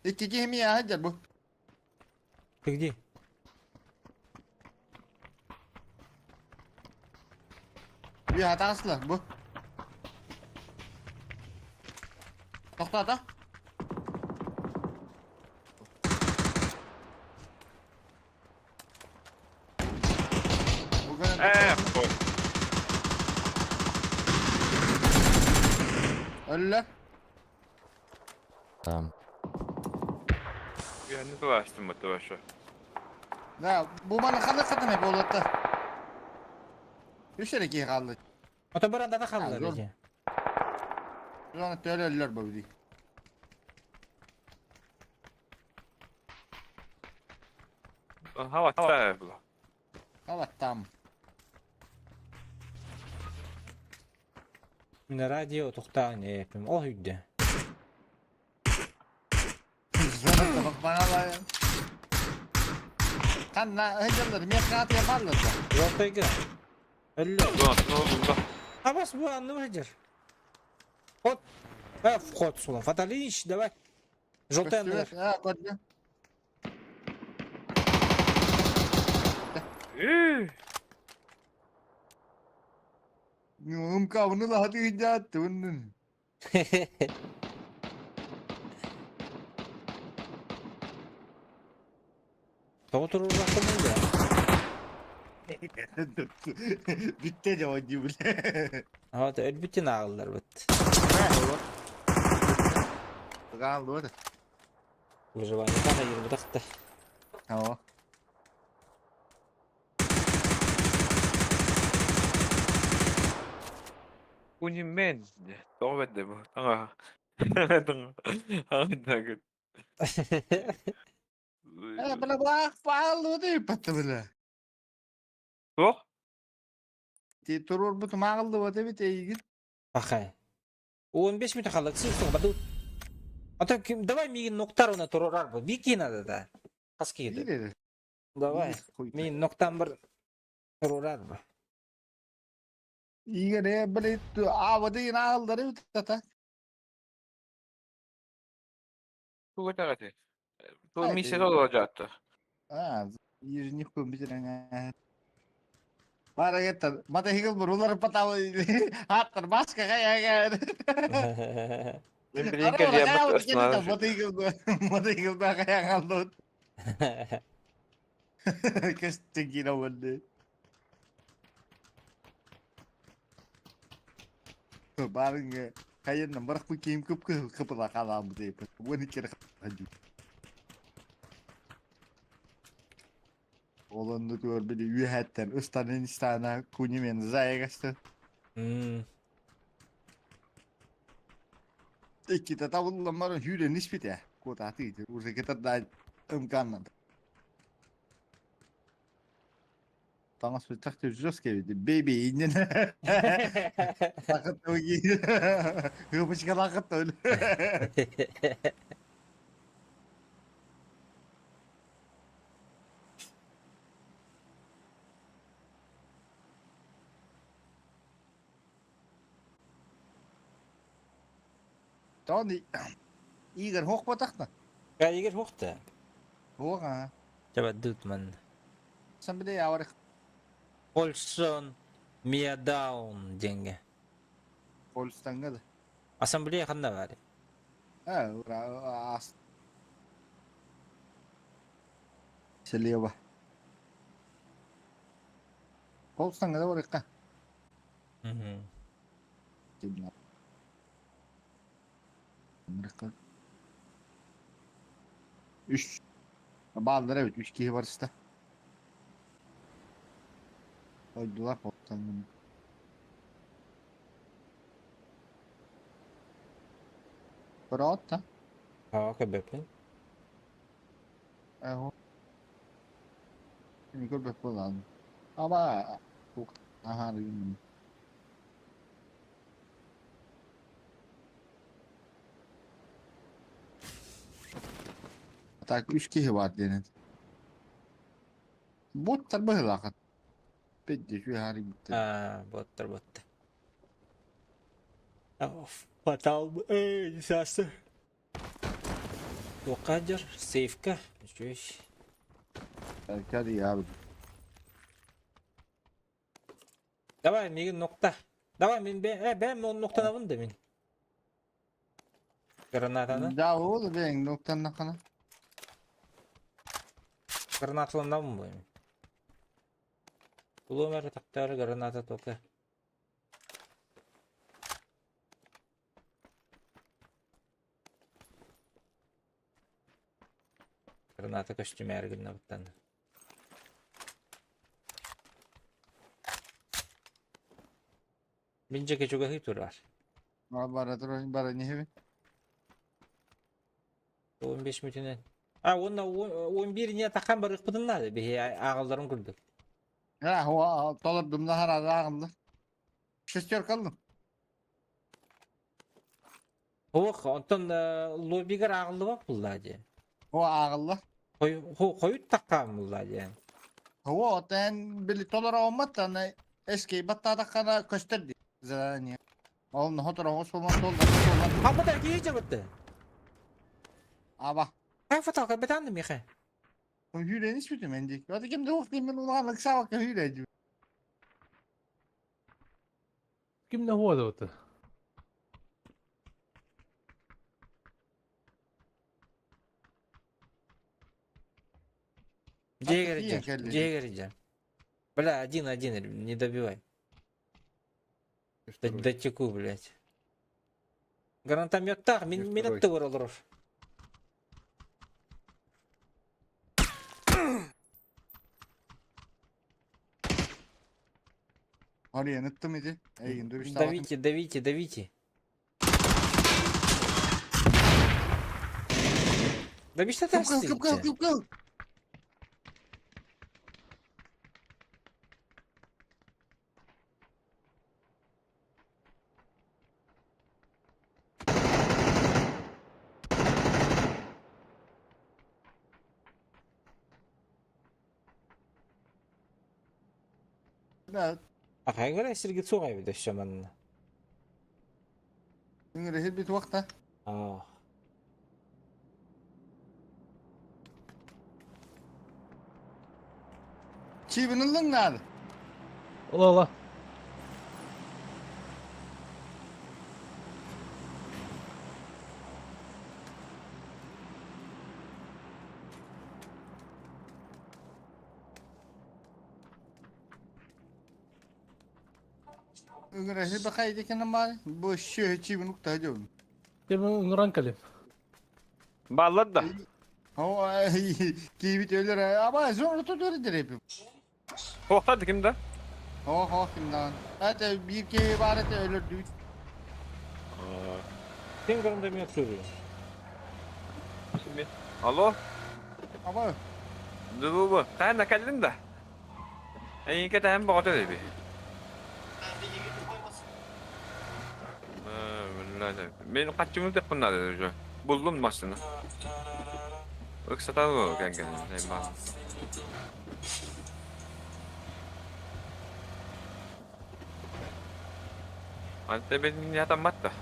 Икки кихими яхаджар бу. Ты где? Bir hatası bu. Тохта да. Э, Öldüler. Там. Я не dolaştım bu başı. Ya bu bana kaldı kadın hep oldu. Üç tane ki kaldı. Ото баранда да қалдылар zor. эти. Sonra töyle öldüler bu bir. Ha batta bu. Evet tamam. Мин радио тухтаан эпим. Ол үйдө. Sonra da bak bana la. Kanna hıcırlar mekrat yaparlar da. Жолтайга. Өллө. Ду. А бас бу анны выйдешь. Ход. Вход сюда. Фаталинич, давай. Желтый анны. Ha gördüm. Üü. Umka bunu la hadi hıcattı bunun. Тоҕо турурлахтын да. Bitti cevap gibi. Вот, өлбүтүн ағылар бит. Kaldı. Выживание тана ербутақта. Tamam. Унимен. Тоҕо бэрдэ бу. Таҥа. Таҥа. Аҥа Бля бах паалды деп батты бля. Туох? Ти турur бу тумагылды бу деп тейгин. Пахай. 15 минут қалды, сыйсың, баду. А то давай мигин ноктар турурар бу. Бики надо да. Хаски Билер. Давай. Мигин ноктан бір турурар бу. Игере биле ава деген агылдары тата. Туга тагаты. Ту миссия олажатты. А, ежник көмбүтер. Бара кетти. Мата хигил бур улар паталы. Аттар баска кая. Мен билинке диямат астына. Мата хигил мата хигил ба кая калды. Кестен болду. Барыңы кайыннан барак бу кийим көп кыпыла калам деп. Буну керек. Олонну көр били үйәттен ыстанын истана куни мен зайгасты. Икките табылламар хүрен испите. Кота тыйты. Уже кетер да ымканнан. Таңас bir такты жесткий бейби инен. Лакыт оги. Хыпычка лакыт өл. Тони Игорь хох батахна. Ка Игорь хохта. Хох а. Жаба дутман. Сен биле явар. Ольсон Миадаун деньги. Полстанга да. Ассамблея ханна бар. А, ура, ас. Слева. Полстанга да бар Мгм. Үш. Бааллар эбит, үс киһи барыста. Ойдулар хоттон. Көрөҕүт да? Аа, көрбөппүн. Эһо. Мин көрбөт буолаҕын. Аба, аһаар үүннүм. Так, үс киһи баар диэн этэ. Боттар быһыылаах. Педди үһаары бүттэ. Аа, боттар боттар. Фатал, эй, сасы. Туохха дьар? Сейфка. Үчүгэй. Кәди ябыт. Давай, миигин нокта. Давай, мин бэ, э, бэм ноктанабын да мин. Гранатаны. Да, ол бэйэҥ ноктаннаххына. Гранаталанабын бу мин. Улуом эрэ тахтаары граната только. Граната көстүмээри гыннабыттан. Мин дьэ чугаһыы турар. Бара турар, бара нехебин. 15 мүтүнэн. А, уонна 11 не тахан барыахпытын наада биһи ааҕалларын курдук. А, толордум да харада ааҕымда. Шестерка аллым. Ох, онтон лоббигар ааҕыллыбат буллаа диэн. О ааҕылла. Хойут таккаан буллаа диэн. О, отен били толоро оммат аны эскей баттаатаххана көстөр ди задание. Ол нохотор оҕус болман толла толла. Хаппытар киһи жабытты. Аба. Хай фоталка бетанды михе. Hüyrenin hiçbir mendik. Hadi kim de of мен улахан ыксабакка hüyre Ким не года Дьиэгэр дьиэгэр Бля, один-один, не добивай. Дотеку, блядь. Гранатометтах, мин минутты олорор. Oraya unuttum idi. Ey, dur işte. Давите, давите, давите. Да биш Кып кыл, кып кыл, кып кыл. А хайгара сирге сугай бит өссө манна. Үҥүрүһүр бит уохта. Аа. Чиибин ыллыҥ наада. Ола ола. Үҥүрүһүр бахай декенен баар. Бу сүөһү чиибин укта дьон. Ким ыҥыран кэлим. Баллар да. О, киибит өлөр. Аба, зор тутур дирепим. Хоқтады ким да? О, хо, кимдан. Это биир киһи баар этэ өлөрдүбүт. Ким гранатомет сүрү? Алло, Аба, Дубу, қайна кәлдің да? Әйін кәтәм бағыт өйбі. Мен қатчымын деп құннады уже. Булдum машина. Өксатан ол кәнген. Ante ben ятам батта.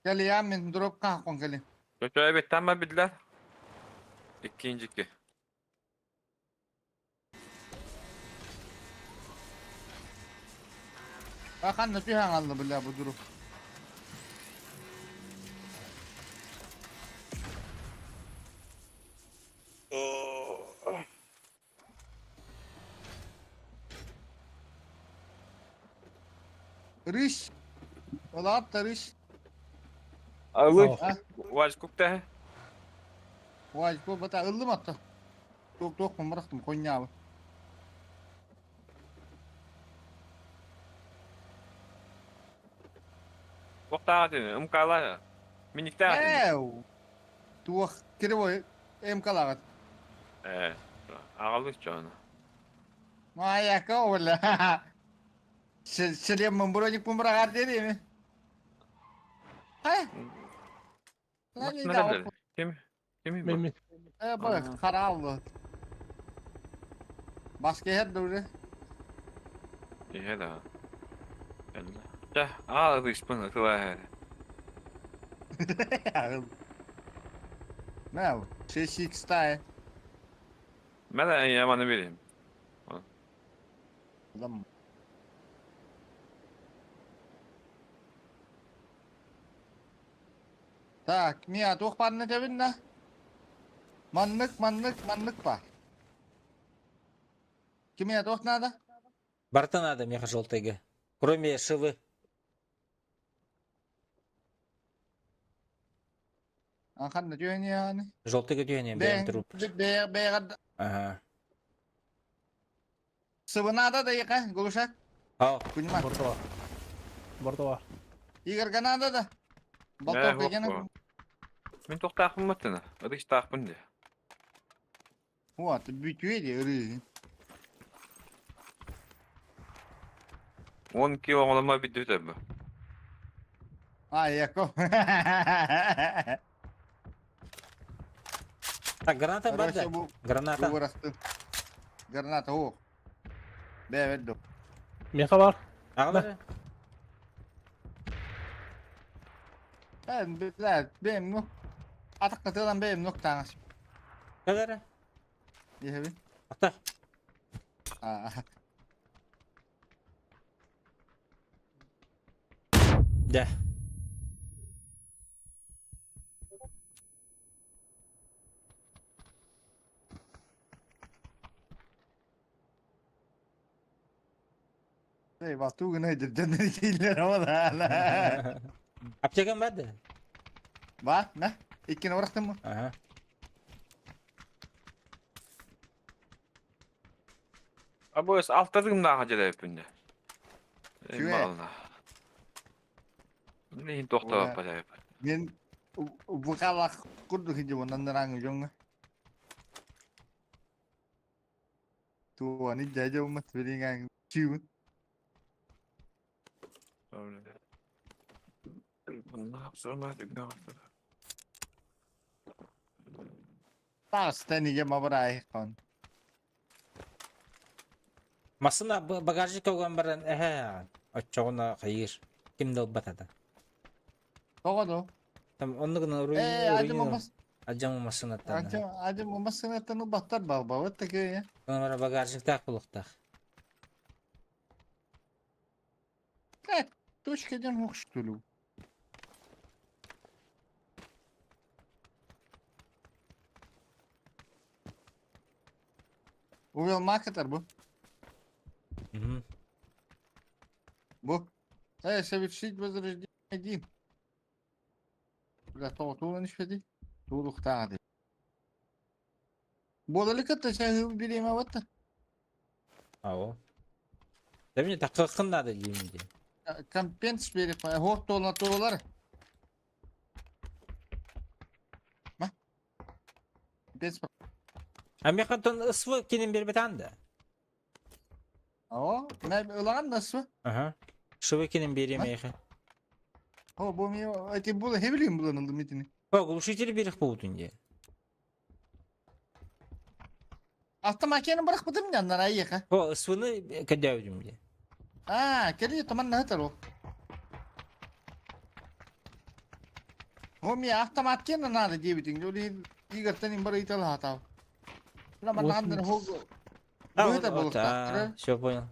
Кэлиям мин дроп каакон кэлин. Чөчө тамма билдер. Иккинчики. Ханна түһэн алла бля бу дроп. Рысь. Улаат рысь. Алый. А? Вальс кукта. Вай, ку бата ыллым атта. Туох туох мамырахтым коньябы. Туохтаах МКла. Миниктаах. Эу. Туох кривой МКлагат. Э. Аҕалык чону. Маяка ола. Селем броник пумрагар дедими. Хай. Ким? Ким? Мен Э, бак, хараллы. Баска хер дуры. Иһэ да. Чэ, аал ыспын ытыла Мэл, 6x тай. Мэлэ я маны берем. Адам. Так, мия туох барны дебин да? Маннык, маннык, маннык бар. Кимия туох надо? Барта надо, меха желтыйга. Кроме шивы. Анханна дүйен яны. Желтыйга түйене бэйэм труп. Бэ бэ Ага. Сыбы надо да яка, Глушак? Ау. Понимаю. Барда бар. Барда бар. Игорьга надо да? Болтовка гена. Мин туохтаахпын маттына. Ыдыштаахпын де. Вот, бүтүө де ыры. 10 кило оҥоломо бүттү бу. А, яко. Так, граната бар да? Короче, бу Граната. бу Граната, о. Бэ, бэ, Меха бар. Аҕалар. Ben бля, бэм ну. Атаккатылан бэм ну таңас. Кэлэр. Иһэбин. Ата. А. Да. Эй, батугына деден кейлер ала. Аптекам бар да? Ба, на? Иккини барахтым мы? Ага. Абы алтадым нааха дьэлэппин де. Чүө. Бална. Нин тохтоо палайп. Мен букалах курду хиджи онан раңы жоңга. Туаны жажа умат бериңаң чү. Тас тәниге мабарай кон. Масына багажник оган баран эһэ. Оччоҕуна хайыр. Ким да ылбатата. Тоҕо Там оннугuna Э, ажым мас. Ажам масынаттан. Ажым ажым масынаттан баттар балба вот такие. Онора багажниктаах булуктаах. Э, точка ден хохштулу. Увел макатар бу. Мгм. Бу. Э, совершить возрождение один. Бля, то тула не шведи. Тулу хтады. Бола ли катта шахы билеме ватта? Ао. Да мне так какын надо деймин де. Компенс берип, хох толна тулар. Ма? Компенс. А мен кантон ысвы кенен бербет анда. О, мен ылаган насы. Ага. Шыбы кенен берем эхе. О, бу ми эти була хевлим була нанды митини. О, глушитель берих болутун де. Автомакени бырак бытым яннар айыха. О, ысвыны кәдәүдүм де. А, кели томан нахтар о. О, ми автомат кен надо дебитин. Жоли Игорьтен им бар итал хатав. Ла манандыр хог. А, Бу это вот, было. а, все понял.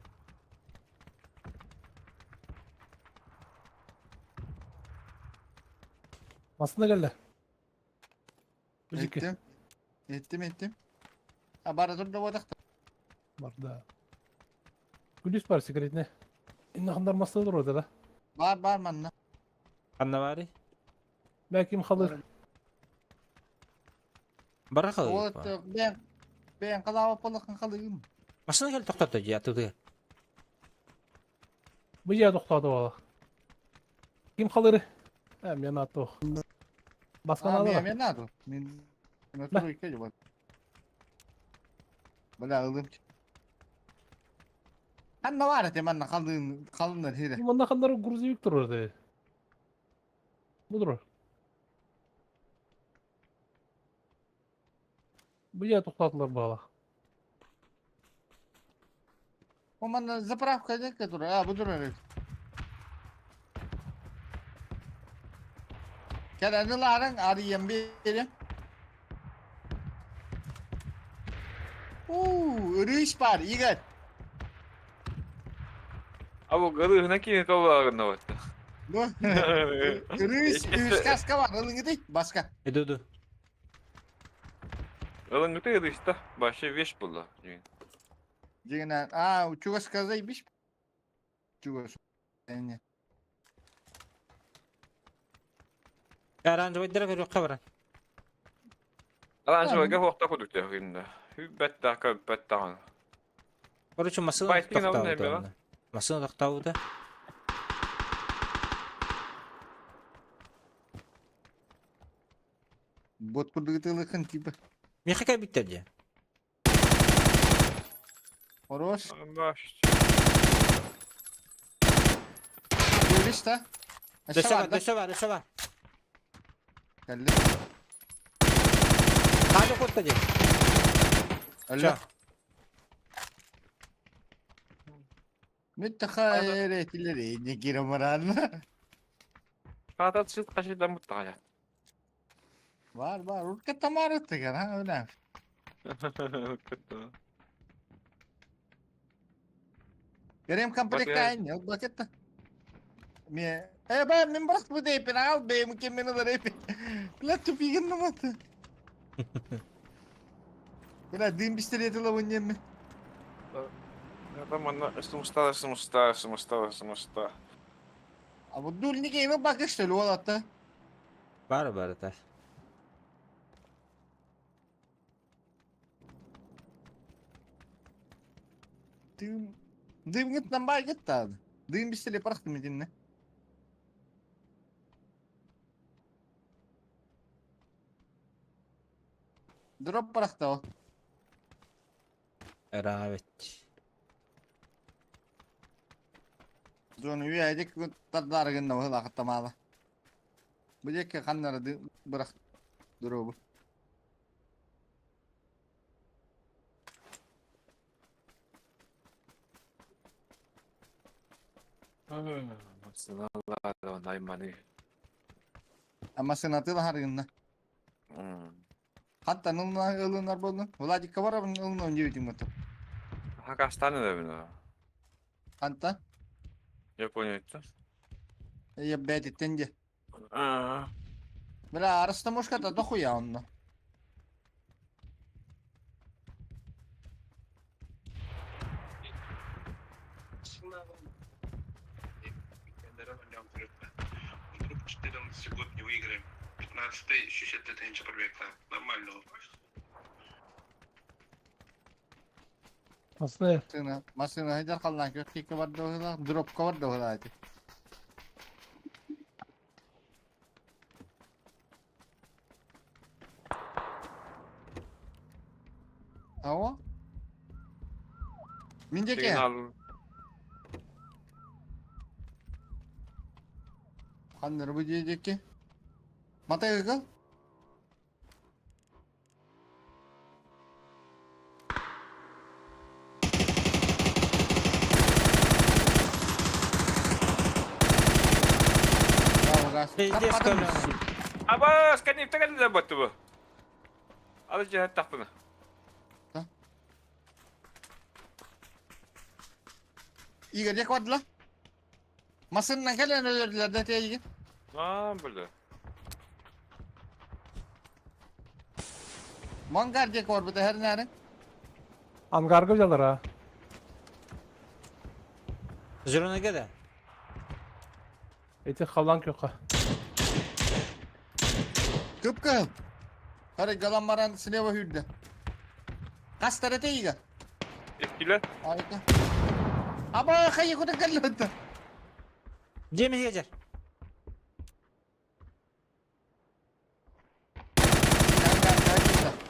Масына келді. Бізікі. Эттим. Эттим, эттим. А бара турда бодакта. Бар да. Күлүс бар секретне. Иннахандар масында тұр да. Бар бар манна. Ханна баарый? Бәким халыр. Бара Ол халыйпа. бэйэн бэйэн халаава полохын халыгым. Машина кэл тохтотто дии атыытыгар. Бу дьиэ тохтоото буолла. Ким халыры? Э, мен аттох. Баскан А, мен алыра. мен надо. Мен натура кеди бар. Бля ылым. Ханна бар эте манна халын халыннар хире. Мында хандар грузовик турар де. Бу турар. Бу дьиэ тохтоотулар буолла. О манна заправка дека тура. А, бу турар. Кэлэни ларың арыйан берем. Уу, ырыш бар, Игорь. А bu gırı кини толлагын вот. Бу. Ырыш, ырыш каска бар, ылыңы баска. Иду-ду. Ылыңгыты ырышта башы веш булла. Дигән, а, чуга сказай биш. Чуга. Эне. Оранжевый көрүөххэ баран. Оранжевыйга хуохта кудук төхүндө. Хүббәттә көббәттә. Короче, машина Байтын алын тохтообута эме онно. Машина тохтообута. Бот курдугытылыкын типа. Миэхэ кэлбиттэр дии. Хорош. Баш. Görüş та. Дөссө бар, дөссө бар, дөссө бар. Кэлли. Хаада кутта дии. Алла. Мүттахайретилери не кирамаран. Хата чыт кашыда муттага. Бар бар, урка тамара тегер, ha öyle. Берем комплект айын, бакетта. Ме, э ба, мен бірақ бу дейпин, ал бейм кемени ларепи. Бля тупигин наматы. Бля дым пистолети лавыннемми. Там она смуста, смуста, смуста, смуста. А вот дульник эми бакыш төлү болот Бар бар та. Дым дым гыттан бай гытта. Дым пистолет барахты мединне. Дроп барахта ол. Ыраабит. Зону үйәдик тардарыгын да хылакыттамала. Бу жекке каннары бырак дробу. Ама сенаты лахарыгынна. Хатта нылна ылынар болду. Владик бар ылына он девять мото. Хакастаны да бина. Ханта? Япония. Я бәти тенде. А. Бля, арыста мушката дохуя онно. Вдруг 14 год не выиграем. 15 60 пробег Нормально. Масына. Машина, машина хайдар калдан кök кикке бар дохула, дропка бар дохула ати. Ава? Миндеке. Сигнал. Ханныр бу диэдикки. Матай кыл. Пиздец, Коля. Абас, кәнеп тәгәле дә батты бу. Алы җәһәт тапны. Игорь дек бардыла. Масыннан кэлэн өлөрдүлэр да тиэйги. А, бля. Мангар дек бар бу хэр нәре. Ангарга взялар а. Зеленый да? Эти халан көкө. Кыпкыл. Хары галан баран слева хүрдэ. Хастара тейга. Эткилер. Айка. Аба хайы куда кэллэ. Дьиэм иһигэр.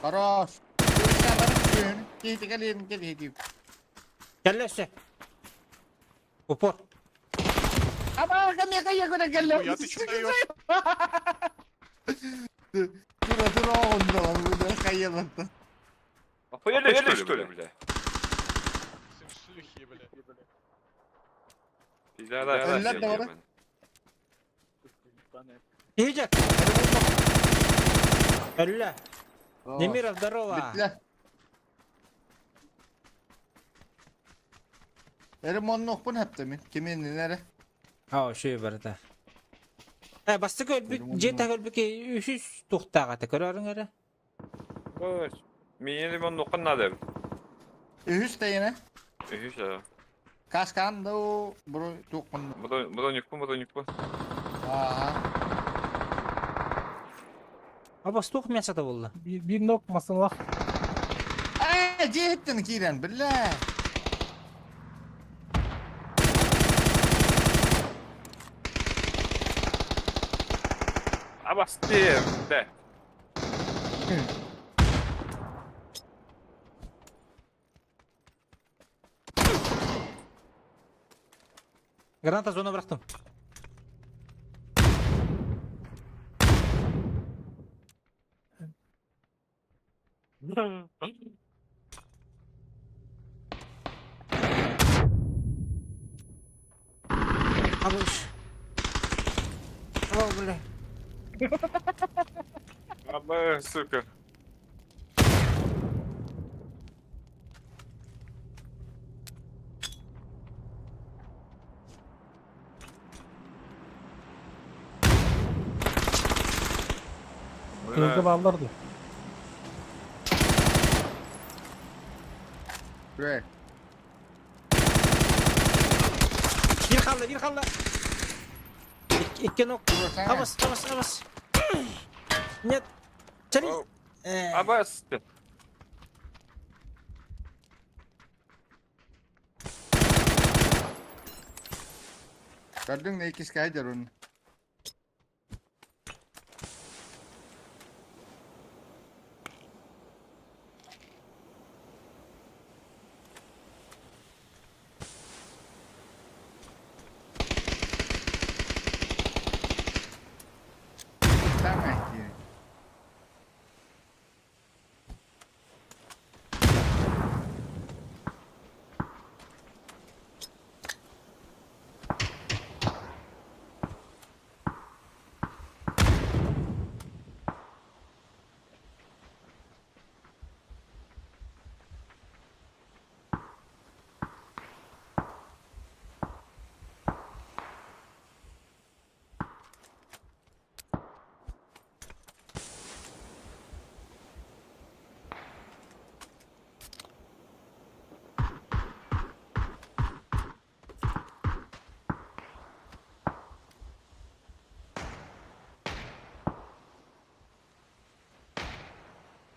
Хорош. Кэллэ өссө. Упор. Аба ками хайы куда кэллэ. Я ты чё даешь? Тура тура онда хайы Охуели, что ли, бля? Шлюхи, бля. Пизда, да, Өллөр да бары. Иһигэр. Өллө. Немиров, здорово. Битле. Эрим оннуохпун хэптэмин. Кимин нере? Аа, шүй барда. Э, бастык өлбүт, дьиэ таһыгар өлбүт үһүс туохтаах этэ, көрөөрүҥ эрэ. Миигин лимон нуққан надо. Үһүс тэйине. Үһүс, а. Каскан да бу туохпун. Броникпун, броникпун. Аа. А бастух мясо буолла. Биир нок масалах. Ээ, дьиэттэн киирэн, бля. Абасты, бля. Граната зона бырахтым. Абыш. О, бля. Аба, сука. Кыргы баллар ду. Бля. Биир хаалла, биир хаалла. Икки нок. Абас, абас, абас. Нет. Чари. Абасты. Көрдүң не икис кайдер он. Самай кири.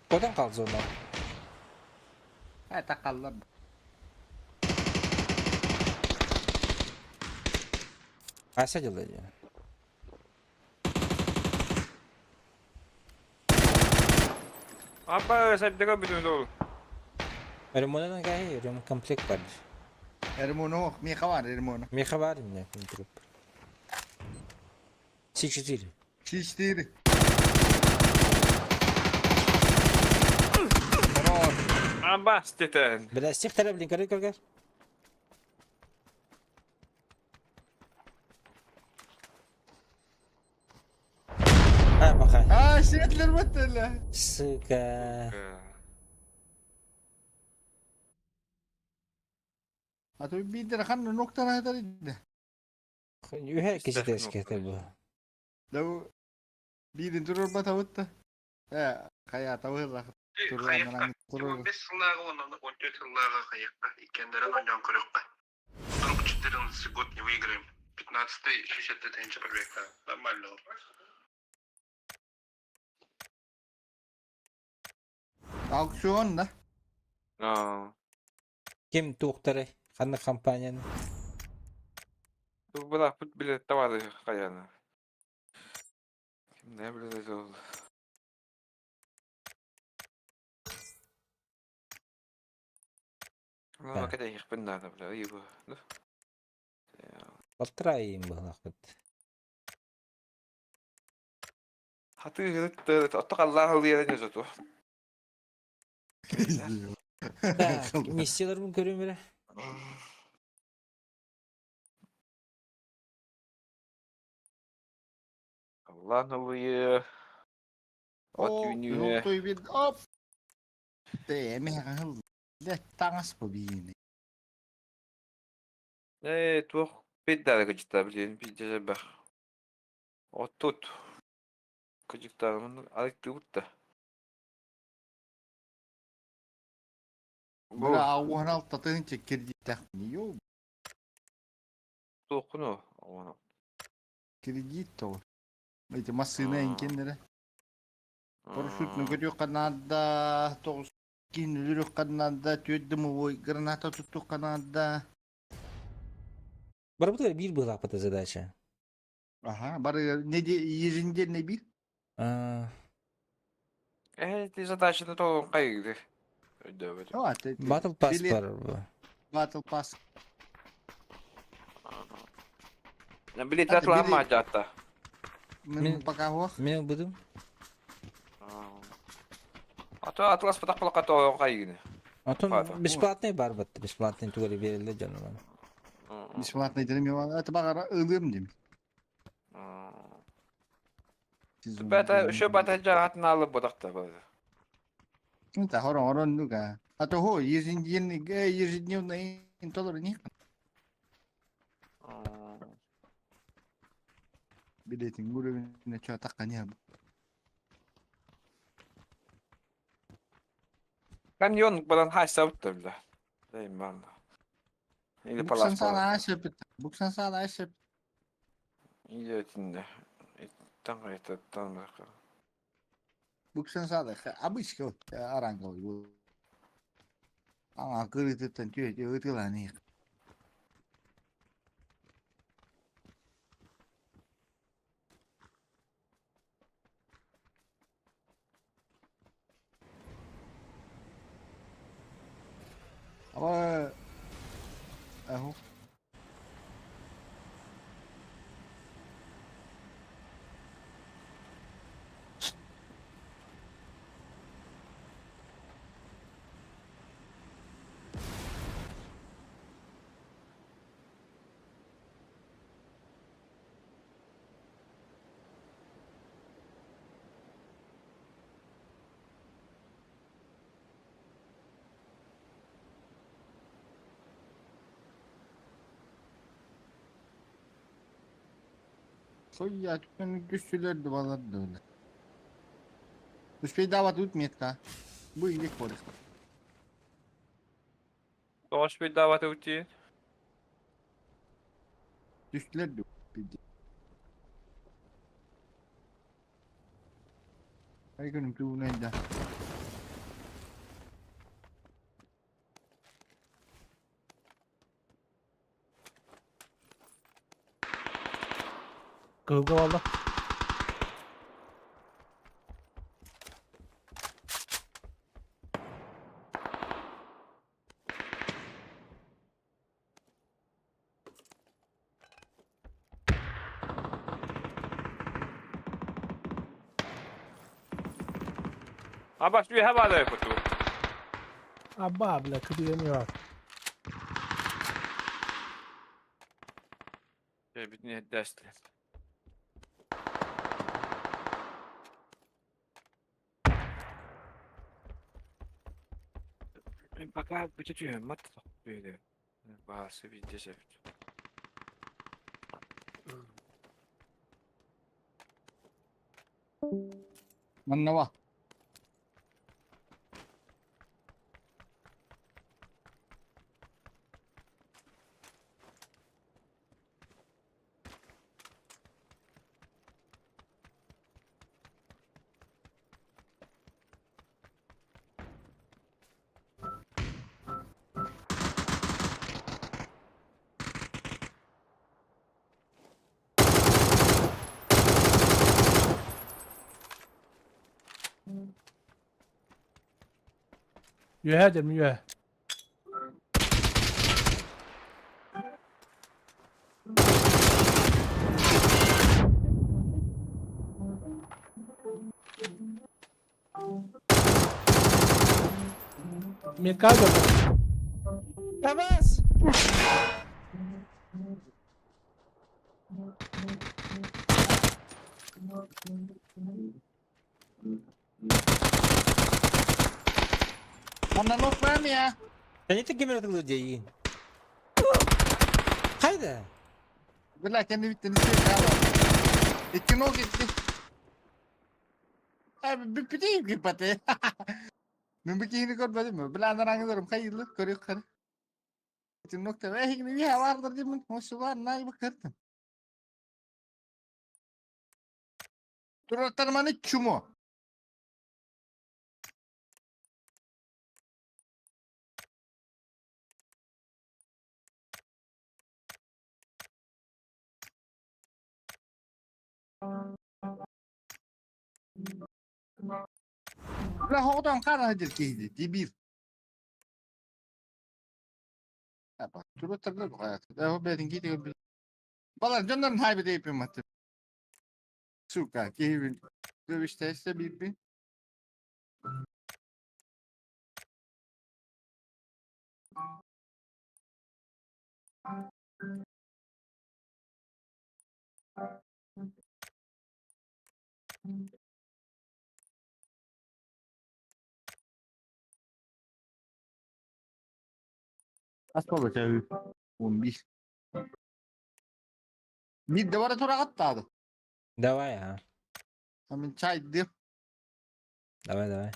Кодон кал зона. Э, такаллар. Ася делает. Аба, сәттігі бүтін ол. Ремонтан гай, ремкомплект бар. Эрмоно, меха бар, эрмоно. Меха бар, не, труп. С4. С4. Хорош. Аба, стетен. Бля, стих тара, блин, көрөр көрөр. А, баха. А, сетлер баттылар. Сука. А то бидер хан ноктана хатар идде. Үһэ киситес кете бу. Да бидин турur батабытта. Э, кая табылла. Турur турur. 5 сыллаға, 14 сыллаға қайыққа, иккендерін ойнан көрөккө. Вдруг 14 год не выиграем. 15-й, 60 пробегта. Нормально. Аукцион да? А. Ким туохтары? Ханна компанияны? Была билет товары хаяна. Не билет ол. Ну, Так. когда их надо, бля, его. Ну. Полтора им было хоть. Хаты аттак Аллах ылыйа не зато. Так, миссияларбын көрүм эрэ. Аллах ылыйа. От О, үүнүө. той бир оп. Те, эме хыл. Ле таңас бу бийини. Э, туох бит дары кыжыта билен бит жабах. Отут. Кыжыктарымын алыкты утта. Бу Бра ауһан татынча кредит тахни. Йо, туохкуну ону. кредит то. Эти машина инкеннере. Парашют нүгөтү канада, тоғыз кин үлүрү канада, түөт дымовой граната тутту канада. Барбытыгар биир быһылаахпыта задача. Ага, бары неде еженедельный бир. А, Э, ти задачаны толугун кайгы. Өйдөбөт. О, те- Battle Pass билет, бар бу. Battle Pass. Билет А, атлама билет. жатта. Мен Мен- пока ох. Мен будум. Ато атлас патак балака толугун кайгы. Отон Хата. бесплатный бар бат, бесплатный тугары берилди жаным. Бесплатный дерем я. Это багара ылым дим. Бата ошо бата жагатын алып бодакта бар. Это хорон хорон нуга. А то хо еженедельный ежедневный доллар не. Билетин уровень чё так не. Каньон балан хайса утта била. Дейман. Или Буксан палас. сала ашып. Буксан сала ашып. Или тинде. Тан кайта тан бака. Буксан сала обычка аранга. А, кырытыттан түйө ытыланы. Ама аху. Soy түкөн düştüler duvarlar da öyle. Успей давать тут метка. Бу илек борых. Тош бит дават ути. Düştüler de. Ay күнүм туунайда. Кылга валла. А баш би хабада куту. Аба, бля, кыдыгани бар. Битне дәсте. Пока бүтүтү мат böyle. Басы бит десеп. Маннава. Үөһэ дьэ үөһэ. Метка көрдüm. Табас! Оннан оппам я. Да не ты кемер дейин. Хайда? Бля, kendi bittiğini şey İki nok gitti. Abi bir piteyim ki pati. Men bu kihini görmedim mi? Bilen anlarım hayırlı görüyor karı. İki nokta ve hikini bir vardır değil mi? Hoşu var nay bakırdım. Duratlarmanı çumu. Бля, хоғдан қара жер кейді, дебил. Апа, туруттарлар бұқаят. О, бәдін кейді көрбі. Балар, жондан хайбы дейпім маты. Сука, кейбін. Dövüşte işte bir bir. Asma bakayım. 11. Bir de var tura attı. Давай, а. Hemen çay diyor. Давай, давай.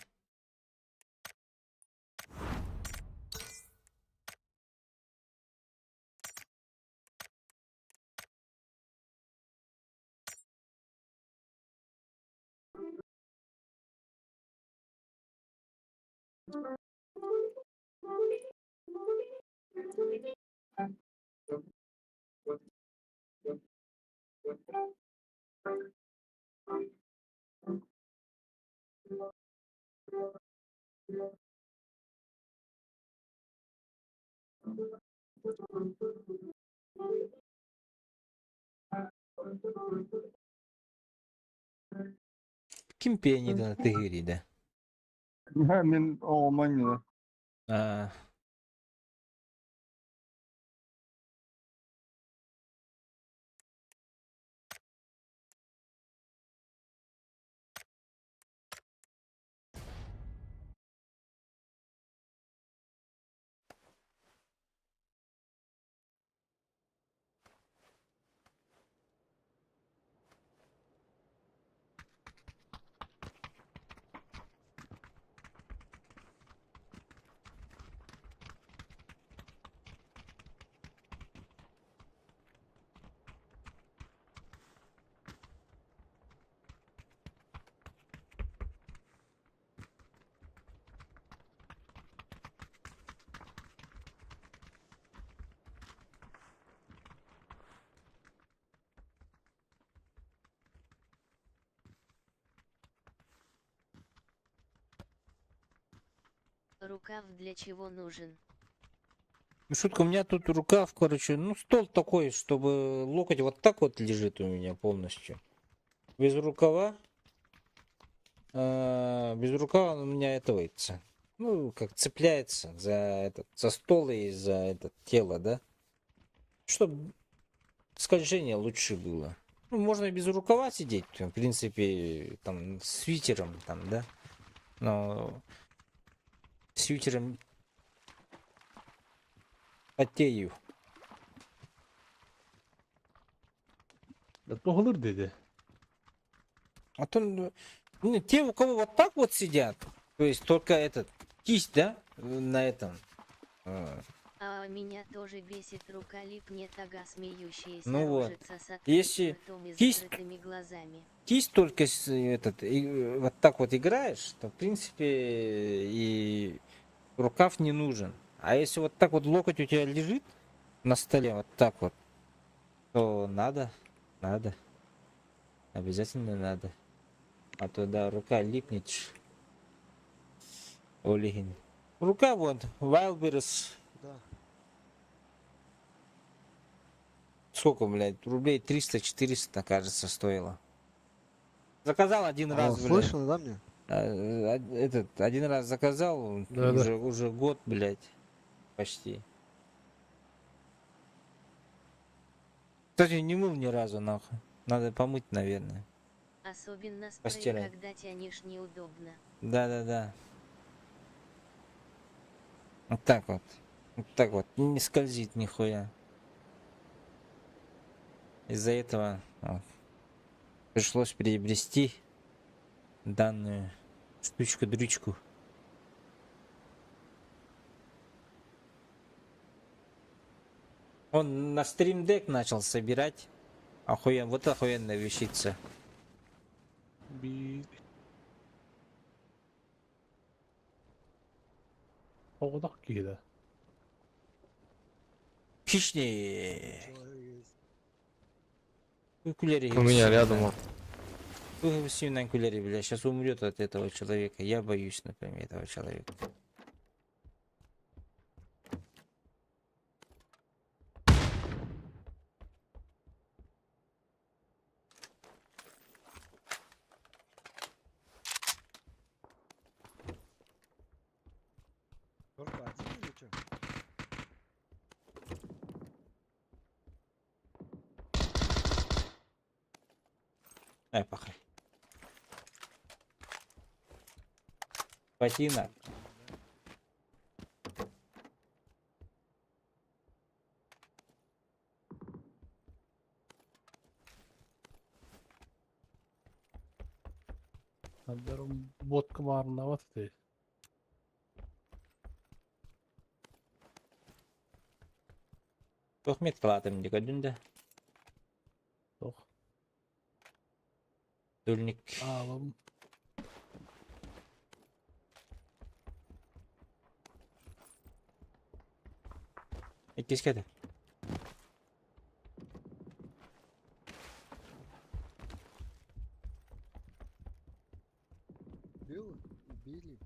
Ким пианино ты да? Hemen o manyo. А, Рукав для чего нужен? Ну, шутка, у меня тут рукав, короче, ну, стол такой, чтобы локоть вот так вот лежит у меня полностью. Без рукава. Без рукава он у меня это. Ну, как цепляется за этот, за стол и за это тело, да? Чтобы скольжение лучше было. Ну, можно и без рукава сидеть, в принципе, там, свитером, там, да? Но свитером потею. Тоғылыр dedi. А то, ну, те, у кого вот так вот сидят, то есть только этот, кисть, да, на этом. А меня тоже бесит, рука липнет, ага, смеющаяся Ну вот. рожица с открытым Если ртом и кисть закрытыми глазами. кисть только с, этот, и, вот так вот играешь, то в принципе и рукав не нужен. А если вот так вот локоть у тебя лежит на столе, вот так вот, то надо, надо. Обязательно надо. А то да, рука липнет. Олигин. Рука вот, Wildberries. Да. Сколько, блядь, рублей 300-400, кажется, стоило. Заказал один Алло, раз, блядь. слышно, да, мне? Этот, один раз заказал, Да, да. уже год, блядь, почти. Кстати, не мыл ни разу, нахуй. Надо помыть, наверное. Особенно спрей, Постирать. когда тянешь неудобно. Да-да-да. Вот так вот. Вот так вот. Не скользит нихуя. Из-за этого вот, пришлось приобрести данную штучку-дрючку. Он на Stream Deck начал собирать. Охуен, вот охуенная вещица. Биир. Оҕотох киһи Хищник. Күлэри У меня рядом. Күлэри, бля, сейчас умрет от этого человека. Я боюсь, например, этого человека. Только один или что? Ай, похуй. Ботинок. Водка маарыннаабат этэ. Туох меткалаатым дии көрдүн да. Туох. Дульник. Аалым. Иккискэ Бил? Убили?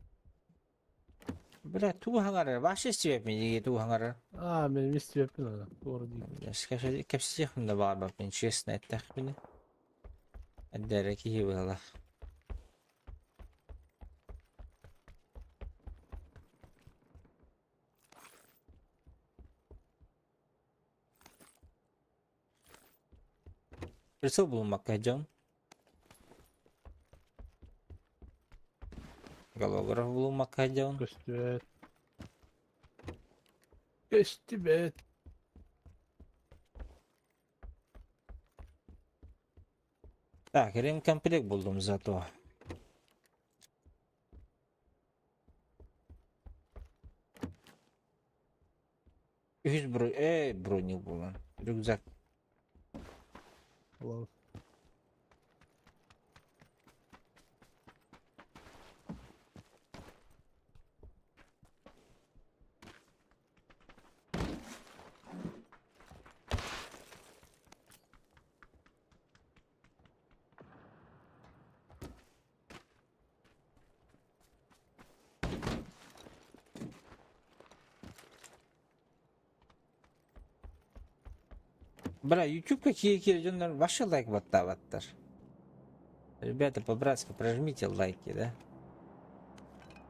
Бля, тугу хаҥарар, вообще истибэппин тугу хаҥарар. Аа, мин истибэппин аны. Туора дии. Кэпсиэхпин да баҕарбаппын, честно эттэхпинэ. Эрдэрэ киһи быһалаах. Прицел булуммакка дьон. Голограф булуммакка дьон. Көстүбэт. Көстүбэт. Так, ремкомплект буллум зато. Үс бро... броник булан. Рюкзак. Ладно. Бля, YouTube какие дьоннор вообще лайк баттаабаттар. Ребята, по-братски прожмите лайки, да?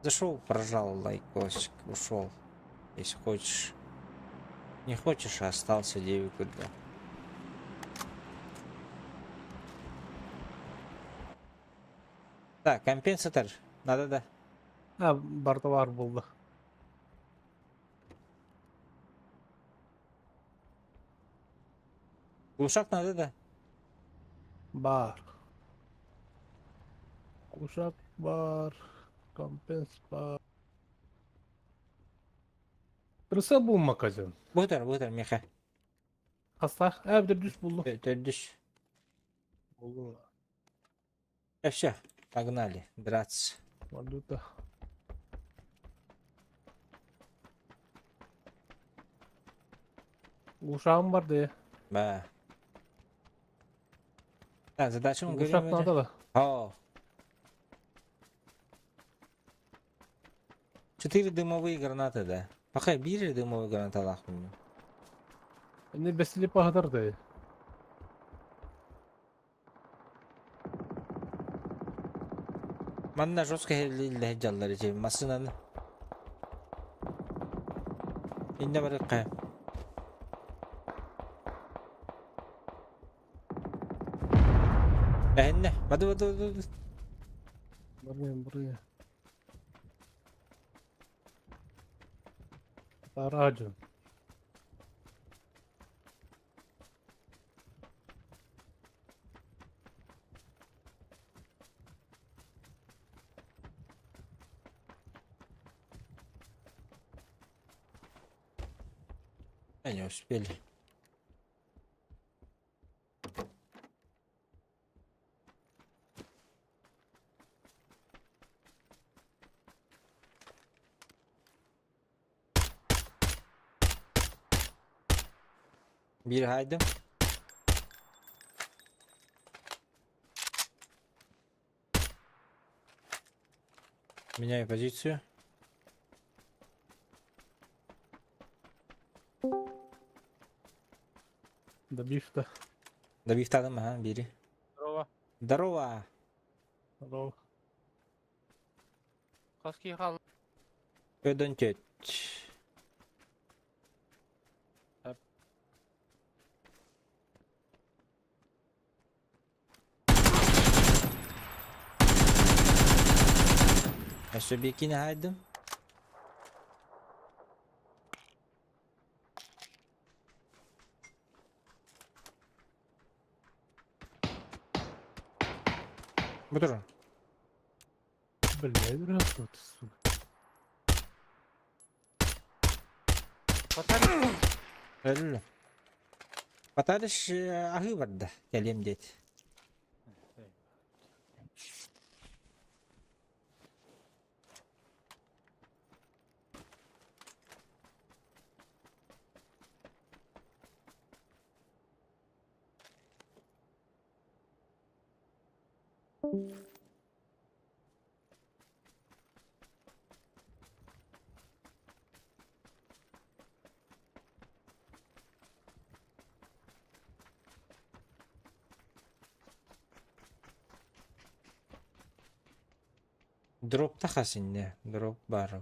Зашел, прожал лайкосик, ушел. Если хочешь. Не хочешь, а остался девикуда. Так, компенсатор. Надо, да. А, барыта баар буолла. Глушак надо, да. Баар. Глушак баар. Компенс баар. Прицел булуммакка дьон. Бутар, бутар, меха. Хастаах. Ээ, төрдүс буллум. Төрдүс. Буллум. Все, погнали, драться. Валюта. Глушагым баар дии. Да. Так, задачу мы Глушак говорим. надо да. О. Четыре дымовые гранаты, да. Пока биир дымовой гранаталаахпын. Не бэсили паһатар да. Манна жестко дьаллар ити массыынаны. Иннэ барыахха. Эһиннэ. Бады бады бады. Барыам барыа. Тараджын. Не успели. Биир хаайдым. Меняю позицию. Добив-то. Добивтадым, ага, бери. Здорово. Здорово. Здорово. Хаски хал. Өдөн теть. Өссө бикини хаайдым. Бу турар. Бля, тут, сука. Өллө. Батарыш аһыы барда. Кэлиэм диэт. Дропта хас иннэ, дроп баар.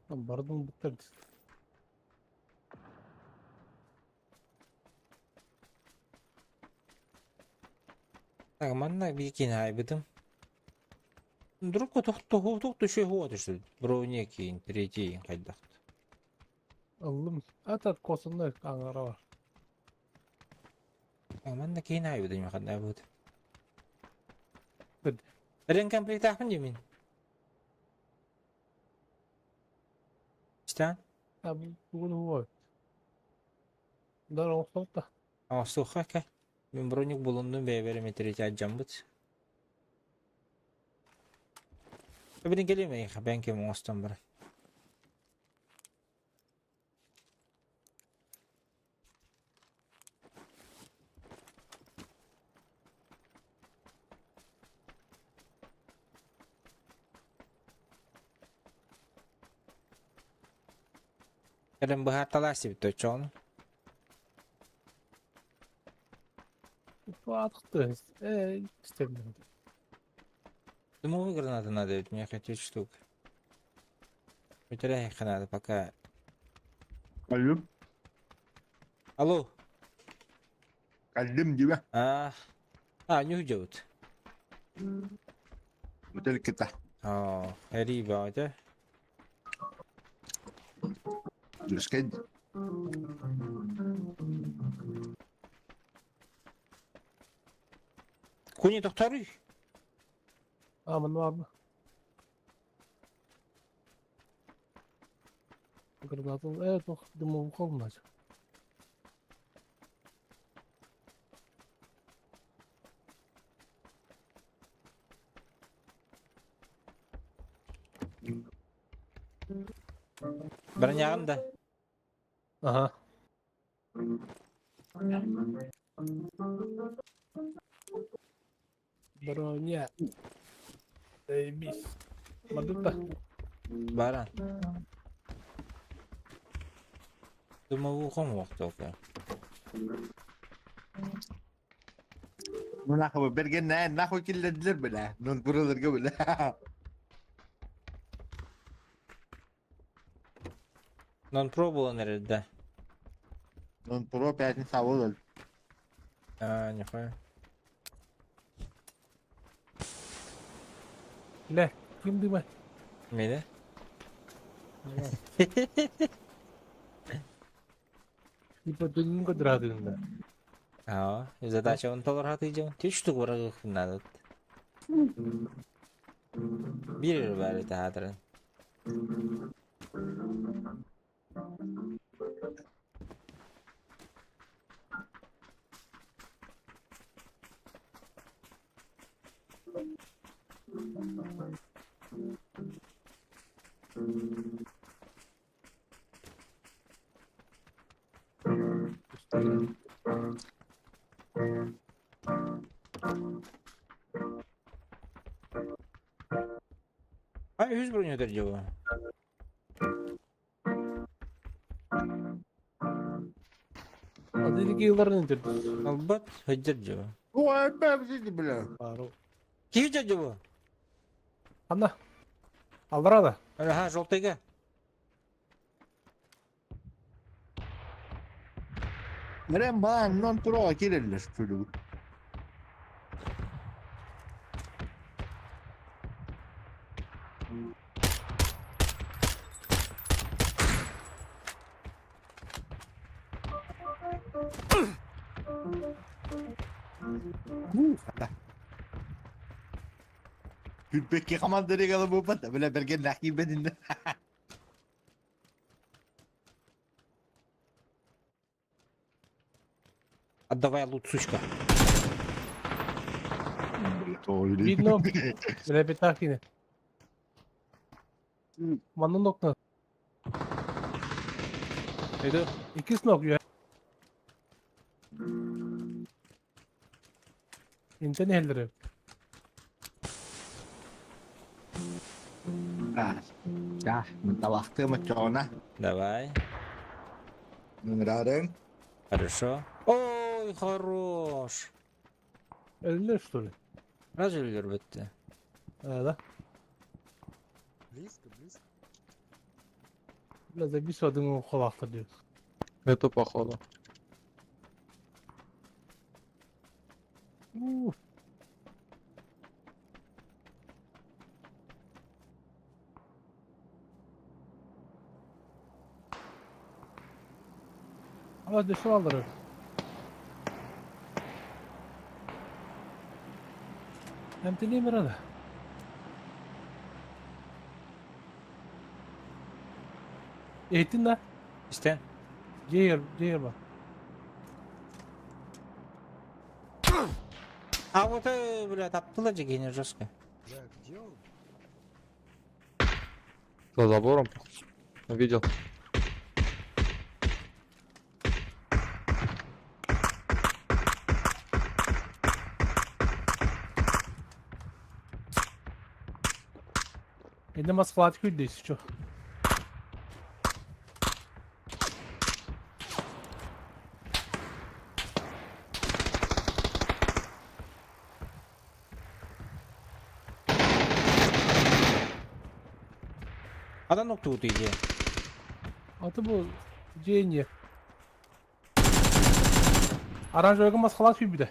Бардым быттар. Так, манна биир хаайбытым. Дропка туох түшүө хуа түшү. Броня киин, третий хайдах. Ыллым. Атат косунна аңара бар. Манна киин хаайбытым ханна бут. Бит. Ремкомплектаахпын дии мин. Истэҕин? Бүгүн хуа. Дар оҥостолта. Оҥостуохха кэ. Мин броник булуннум бэйэбэр эмэ третий алдьаммыт. Эбэтин кэлиэм эйиэхэ бэйэҥ кэм оҥостон баран. Кэлэн быһаарталаа сибит оччоҕуна. Атықты. Истемдим. Дымовой гранаты надо, ведь мне хотеть штук. Потеряй их надо, пока. Алло. Алло. Кэллим дии. А, не уйдет. Мөтөл кета. О, риба, да? Дүрскән. Куни тохторуй. А, манна бар. Граната. Туох дымовый холмнач. Броняҕын да. Ага. Броня. Заебись. Мадута. Баран. Дымовухом уохтока. Ну нахуй бергеннээн нахуй киллэрдилэр бля. Нун тураларга бля. Нон пробовал эрдэ. Нун про пятница буолар. А, нихуя. Ле, ким дыма? Мире? Типа дүнүн көдүрәдүн да. А, задача он толор хаты жон. Түштүк барагы надо. Бир бары таатырын. Ай, үс броню дьово. Адыгы yılların indirdi. Албат, хөддер дьово. Ой, бля, бля. Бару. Киһи дьово. Ана. Алдыра да. Ага, желтыйга. Мэрем баан нон про киреллер чулу. Хүрбекке командырыгалы бу бата бля берген нахи бедин. Отдавай лут, сучка. Видно. Бля, бетахины. Манны нокна. Иду. Икис нок я. Интен хелдери. Да, менталахты мачона. Давай. Нрарен. Хорошо. Ой, хорош. Өлдүлөр что ли? Разве өлөр бітті? А, да. Близко, близко. Бля, забисывадың холахтыр диyor. Это походу. Ух. Ama düşün aldırır. Hem burada. Eğitin de. İsten. Ceyir, ceyir bak. А вот, бля, таптыла же гений жестко. Бля, где он? За забором. Видел. Endi Москва күлдейсіз, чо. Адан нокты иди. Аты bu Джейни. Оранжевый Москва күлбіді.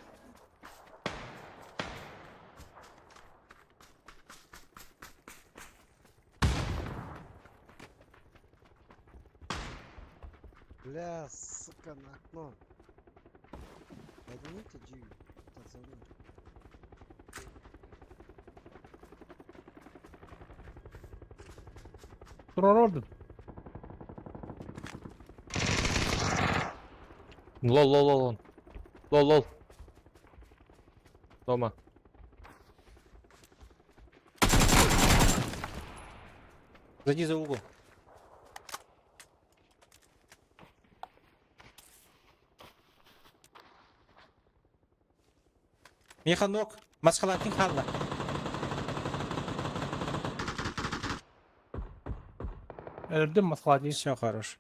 Бля, сука, на окно. Поднимите G, пацаны. Турар ордun. Лол, лол, лол, он. Лол, лол. Дома. Зайди за угол. Меха ног. Маскалатын хаалла. Өлөрдүм Москва дии. Все хорош.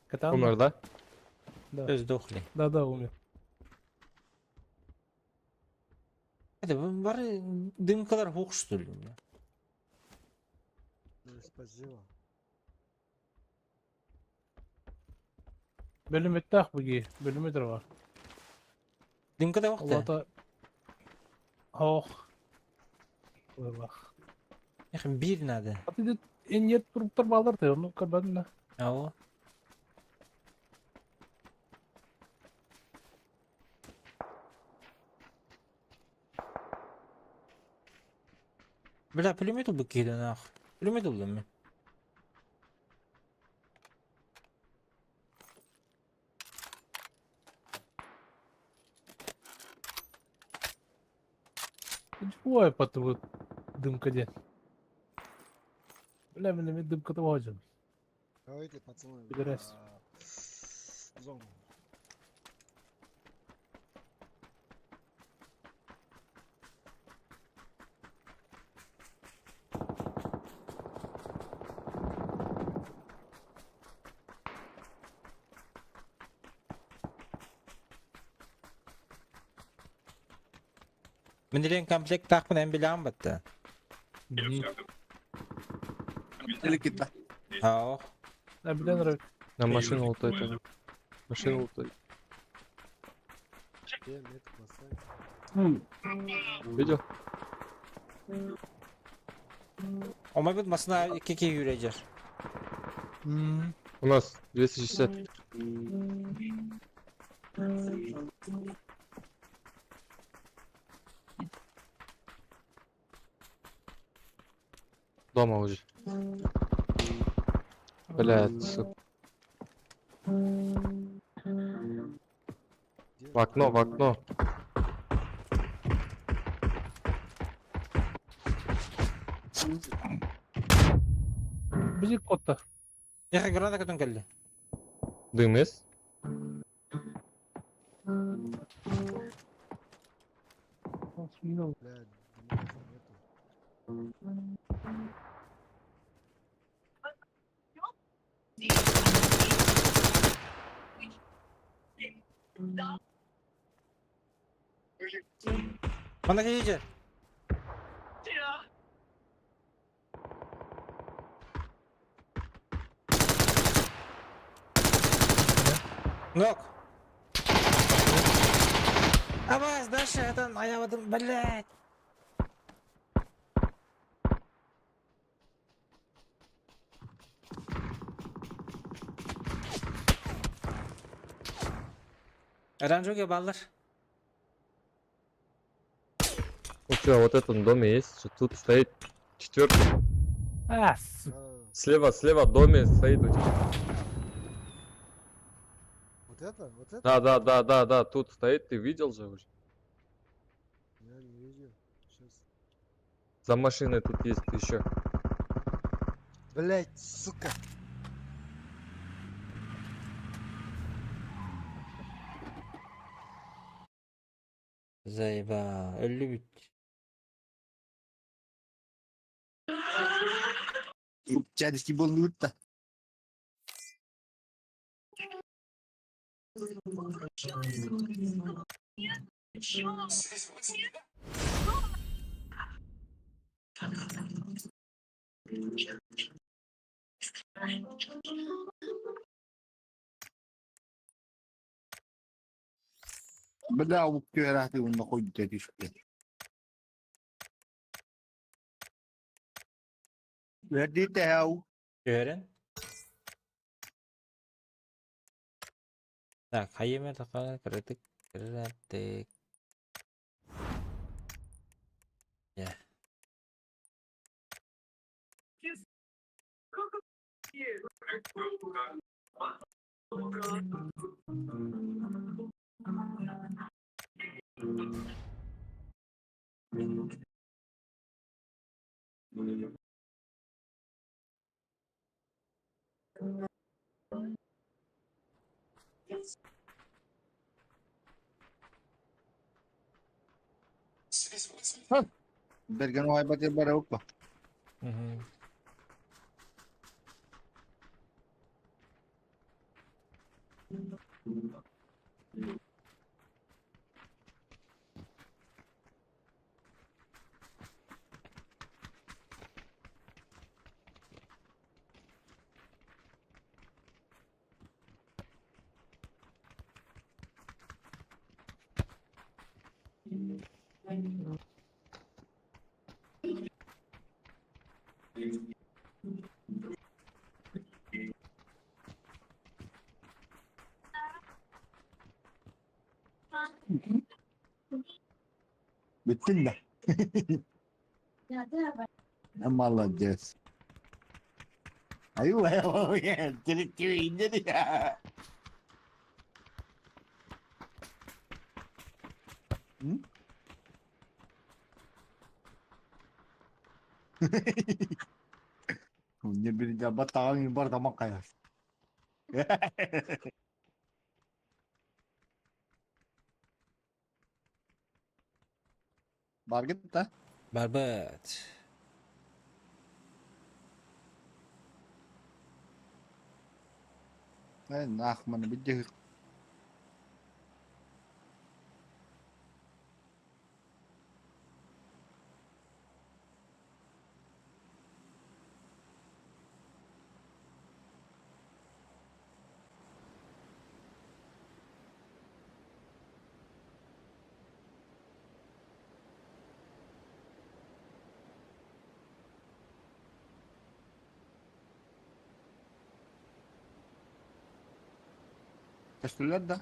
Катан. Умер, да? Да. Все сдохли. Да, умер. Это бары дымкалар хук что ли? Ну, спасибо. Бөлүмүттээх буги. Бөлүмүтэр бар. Дымка да вакта. Олата. Ох. Ох. Эх, бир надо. А ты эньет туруптар балдар ты, ну көрбөдүм да. Ау. Бля, пулемет убы киһи нах. Пулемет булдум мин. Ой, потом дымка де. Бля, мен мен дымка того. Давайте, пацаны, Пидорас. в зону. Мен комплект тахпын эн билэм батта. Или. Ау. А билен рök. На машину лутать. Машину лутать. Где метку поставить? Видел? Ома бит масына кеке юрежер. У нас 260. Дома уже. Блядь, сука. В окно, в окно. Бизи котта. Эх, граната көтөн келди. Дым есть? Бля, дымов нету. Мана кеже. Нок. Абаз, дальше это аябадым, блядь. Оранжевый баллар. У тебя вот этом доме есть, что тут стоит четвертый. А. Слева, слева в доме стоит у тебя. Вот это? Вот это? Да, тут стоит, ты видел же уже? Я не видел. Сейчас. За машиной тут есть еще. Блять, сука. Заеба, өллү бүт. Дядечки был да. Бля, уккерати унна койдет ишке. Вердите хау. Көрен. Так, хайеме такая кырытык, кырытык. Я. Берген уһайбат бар эбит Бүттүн да. Молодец. Ай, Bir бар каяр. Баргыт да? Барбат. Нах, маны бидде Көстүлэр да?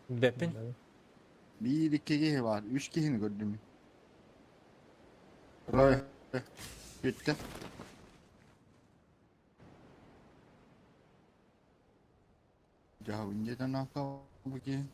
Бэппин. Bir iki kişi var. Üç kişini gördüm. Roy. Bitti. Ya önceden ne bakayım?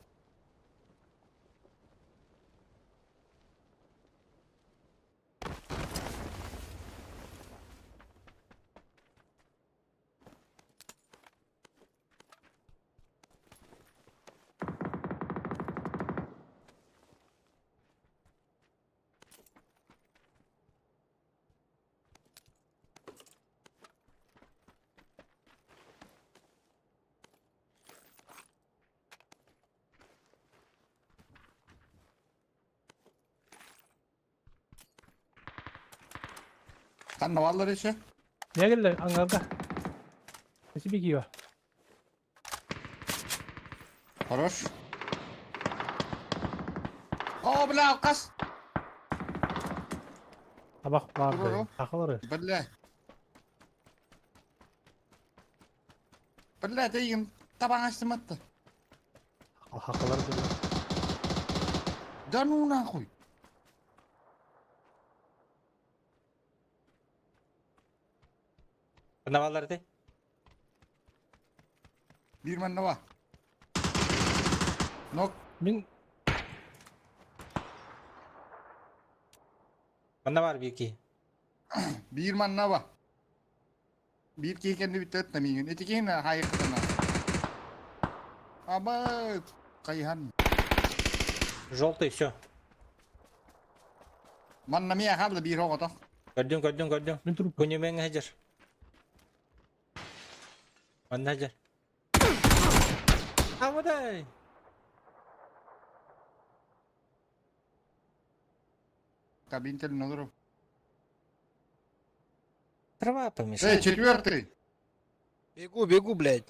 Sen ne varlar işe? Ne geldi angarda? Nesi bir giyiyor? Хорош. О, бля, алкаш! Табак барды. Тақылары. Бля. Бля, дейін табан астым атты. Хақылары. Да ну нахуй. Навалар de. Bir man var. Нок. Мен Манна бар bir iki. Bir man var. Bir ki kendi bitti etmemiyin. Eti ne hayır kıdına. Ama kayhan. Желтый, все. Манна мия хабла bir оғото. Көрдүм, көрдүм, көрдүм. Мен туруп. Күнүмең хажар. Манна хажар. Амадай. Кабинтель нодро. Трава помешала. Эй, четвертый. Бегу, бегу, блядь.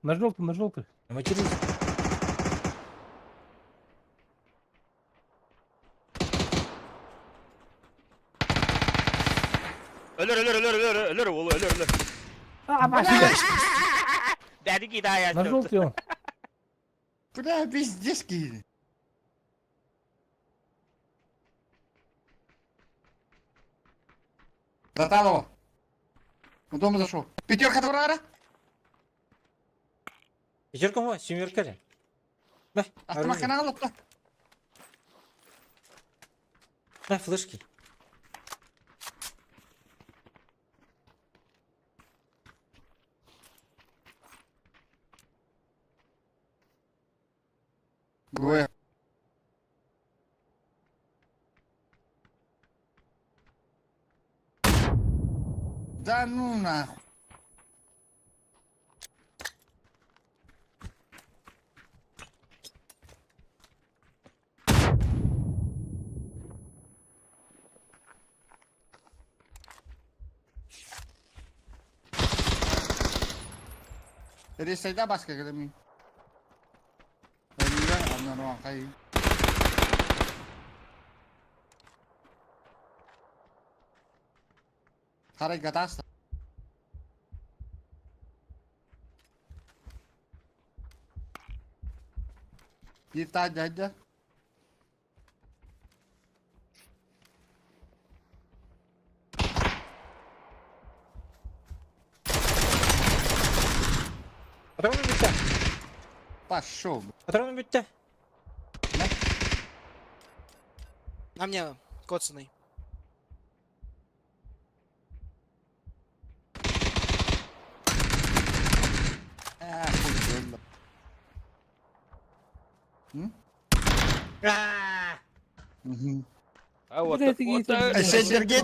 На желтый, на желтый. Матерись. Ölür ölür ölür ölür ölür oğlu ölür ölür. А, башка. Dedi ki daha На желтый он. Бля, пиздец киһи. Таталова. В дом зашел. Пятерка турара. Пятерка мой, семерка же. На, Автомат оружие. канал лапта. На, флешки. Двое. Да ну нахуй. Ресайда баска кэлэмин. Өлүгэр аннан Харайга таас. Биир таах дьайда. Патроным бүттэ. Пошел. Патроным бүттэ. На мне, коцаный. Аа, хуй М? Аа! А вот, Блядь, вот, какие-то Сергей,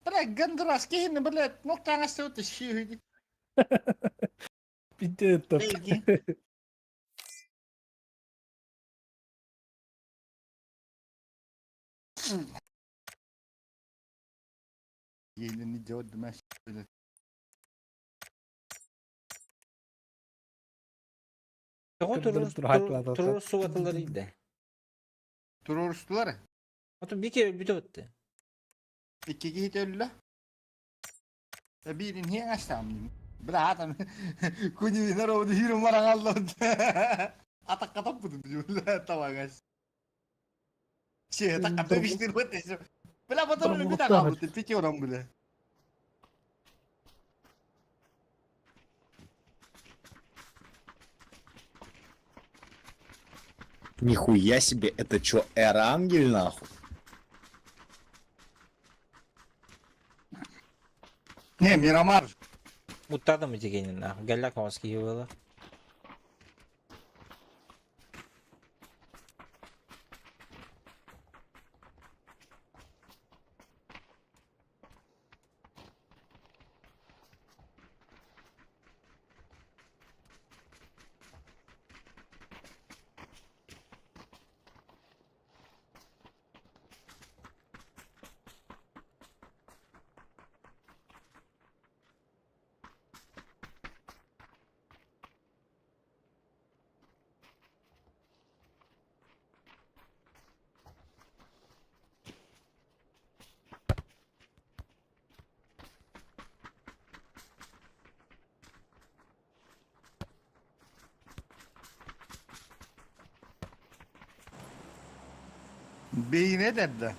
Бля, гандурас, кихин, блядь, ну таҥас вот ищи. Пиздец. Еле не делать домашний, блядь. Тоҕо турur суатылар иде. Туруорустулар. Оту bir kere бүтө өттө. Икки киһи өллө. Биирин хиэн астаам. Бля, атам. Куни народу хиру марангаллон. Атакка таппытым бля, тавагас. Че, такка биштир өтесө. Бля, потом бит агалбыт, пятером, бля. Нихуя себе, это чё, Эрангель нахуй? Не, Мирамар. Муттадым дегенин нах. Галлак маски было. Бейне дедdi.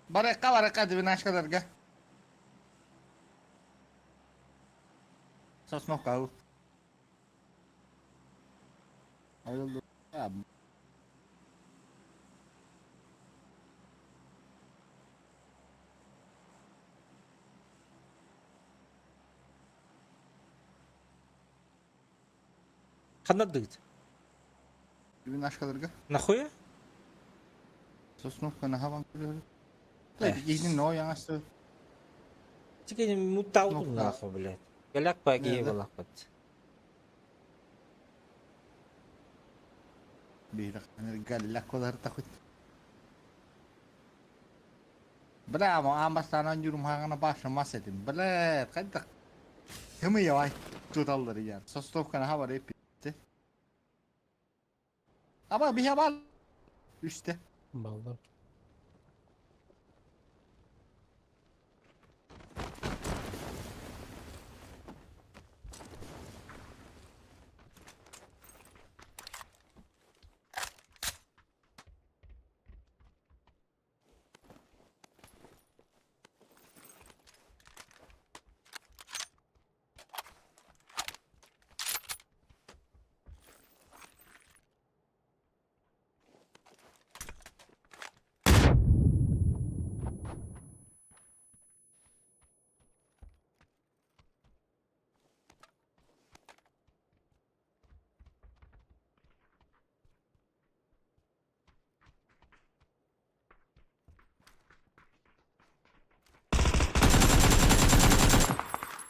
Баракка баракка дибин ашкадарга. Сосновка ал. Айылды. Ханна дыгыт. Дибин ашкадарга. Нахуя? Сосновка на хаван. Ийин но яңасы. Тикен муттаудым нахуй, блядь. Галлак баги Да. балакпат. Бейдак галлак тахут. Бля, ма амбастанан жүрүм хагана башы мас этим. Бля, кайда. Ким явай туталлар ян. Сосновканы хабар эпитти. Аба bir haber. Üstte. Балда.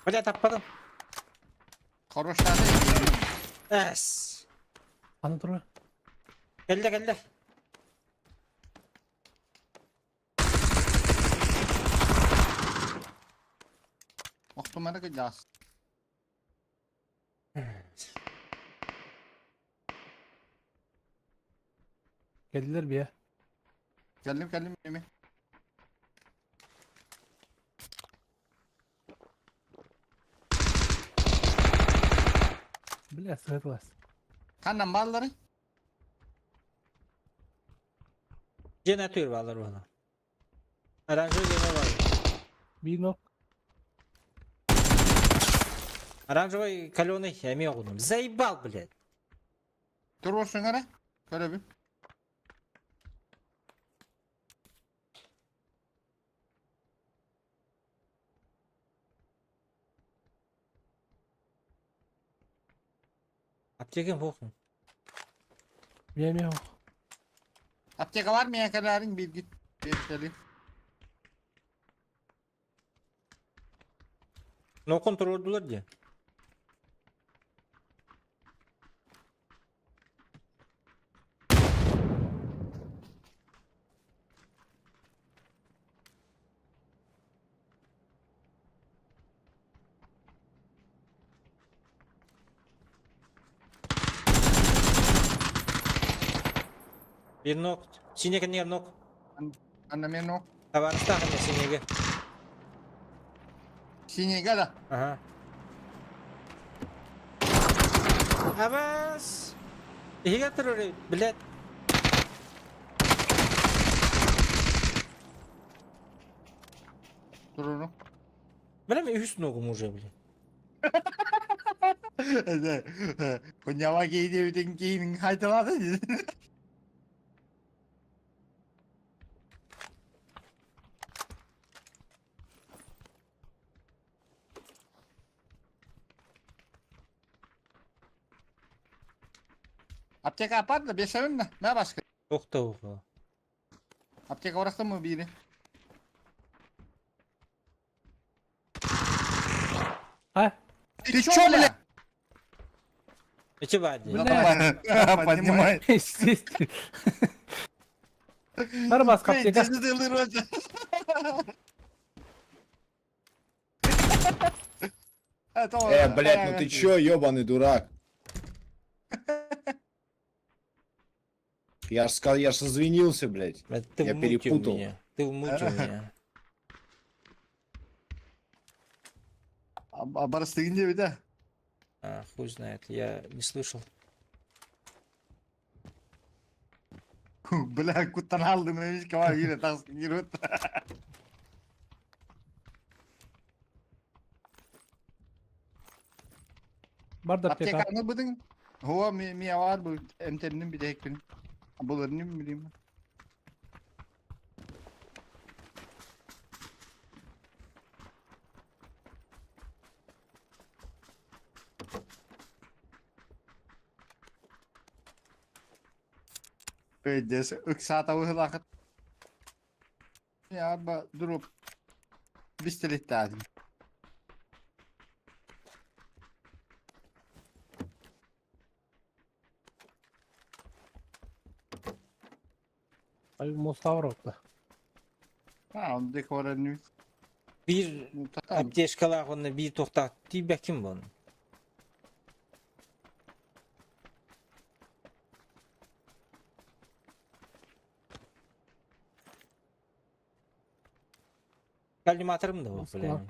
Бля, таппатым. Хорош. Эс. Аны турар. Кэллэ, кэллэ. Охтумары кыдьаас. Geldiler bir ya. Geldim geldim Emi. Бля, светлас. Kandan balları. Jeneratör bağlar bana. Aranjör gene var. Bir nok. Оранжевый каленый, я имел в виду. Заебал, блядь. Dur olsun hele. Şöyle bir. Аптекам похуй. Мия Apteka var mı yakaların bir git. Bir gidelim. Но контроль где? Bir нок. Синеге не нок. Annem yok. Товарыстағы не синеге. Sineye da. Ага. Абас! Иге блядь. Dur onu. Бля, мен үс ногум уже, блядь. Kunyava giydi bütün giyinin haytaladı. Apteka apar da beşerim de. Ne başka? Çok da bu. Apteka bıraktın mı biri? А? Ты чё, бля? Эти бади. Бля. Поднимай. Естественно. Барбас аптека. Блядь, ну ты чё, ёбаный дурак? Я ж сказал, я ж извинился, блядь. Блядь, Ты Я вмутил перепутал. меня. Ты вмутил меня. Барыс дегенде bir de. А, хуй знает, я не слышал. Бля, куттан алдым demiş ki var yine taksın girip. Бар да аптека. Apteka ne budun? Hova mi mi var bu emterinin bir de ekrin. Bularını mı bileyim. Пиздец, ыксата выхлахат. Я ба дроп. Бистелеттадым. Ay Mustafa отта. Ha, onu dekoranı. Bir аптечкалар оны bir тоқтат. Тибә ким бұны? Коллиматорым да бұл, бля.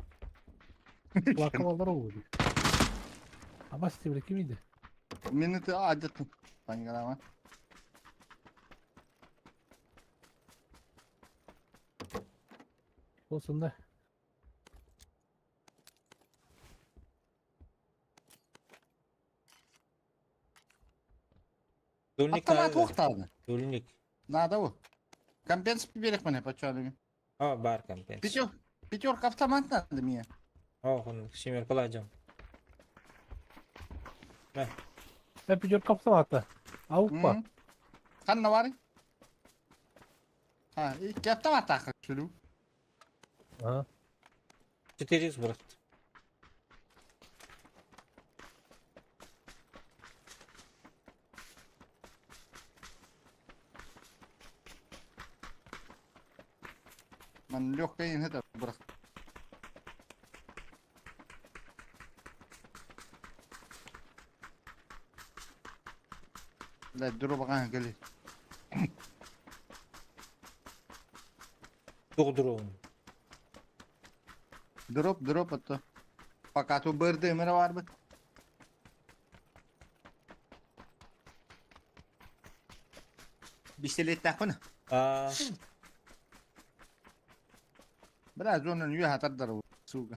Лаком алдар ол. Абас тебе ким иди? Минуты адеттім. Пангарама. Olsun da. Дульник Автомат надо. оқтады. Дульник. Надо bu. Компенс берек міне пачалыми. О, бар компенс. Пятер, пятерка автомат надо мне. О, он семерка ладим. Ben пятерка автомата. Аупа. Қанна бар? Ha, iki автомат ақыр шүлу. Ага. 4 брат. Легкая это брат. Блядь, дробаҕа кэлин. Туох дробун? Дроп, дроп это. Пока ту бырды мера бар бит. Пистолеттаахпын. Аа. Бля, зонан үө хатардар сука.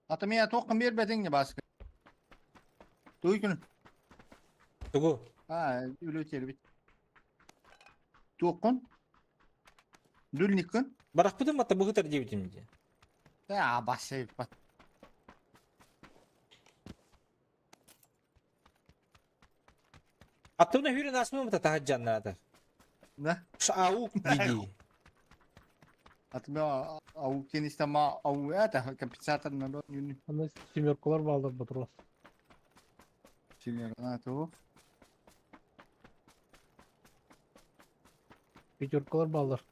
Ата мия тоққын бербетиң не баска. Туй күн. Тугу? А, үлөтер бит. Туққын. Дүлниккін. Барахпытым ата быгытар диэбитим дии. А, басы бат. Аттыбына хүрен асмым та таһаджаннаата. Да? Аук диди. Ата аук тенистама ау это компенсатор на юни. Аны семеркалар баалар патрон. Семерка то. Пятеркалар баалар.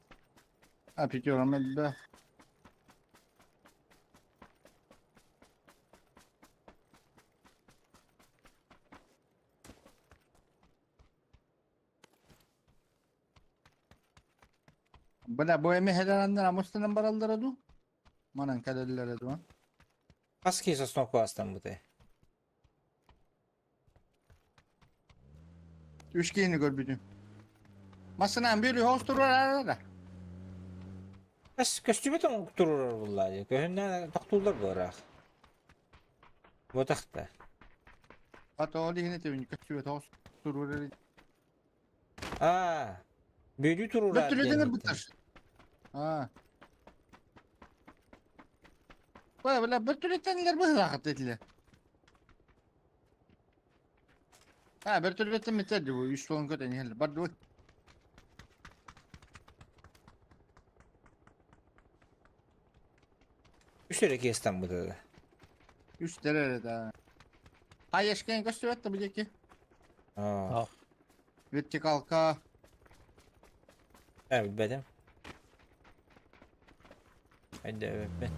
А пятерка да. Бля, бу эми хеленнер амустанан бараллара ду. Манан калеллere ду. Хас киһи сосновка астан бытай. Үч киһини көрбүтүм. Масынан били хостурар да. Ас көстүбөт турурар булла дии. Көһүннән тохтуулар буораах. Ботахта. Ата ол ихне тебин көстүбөт хостурар. Аа. Бөлүү турурар. Бөттүлөдүңөр буттар. А. Бля, бля, бөттүлөтенлер быһылаахат этилер. А, бөртүлөтен метер бу үч толон көтөн хел. Бар ду. Үс эрэ киэстан бутада. Үч терер да. Хайешкен көстүбөт да билеки. Аа. Вертикалка. Э, билбэтим. Өйдөөбөппүн.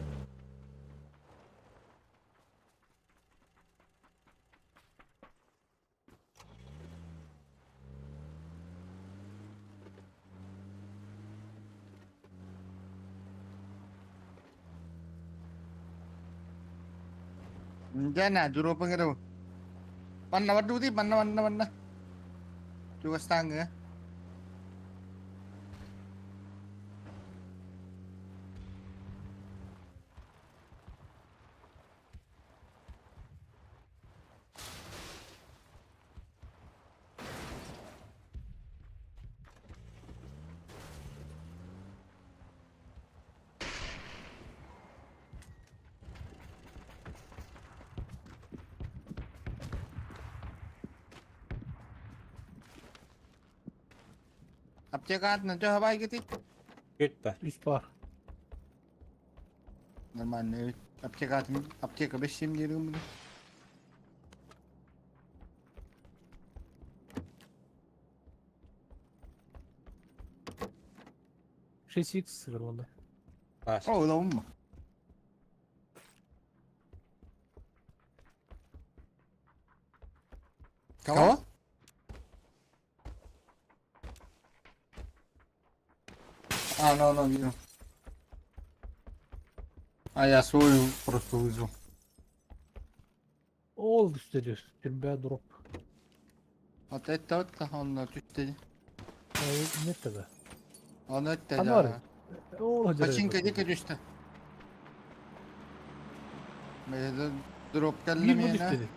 Дена, дропыңыр. Манна бар ди, манна, манна, манна. Тугастаңы. Аптека атынан төһө бай кети. Күт ба. Үс бар. Нормально. Аптека атын, аптека беш сем дерим буну. Шесть икс сыграл, Бар. О, улабым. Кого? А, ну, ну, видел. А я свою просто вызвал. Ол үстеді. Түрбә дроп. Вот это вот, он түстedi. Не тогда? Он это, Анвар, да. Ол Починка дике түстü. Мейді дроп келdi Bir bu мені. үстеді.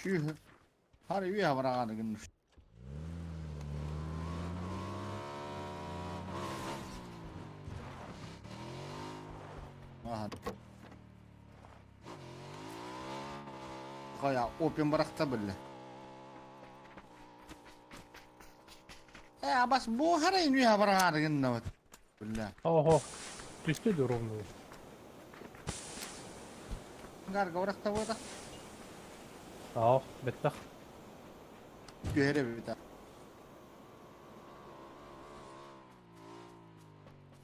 Сүүһү. Хары үөһэ бараҕааны гынныр. Аха. Хайа, опиум барахта биллэ. Э, абас бу харайын үөһэ бараҕааны гыннабыт. Биллэ. Ого. Түстэ да ровно. Гарга барахта буота. Аа, бэттэх. Түһэр эбит.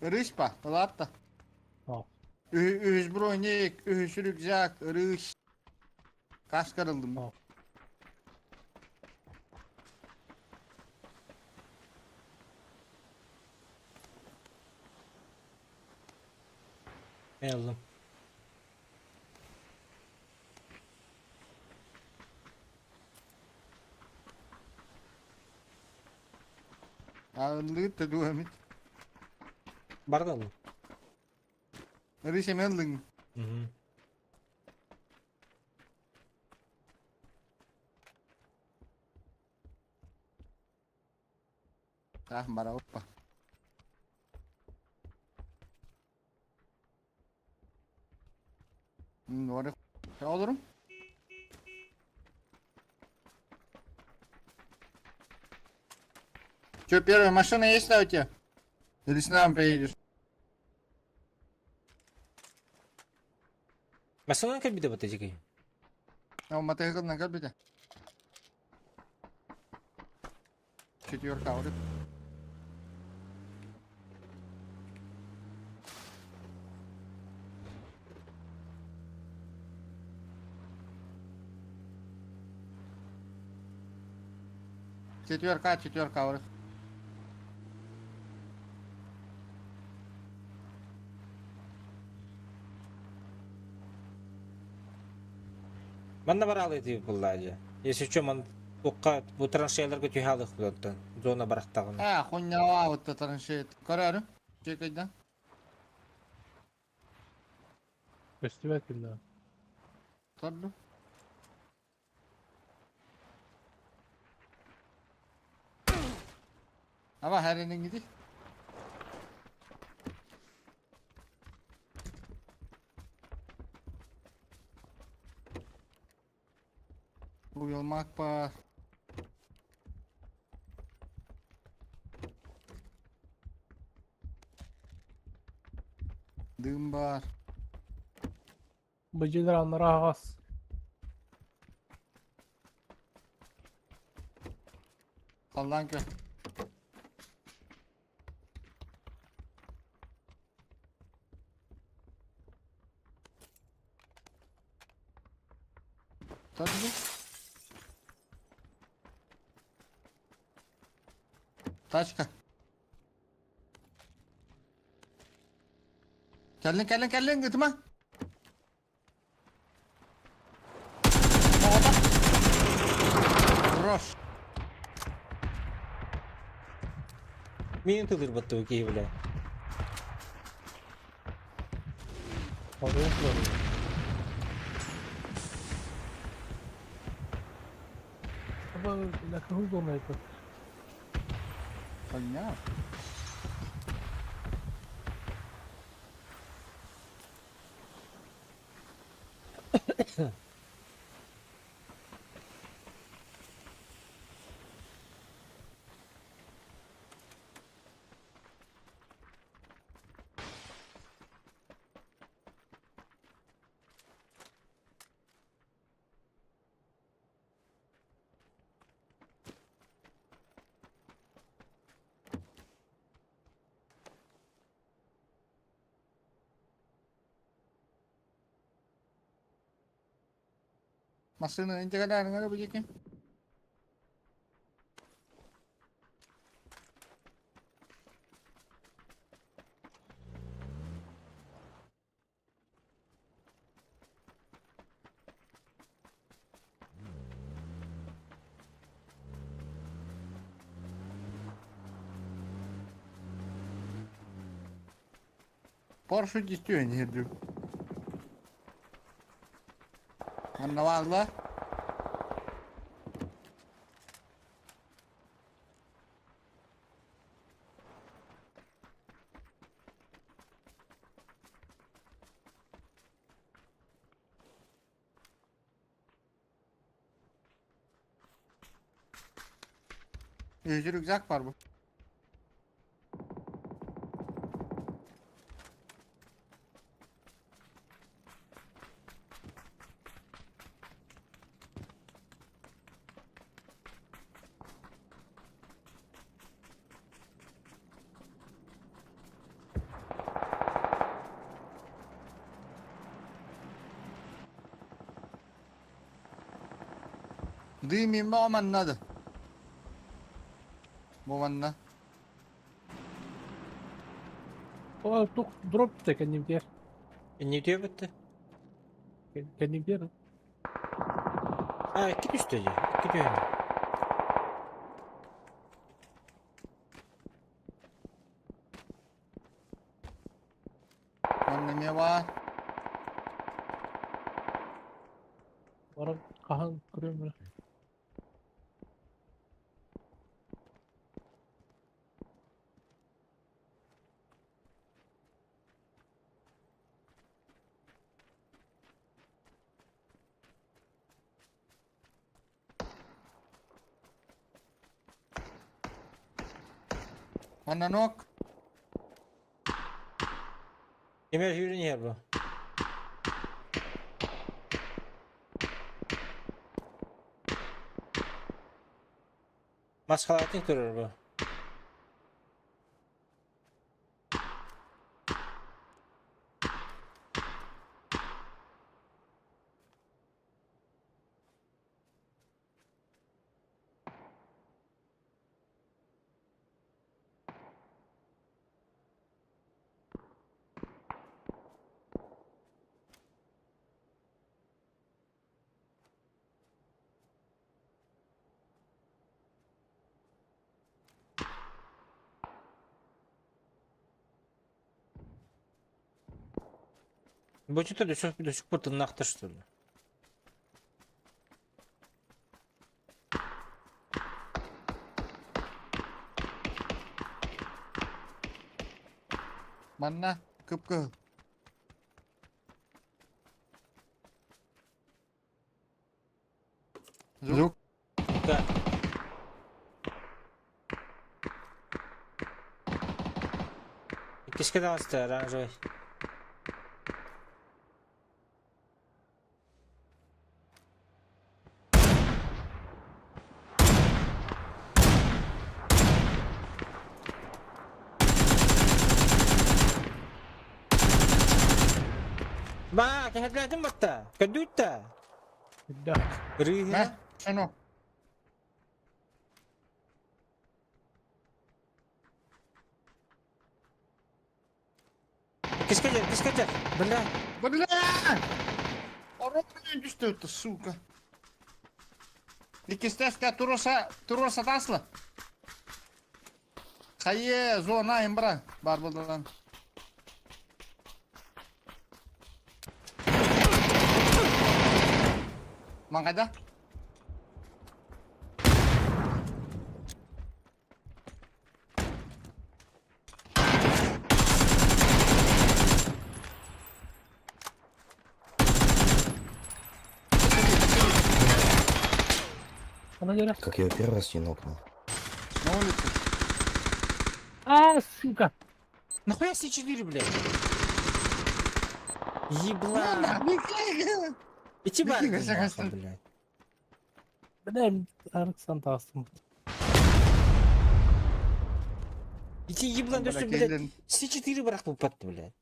Ырыыс па, ылаатта. Аа. Үһүс броник, үһүс рюкзак, ырыыс. Каска ыллым. Аа. Мен ыллым. Ыллыгыт да дуо эмит. Барды ыллым. Ырыыс эмэ ыллыҥ. Мгм. Таах бара оппа. Ори олорум. Че, первая машина есть да у тебя? Или с нами приедешь? Масынан кэлбитэ бата дьикий. А мотоцикл на кабите? Четверка, вот. Четверка, четверка, вот. Манна бараалы тиби буллаажа. Если что, ман укка бу траншеяларга түһалых булаттан. Зона барахтагына. А, хуйня, вот это траншея. Көрөрүм. Чекайда. Көстүбэт биллэ. Торду. Ама хэрэнин гиди. Уйулмак бар. Дым бар. Быдьылар аннара аҕас. Халлаан көр. Торду. Тачка. Кэллин, кэллин, кэллин, ытыма. Оҕото. Хорош. Мин тылыр баттыбы киһи бля. Алыйын турар. Аба, бля, кыһыл зона это. Понятно. Машина интегральная будет. Поршу дистүөн иһирдүү. Манна баалла. Үһүс рюкзак бар бу. Дымим маннады. Бу манна. О, тух дроп те кэннибитигэр. Иннитиэ битте. Кэннибитигэр. А, икки түстэ дии. Икки түһэн. Манна эмиэ баар. Баран хаһан көрүөм эрэ. Манна нок. Кимэр сүүрэн иһэр бу? Маскалаатын көрөр бу. Бу что-то до сих пор тыннахтар что ли? Манна кып-кыһыл. Звук. Да. Иккискэ таҕыста оранжевый. Ба, кэһэтилээтин батта. Көрдүүт да. Да. Рыыһына. Шано. Кискэдер, кискэдер. Бля. Бля! Орон блин, что это, сука? Иккистэскэ туруса, туруса тасла. Хайе, зона имбра, бар булдан. Маңғайда? Она дера. Как я первый раз не нокнул. На улице. А, сука. Нахуя С4, блядь? Еблан. Ити бар, нахуй, блядь. Бля, Арксан тастым. Ити еблан, Бля, дөссө, блядь. келин. С4 бырақ патты, блядь.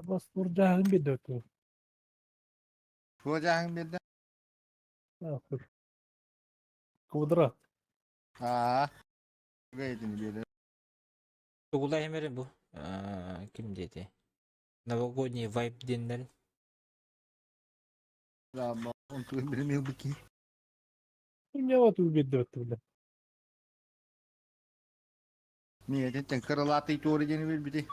Бас буржағын беді өту. Туожаһын берді. Нахуй. Квадрат. Аа. Гайтын берді. Тугулай хемерин бу. Ким диэти? Новогодний вайб диэннэрин. Онтугун билимиэл бики. Меня убедил, бля. Миэтиттэн кыралаатый туора диэни билбити.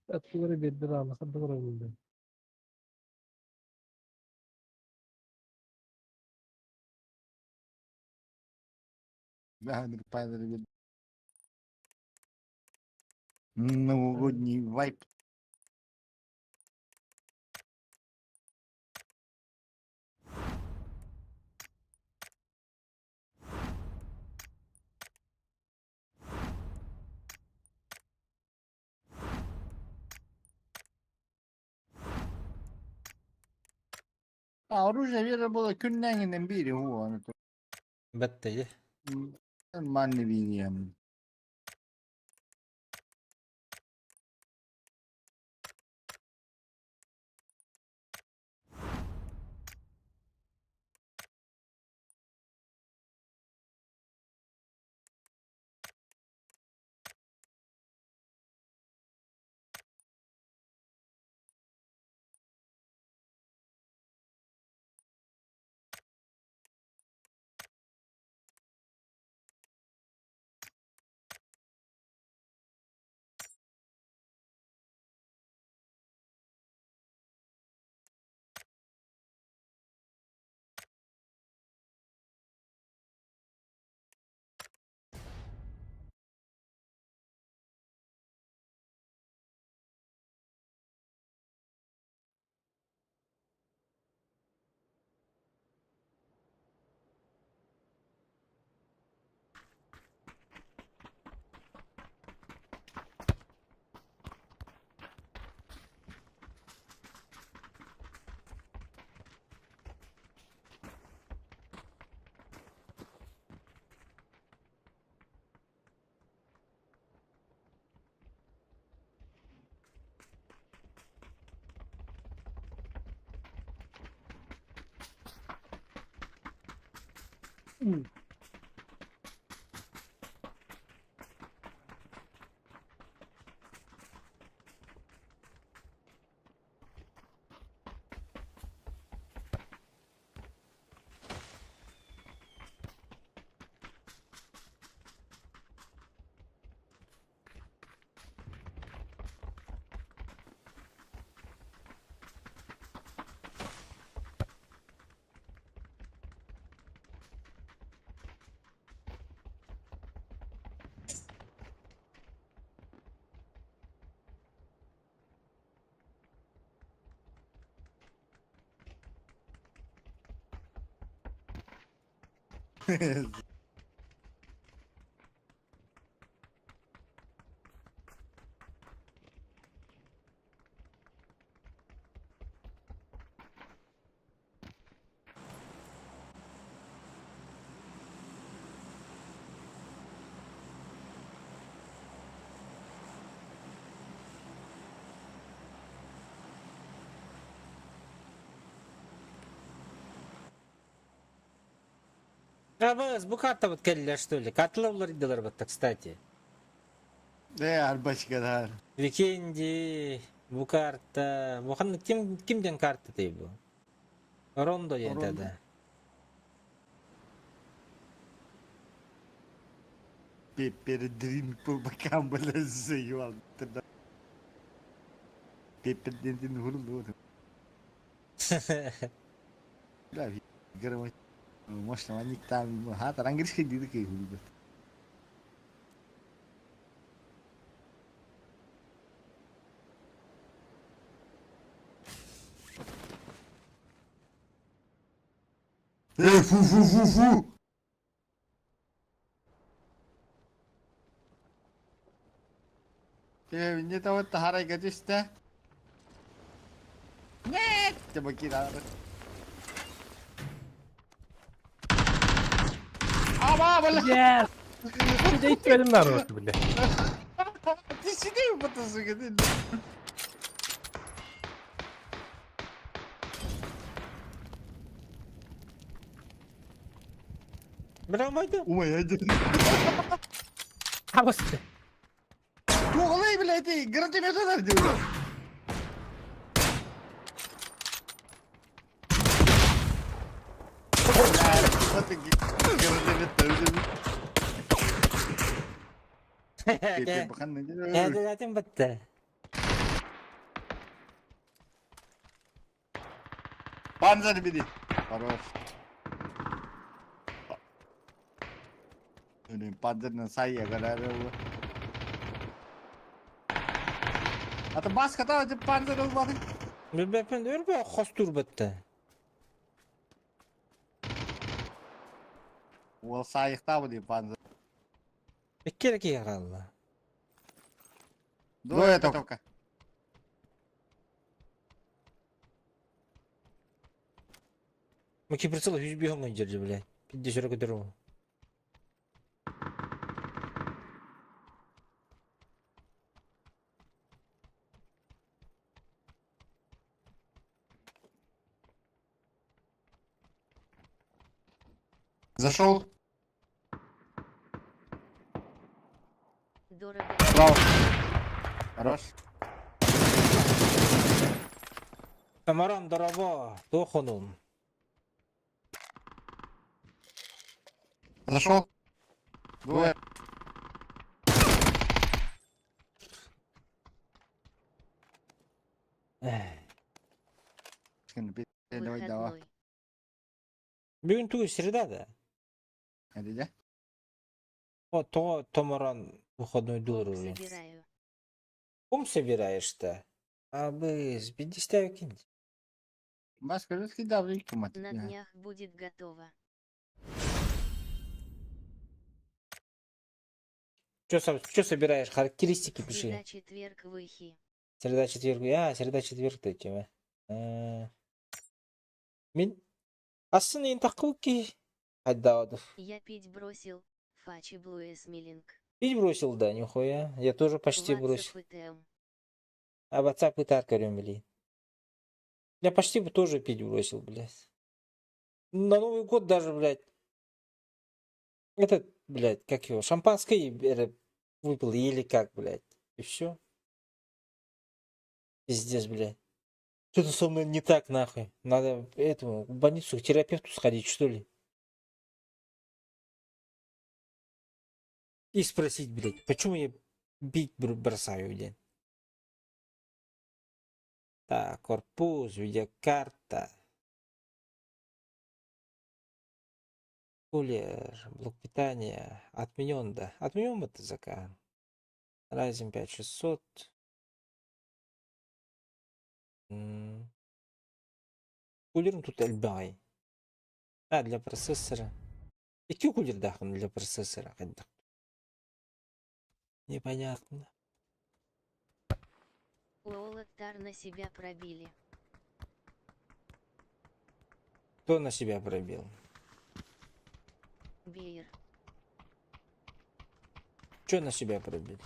Откуда бердир ама ханнык оройуоннар. Да, Павел, новогодний вайб. А, оружие вера было күннәңинен бири хуаны. Бэттэйи. Манны биниям. Абыз, бу карта вот келлер, что ли? Катылы иддилер бытта, кстати. Э, арбачка да. Викенди, бу карта... Бу ханны ким кимден карта ты бу? Рондо диэн Рондо. да. Пеппер дрин по бокам, блядь, заебал. Пеппер дин хурду. Бля, громко. Может, они там, ха, тарангришка диды кей хурду. Эй, фу, фу, фу, фу! Ты не того тахарай гадишься? Нет! Ты бакира. Ама, бля! Yes! Дәйтмәдем народ, бля. Ты сиди, потасыгы. Бля, майда. Умай, один. Абысты. Туғылай, блядь, гранатомет алар диyor. Кәділәтін бітті. Panzer biri. Хорош. Panzer'ın sayıya kadar oldu. Ата бас ката деп панзер olmadı. Билбеппин өрбө хостур бітті. Ол сайықта bu панзер. Иккere кияралла. Двое только. Маки прицел хүз бүйін жерде, блядь. Пидде сөрі көтөрү. Зашел. Дорого. Браво. Хорош. Тамаран дорого, тохонун. Зашел. Двое. Давай, давай. Выходной. Бүгін туы среда да. Hadi de. О, то Томаран выходной Комп дур. собираю. Ком собираешь-то? А бы с 50 кинь. Başka bir davranış kumat. На днях будет готово. Че собираешь? Характеристики пиши. Среда, четверг, выхи. Среда, четверг. А, среда, четверг ты тема. Мин. Асын ен такуки. Айдаудов. Я пить бросил. Фачи Блуэс Милинг. Пить бросил, да, нихуя. Я тоже почти бросил. WhatsApp и ТМ. А WhatsApp и так блин. Я почти бы тоже пить бросил, блядь. На Новый год даже, блядь. Этот, блядь, как его, шампанское выпил еле как, блядь. И все. Пиздец, блядь. Что-то со мной не так, нахуй. Надо этому, в больницу к терапевту сходить, что ли? И спросить, блядь, почему я бить бросаю в день? Так, корпус, видеокарта. Кулер, блок питания. Отменен, да. Отменен это ЗК. Ryzen 5600. М. Кулером тут элбай. А, для процессора. Икки кулер дахын для процессора. Хайдах. Непонятно. Уоллеттар на себя пробили. Кто на себя пробил? Бейер. Че на себя пробили?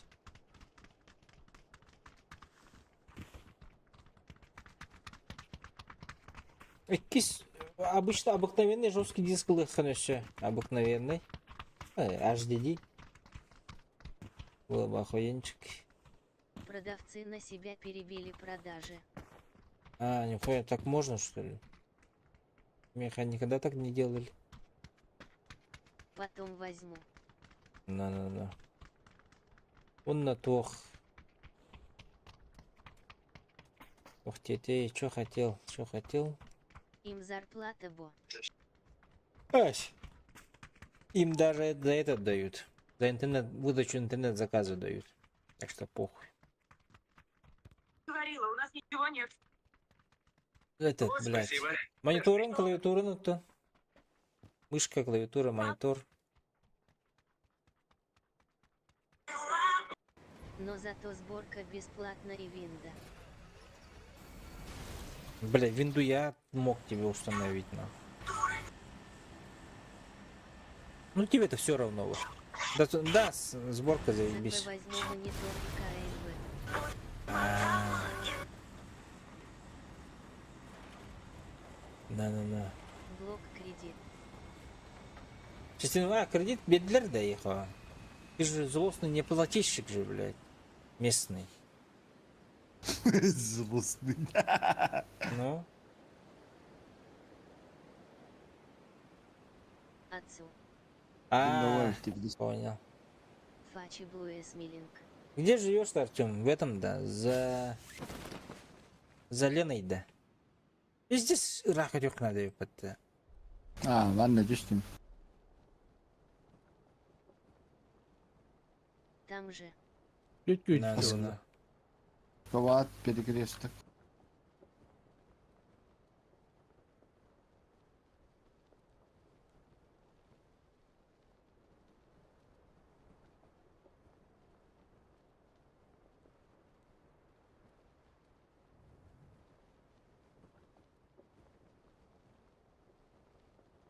Кис обычно обыкновенный жесткий диск все. Обыкновенный. HDD. Было бы охуенчик. Продавцы на себя перебили продажи. А, нихуя, так можно что ли? Меха никогда так не делали. Потом возьму. На-на-на. Он на тох. Ох ты, ты, чё хотел? Чё хотел? Им зарплата бо. Ась. Им даже за этот дают. За интернет, выдачу интернет-заказа дают. Так что похуй. Говорила, у нас ничего нет. Этот, блядь. Монитором, клавиатура, ну то. Мышка, клавиатура, монитор. Но зато сборка бесплатна и винда. Бля, винду я мог тебе установить, на. Ну тебе-то все равно. Вот. Да, да, сборка ЗП заебись. возьму монитор и КНВ. На-на-на. Блок кредит. Честно, а, кредит бедлер да ехала. Ты же злостный неплательщик же, блядь. Местный. Злостный. Ну, Отцу. а, понял. Фачи Блуэс Милинг. Где живешь-то, Артем? В этом, да, за... За Леной, да. Здесь рак надо, ёпта. А, ладно, түстүм. Там же. Чуть-чуть. Да, да, да. Бывает перекресток.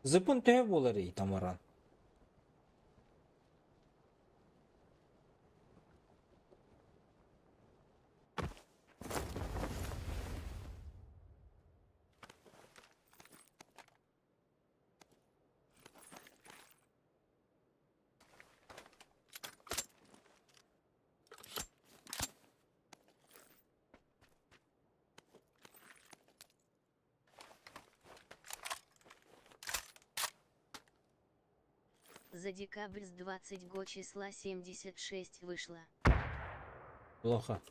Зыпын төһө буолар Тамаран? За декабрь с 20 го числа 76 вышло. Плохо.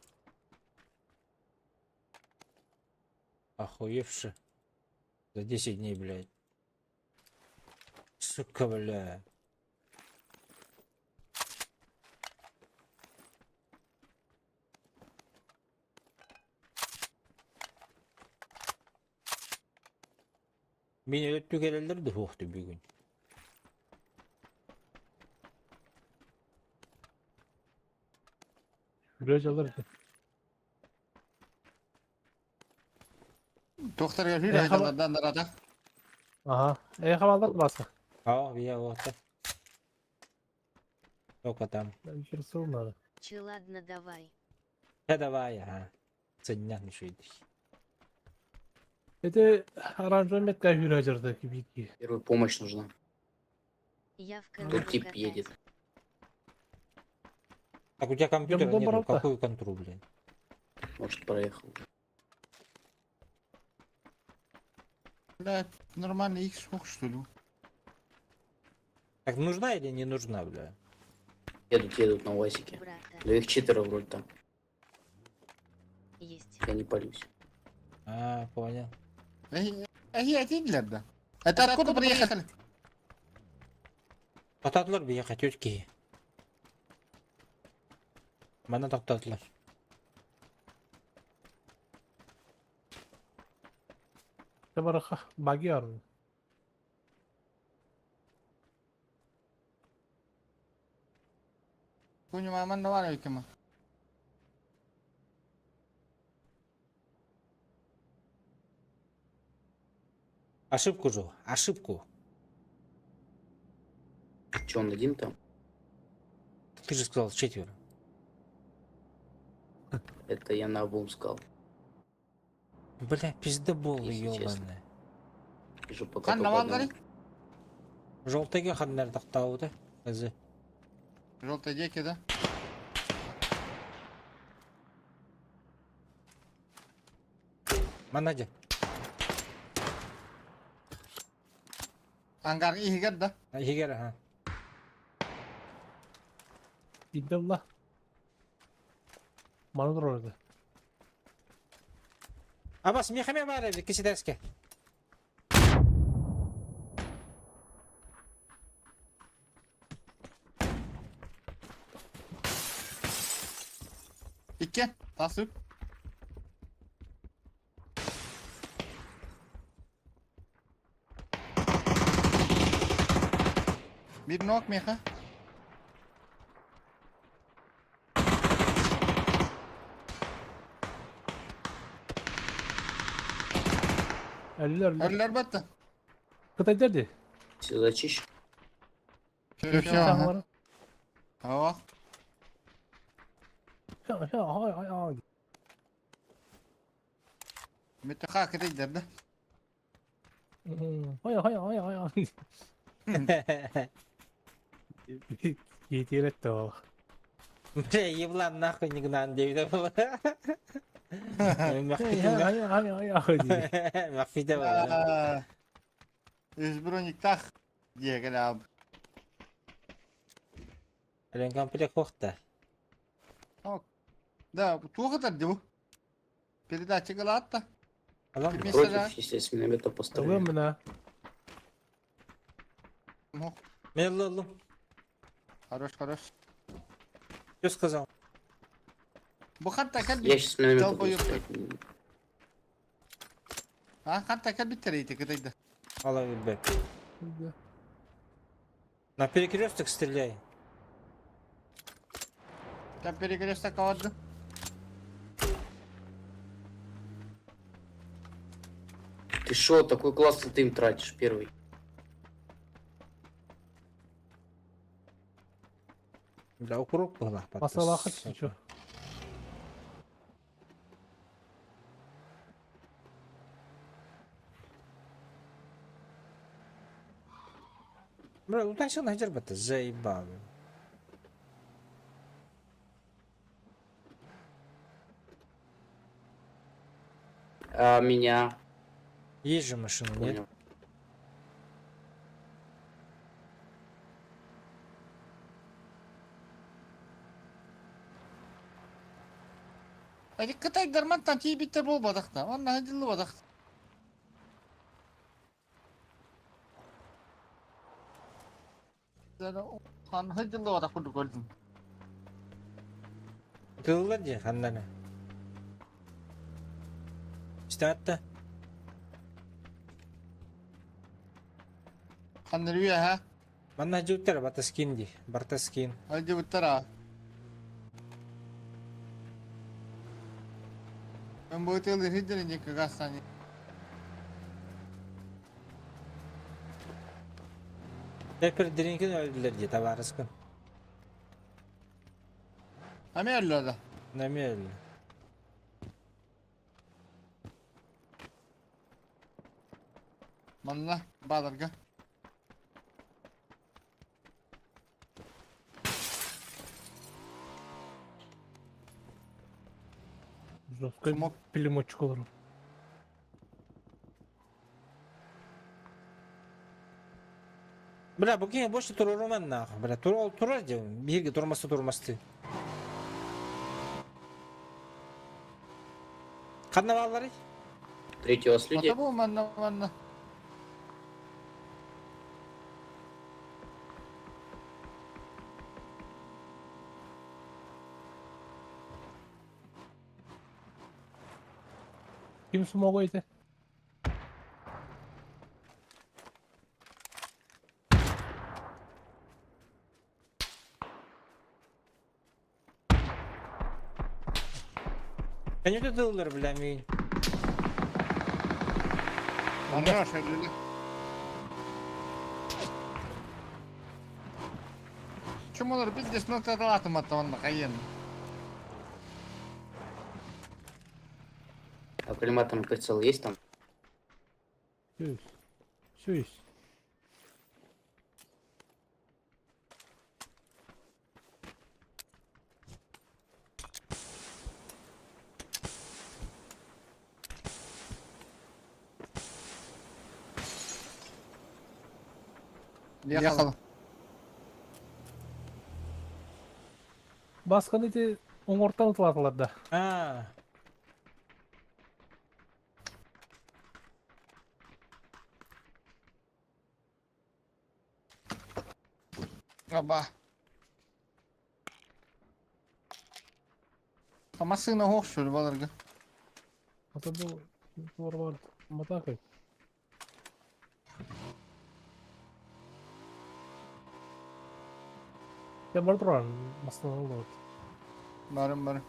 Охуевши. За 10 дней, блядь. Сука, бля. Мин өлөттү келелер де хуохту бүгүн. Үрөжалар. Доктор Юрий нарада. Ага. Эй, хавалдар баса. А, я вот. Только там. Персол надо. Че ладно давай. Да давай, ага. Ценят ничего. Это оранжевый метка үрөжарды кибитки. Первая помощь нужна. Я в Тут контру тип катать. едет. Так у тебя компьютера дом нету, брата. какую контру, блин? Может, проехал. Блядь, нормальный X что ли? Так нужна или не нужна, бля? Едут, едут на УАЗике. Брата. Да их читеры вроде там. Есть. Я не палюсь. А, понял. Эй, эй, да. Это откуда приехали? Тоқтатылар бияқа тетки. Мана тоқтатылар. Табараха баги арны. Куню маман давай викема. Ошибку же, ошибку. Че, он один там? Ты же сказал четверо. Это я на обум сказал. Бля, пиздобол Если честно. ёбаный. Вижу пока Хан только давай одного. Желтыйга ханнар тоқтауды. Өзі. Желтые деки, да? Манадя. Ангар ихигер, да? Егер, ага. Идалла. Манур orada. Абас, мехаме бар кисидеске. Икки. Тасып. Bir knock меха. Ölüler ölüler. Ölüler battı. Кытай дерди. Все зачищу. Все, все, ага. Ага. Митаха кирейдер да. Бля, еблан нахуй не гнан диэбитэ буолла. Мөхпүтэ буолла. Үс брониктах диэген ааб. Ремкомплект суох да. Да, туох ытар дии бу? Передатчик ылаат да. Против, естественно, миномета построили. Мен ыллым. Хорош, хорош. Что сказал? Бу ханта кэлбит. Я сейчас миномет буду Долбоёб. ставить. А, ханта кэлбиттэр ити кытайда. Ала билбэт. На перекресток стреляй. Там перекресток аларды. Ты шо, такой классный ты им тратишь первый. Бля, укроп была. Бля, удачно найдер бы ты, заебал. А меня? Есть же машина, нет? Понял. Эти кытайдар мантан тиийбиттэр буолбатахта. Онно сылдьыллыбатах. Хан сылдьыллыбатах курдук көрдүм. Тыллар дии, ханнана. Истатта. Ханныр үөһэ. Манна жуттар батаскин ди, бартаскин. Сылдьыбыттар. Мен бу тылы хиддер никогда. Пеппер диринкин өлдүлэр дии, табаарыскын. Ами өллө да. Наме өлдү. Манна бадарга. Бля, бу киһи больше туруруман нахуй. Бля, тур турар дии. Биһиги турмасы турмасты. Ханна баалларый? Третий у вас люди? Мата бу манна манна. Конечно тыллар, бля, мин. Хорош, өллө. Чум олар биздес ноталатым ата онна кайын. А коллиматорный прицел есть там? Ехала. А. Аба. А машина хошур баларга. Барым барым.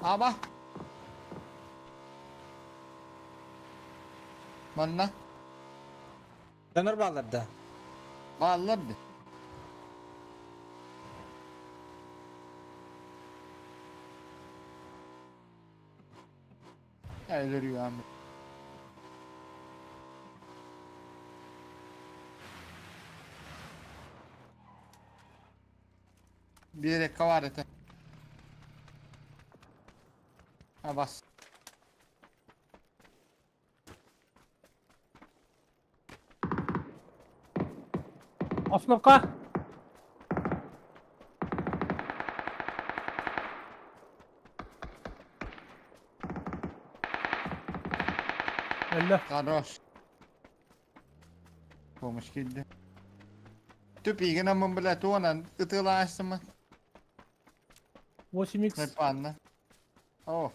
Аба. Манна. Дьоннор бааллар да? Бааллар да. Өлөрүөм. Биэрэккэ баар этэ. Абас. Основка. Элле. Хорош. Помощь киирдэ. Түп игин аммын бля туонан ытыалаастымын. 8x. Снайпанна. О.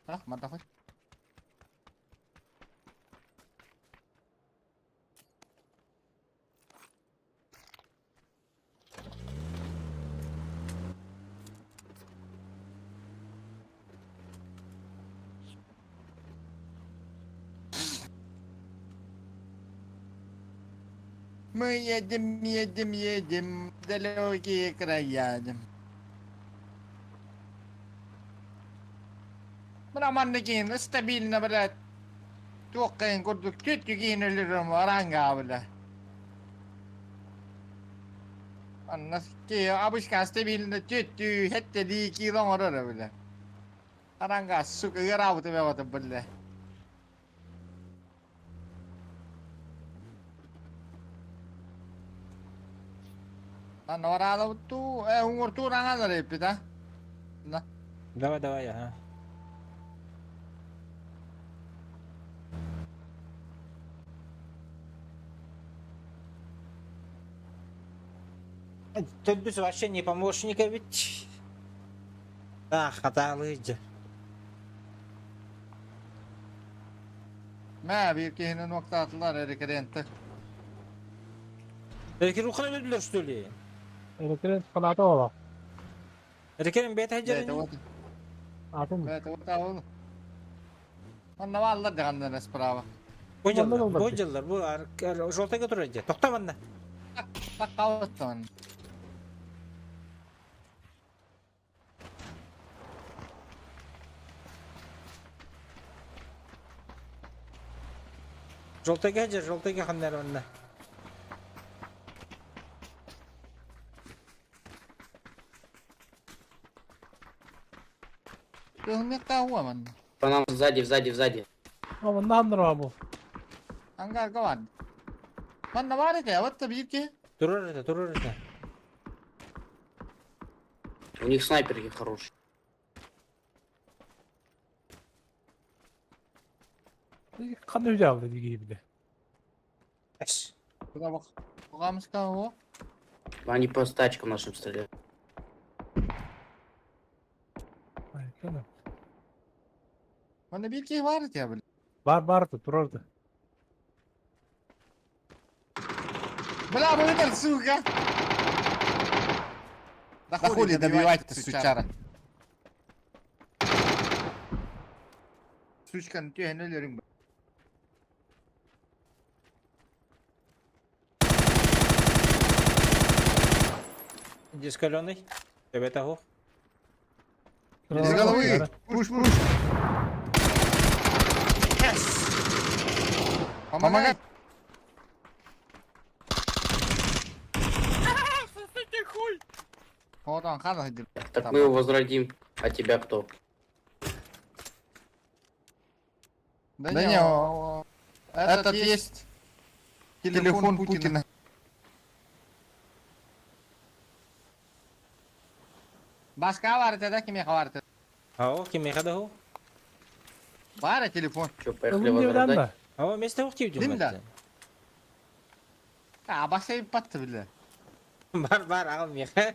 А, мадахой. Мы едем, едем, едем в далекие края. Мына манна киин стабильно, блядь. Туоххайын курдук түт киин өлөрөм аранга, бля. Анна ки абышка стабильно түт хетте ди кило оҥорор, бля. Аранга, сука, ыараабыты бэҕэтэ, бля. Анна бараалабыттуу, э уҥуртуур аҥалар эппит, а? На. Давай, давай, ага. Төрдүс вообще не помощника ведь. Да, хатаалыйдьа. Мэ биир киһини нуоктаатылар рекренты. Эркин ухана өлдүлэр, что ли? Рекрент фаната ола. Рекрен бэйэтэ Бэйэтэ сылдьар вот. Атын. Бэйэтэ вот ол. Манна бааллар даҕаннара справа. Бу дьаллар, бу дьаллар, бу желтайга турар дьэ. Тохто манна. Таккабыттан. Желтайга дьэ, желтайга ханнар манна. Кылмыкка манна. По нам сзади, сзади, сзади. А манна ханнар бу. Ангарга бар. Манна бар этэ, вот биир киһи. Турар это, турар это. У них снайперки хорошие. Ханна үдэ диги бile. Эс. Куда бак. Оҕамыска о. Они по тачкам нашим стреляют. Ай, Манна биир киһи бар этэ, бля. Бар бар турар да. Бля, бу сука. Да хули добивать-то, сучара. Сучканы түһэн өлөрүҥ. Дискаленый. Тебе того. Из головы! Пуш, пуш! Помогай! хуй! Вот он, хана. Так мы его возродим. А тебя кто? Да не, этот есть телефон Путина. Башка бар да кимиэхэ баар этэ? Ао, кимиэхэ да суох. Бар телефон. Че, поехали возрождать? Ао, месте суох тиийдим. Дим да. А, башка патты бля. Бар, бар, аҕал миэхэ.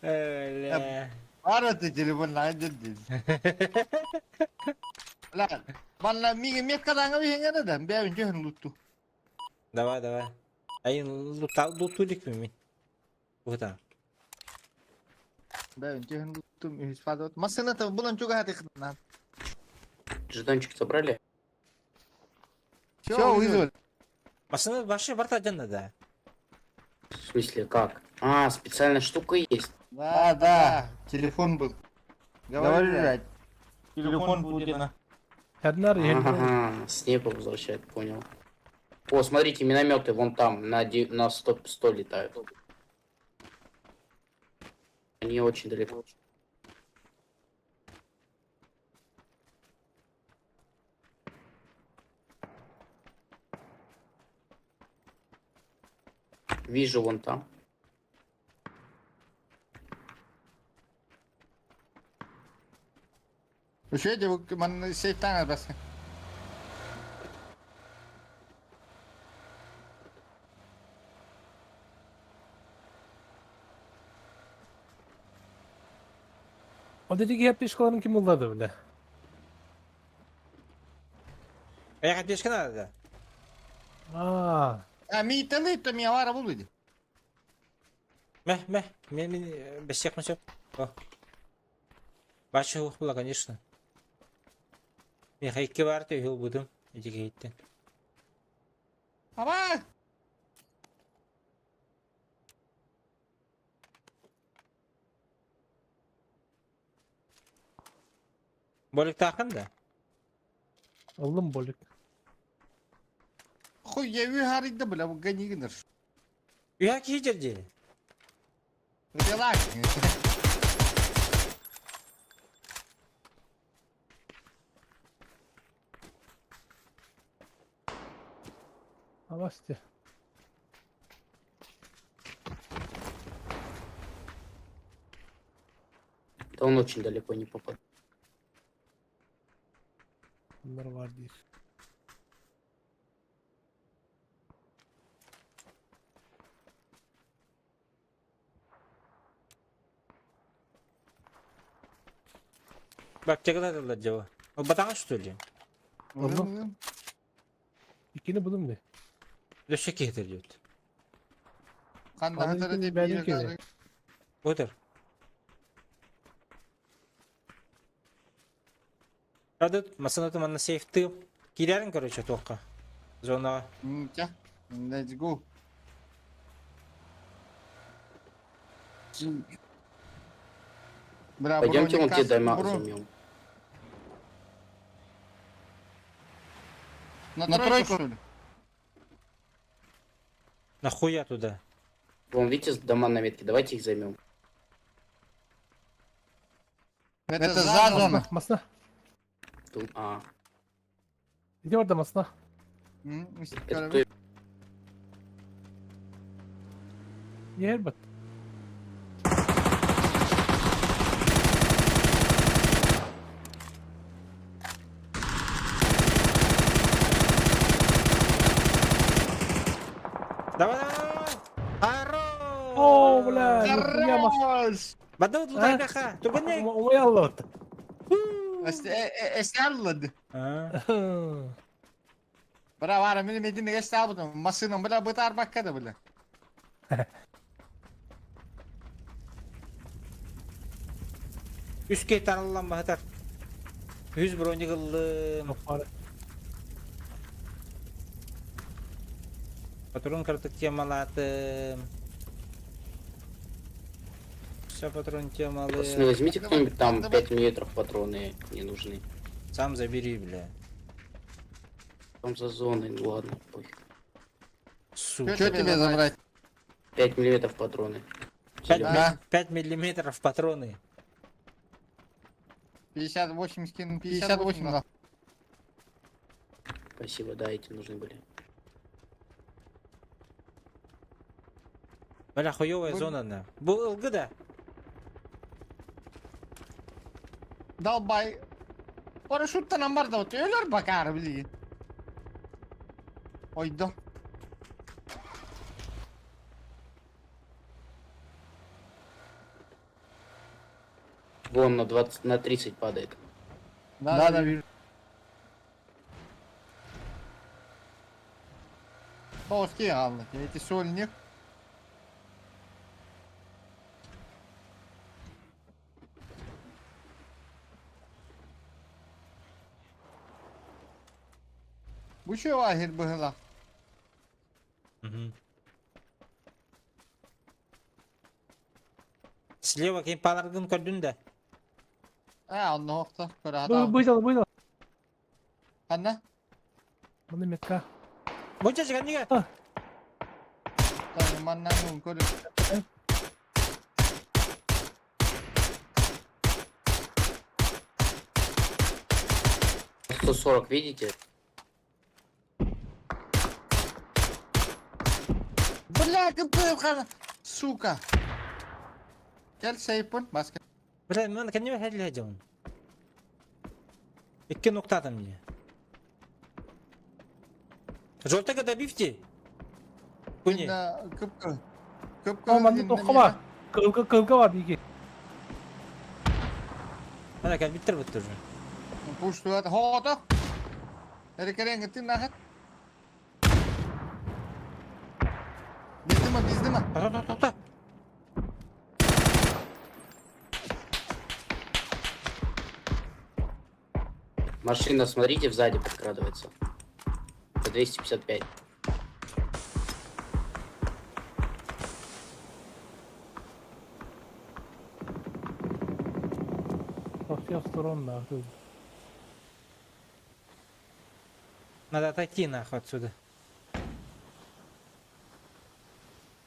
Өле. Бар это телефон на дедин. Бля, манна миги меткадаҥа биһиҥҥэ да, бэйэбин дьөһүн лутту. Давай, давай. Ай, лута лутулик мин. Вот. Бэйэбин дьөһүн лутту. Тум үһүс фаза. Массыына булан чугаһатыхтана. Жетончик забрали? Все, вызвали. Массыына вообще барта да. В смысле, как? А, специальная штука есть. Да, да, телефон был. Говори, блядь. Телефон Путина. Эрнар Ага, с неба возвращает, понял. О, смотрите, минометы вон там, на 100, 100 летают. Они очень далеко. Вижу вон там. Еще манна сейфтан арбасы. O dedi ki hep işkaların kim ulladı bile. Аяқ пешка надо. А, А, ми талы, то ми авара булды. Мә, мә, мен бесек сөп. О. Башы хух була, конечно. Мен хайкке бар ты хил будым. Эдиге хиттен. Ава! Болик тақын да. Аллым болик. Хуй, я үй харыйда, бля, бу ганигинер. Уя ки жерде. Дела. Авасте. Да он очень далеко не попадет. Bunlar var değil. Бак чагыладылар жаба. Ол батаға что ли? Аллым. İkini buldum de. Дөшө кетер дейт. Канда Аны хатара икини деп бәлин бир кене. Отыр. Радыт, масанаты манна сейфты. Кирярин, короче, тоққа. Зонаға. Ча. Let's go. Бля, Пойдемте вон те бронекас- дома бро- займем. На тройку, что ли? Нахуя туда? Вон, видите, дома на метке, давайте их займем. Это за зона. Masna. А, Gidiyor orada masna. это кто Yer bat. Давай, давай, давай! Хорош! О, бля, нихуя маш. Хорош! Бадау тутайдаха! Тургунек! Умай аллот. Эсталлады. Бра, вара, мени медине эсталбыдым. Машина, бля, бытар баккада, бля. Үске тараллан бахатар. Жүз брони кыллым. Патрон картык темалатым. Все патрон темалы. Пацаны, возьмите кто-нибудь там 5 миллиметров патроны не нужны. Сам забери, бля. Там за зоной, ну ладно, пофиг. Сука. Что тебе забрать? 5 миллиметров патроны. 5, Да. 5 миллиметров патроны. 58 скин, 58 дал. Спасибо, да, эти нужны были. Бля, хуёвая зона на. Был ЛГ да? Долбай. Парашюттан бар да вот өлөр бакар, блин. Ой, да. Вон на 20, на 30 падает. Да, да, вижу. Тоски алды. Эти сольник. Bu şevahir bıhıla. Угу. Слева ким паларгын көрдүн да. А, онно охто. Көрө Бу хата. быжал быжал. Ханна? Маны метка. Бу чача нига. Tamam, mannan un көрө. 140, видите? Бля, кыпкыр Сука. Gel seypun başka. Бля, мен кәнеме хәллә жон. Икки ноктатым не. Жолтага добивте. Куни. Кыпкыр. О, Кыпкыр. манны тохма. Кылга кылга бар диге. Ана кәл биттер бит уже. Пуштуат хоото. Эрекерен гитин нахат. Bizde mi bizde mi? Та та та та. Машина, смотрите, сзади подкрадывается. По 255. Со всех сторон нахуй. Надо отойти нахуй отсюда.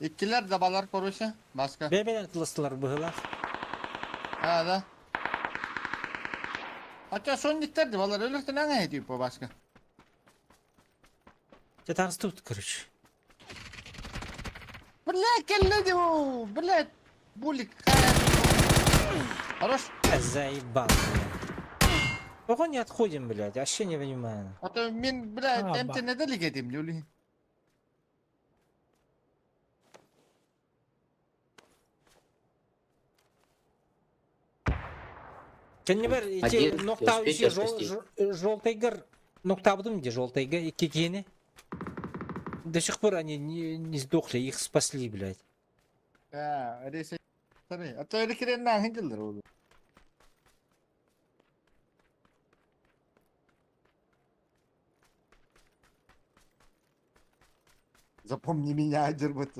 İkkiler de balar koruşa. Başka. Бе-бе тылыстылар быһыла. Ha da. Hatta son gitlerdi balar ölürse ne ne ediyor bu başka? Те тут, короче. Бля, келледи bu. Бля, булик. Хорош. Заебал. Ого не отходим, блядь, вообще не понимаю. Hatta min бля, А, emte ne delik edeyim Luli. Кеннебер эти Один, нокта успейте спасти. желтый ноктабдым где желтый икки киени. До сих пор они не сдохли, их спасли, блядь. Ha, öyleyse. Tabii. Hatta öyle kirenden hıncıldır oğlum. Запомни меня, Адербат.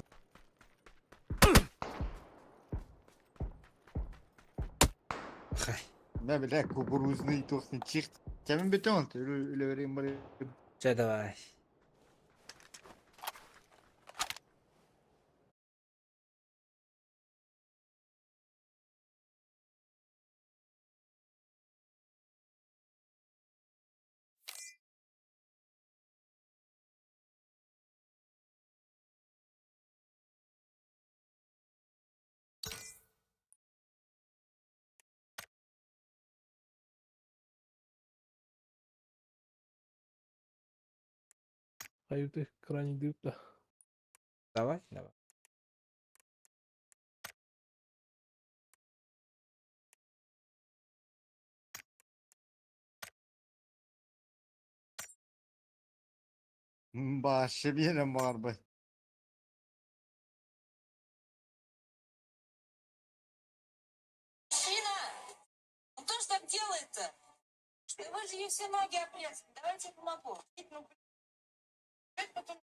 Хай. Ne bile кукурузный тохны чихт. Кемин бетон, öyle vereyim bari. Че давай. Hayırdır крайне deyip да. Давай, давай. Başı bir yerim var be. Мужчина! Ну кто ж так делает-то? Что вы же ей все ноги обрезали. Давайте я помогу. Ну, блядь, потом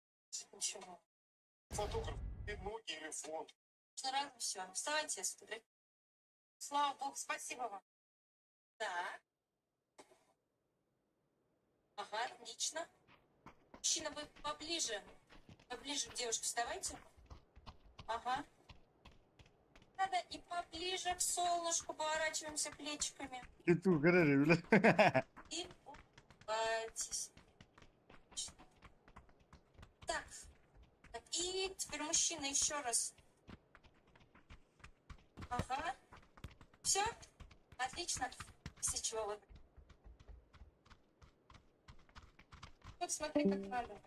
ничего. Фотограф, ноги или фон. Сразу все. Вставайте, я сфотографирую. Слава богу, спасибо вам. Так. Ага, отлично. Мужчина, вы поближе. Поближе к девушке вставайте. Ага. Надо и поближе к солнышку поворачиваемся плечиками. Kötü kararı bile. И улыбайтесь. Отлично. Так. Так, И теперь мужчина еще раз. Ага. Все? Отлично. После чего вы... Вот смотри, как надо.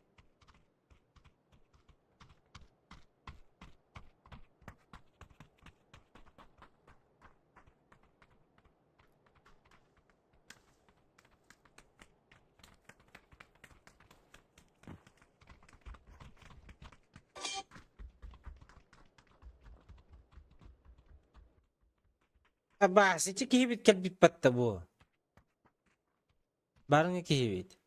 Абаас, ити киһибит кэлбит батта бу. Барыңа киһибит.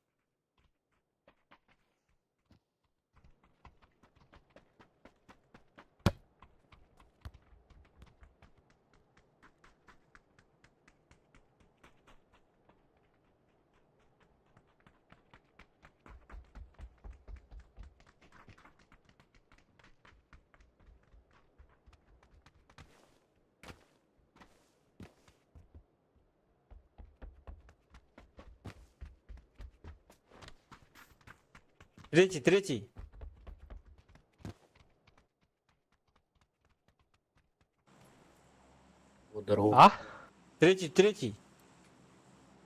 Третий, третий. Здорово. А? Третий, третий.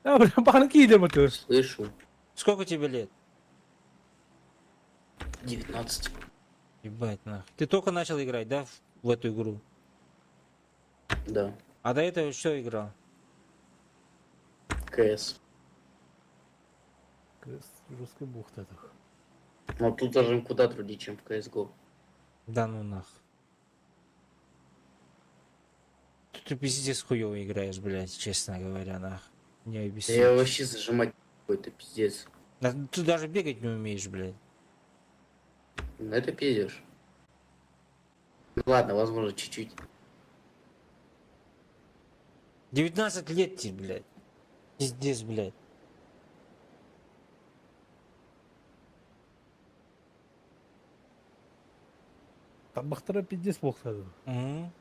Я, бля, баҕаны киидер мотор. Слышу. Сколько тебе лет? 19. Ебать нах. Ты только начал играть, да, в эту игру? Да. А до этого что играл? КС. Жесткий бух так. Но тут даже куда труднее, чем в CSGO. Да ну нах. Ты пиздец хуёво играешь, блядь, честно говоря, нах. Не Да объясню. я вообще зажимать это пиздец. Да ты даже бегать не умеешь, блядь. Ну это пиздешь. Ну ладно, возможно, чуть-чуть. 19 лет тебе, блядь. Пиздец, блядь. Табахтара пиздец бух Угу.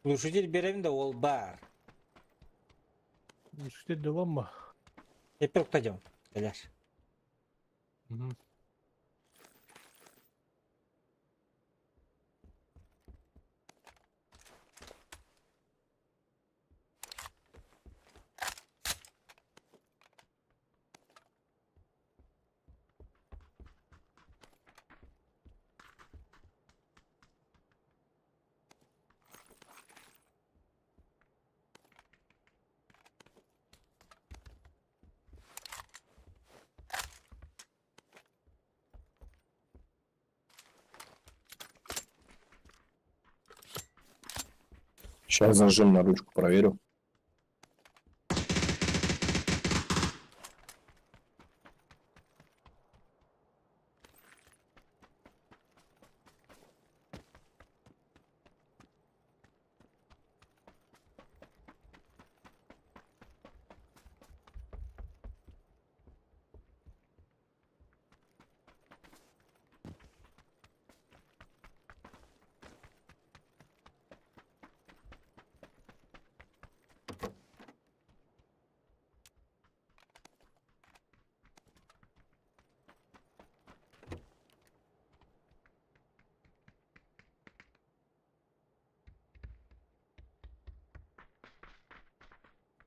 Глушитель берем да ол бар. Глушитель ма. Теперь пойдем. Каляш. Угу. Сейчас зажим на ручку проверю.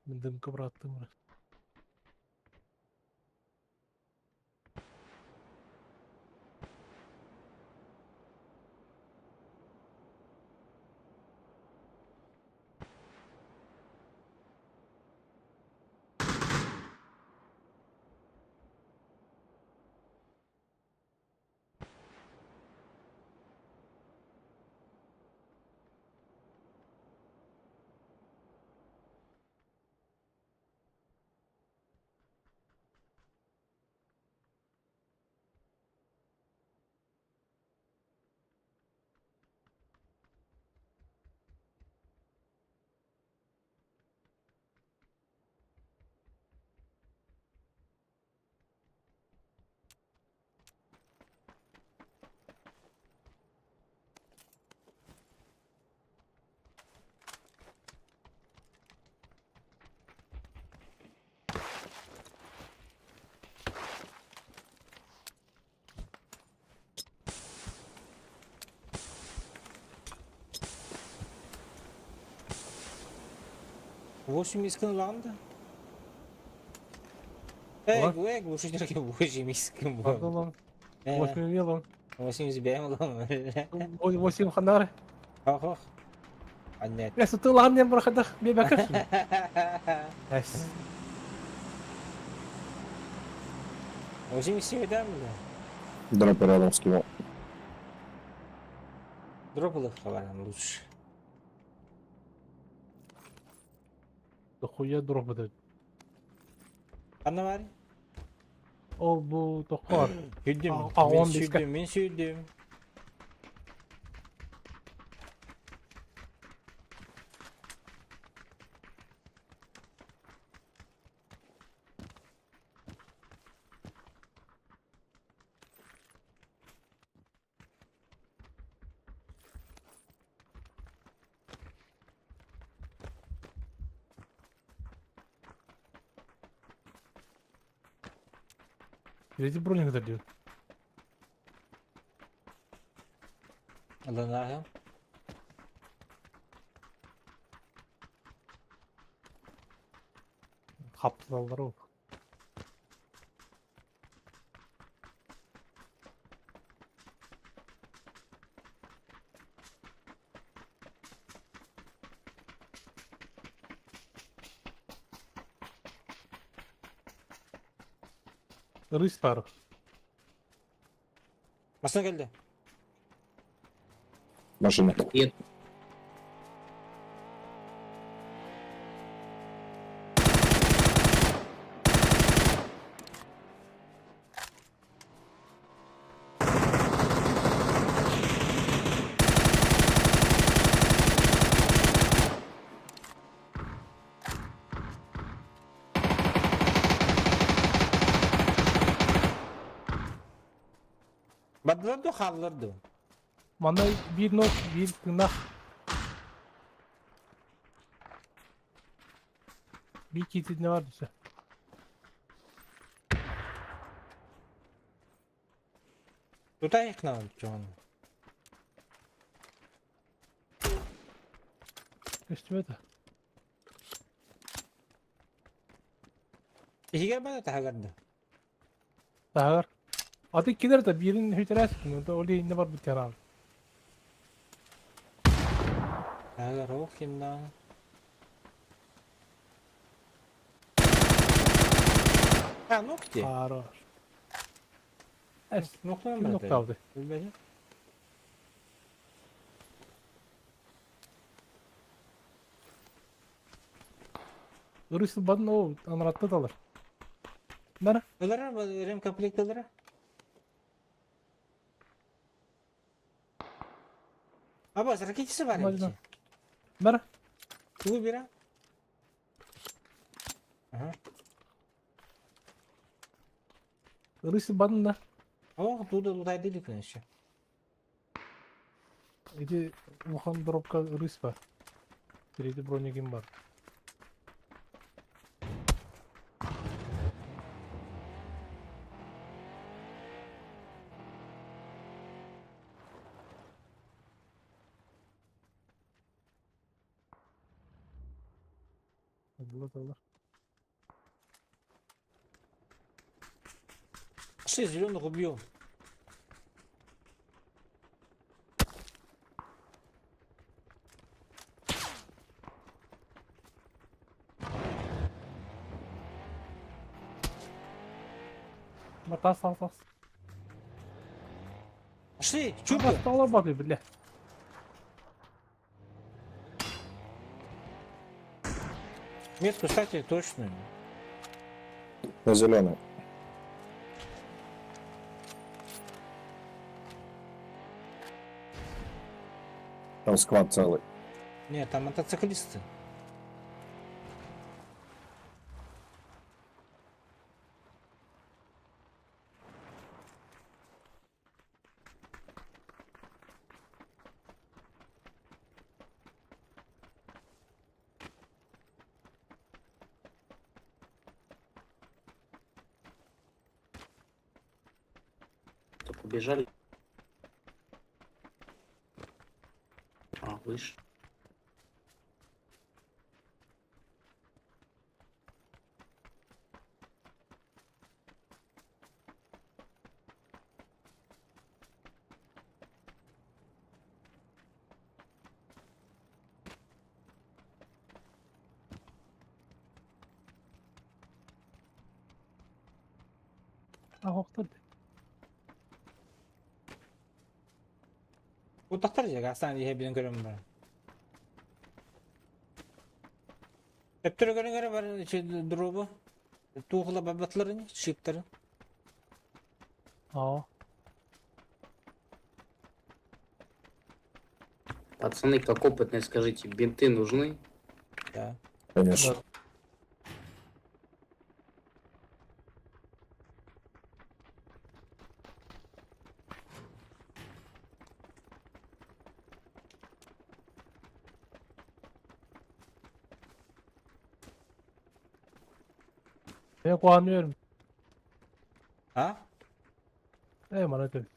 Дымка, брат, ты. 8 искин ланда. Эй, эй, глушитель 8 был. Ылан. 8 ылан. 85 ылан. 8 ханары. Ох, ох. Аннет. Я сытылаан диэн барахадах биэбэкэ. Эс. 87 да, бля? Дроп рядом скинул. Дроп ылыхха лучше. Дохуя дроп это. Ханна баар? Ол бу тоххор. Сүүрдүм. А, Мин он беска. сүүрдүм, мин сүүрдүм. Эти броник дают. Ылан ааһым. Хапталар ол. Рысь бар. Массыына кэллэ. Машина. Нет. Бардылар да хааллар да. Манна биир нот, биир тыыннаах. Биир киитинэ бар десе. Тута ихнан чоон. Көстүбэтэ. Иһигэр бара таһыгар да. Таһыгар. Аты килер да биирин хүтэрээсин, ол инне бар бит ярал. Таһыгар ол кимнаа. А, ну где? Хорош. Эс, Ноктан ким барды. нокталды? Билбэдим. Рысь бадын ол анаратта далар. Бара. Ылара, ремкомплект ылара. Абас, ракетисы бар Можно. эбит. Бара. Тугу бира? Ага. Рысь бадын да. О, туда лутайды конечно. Иди улахан дропка рысь бар. Третий бронигин бар. Было. Шесть зеленых убил. Тас, тас, тас. Пошли, чупа. Стала бабы, бля. Метку ставьте точную. На зеленый. Там склад целый. Нет, там мотоциклисты. Так убежали. А, выше. Ахохтар. Утахтар же, гастан иһэ билэн көрөн баран. Өптөрө көрөн көрө бар дробу. Туохула барбатларын, шиптарын. Аа. Пацаны, как опытные, скажите, бинты нужны? Да. Конечно. Ben kullanıyorum. А? Emanet edin.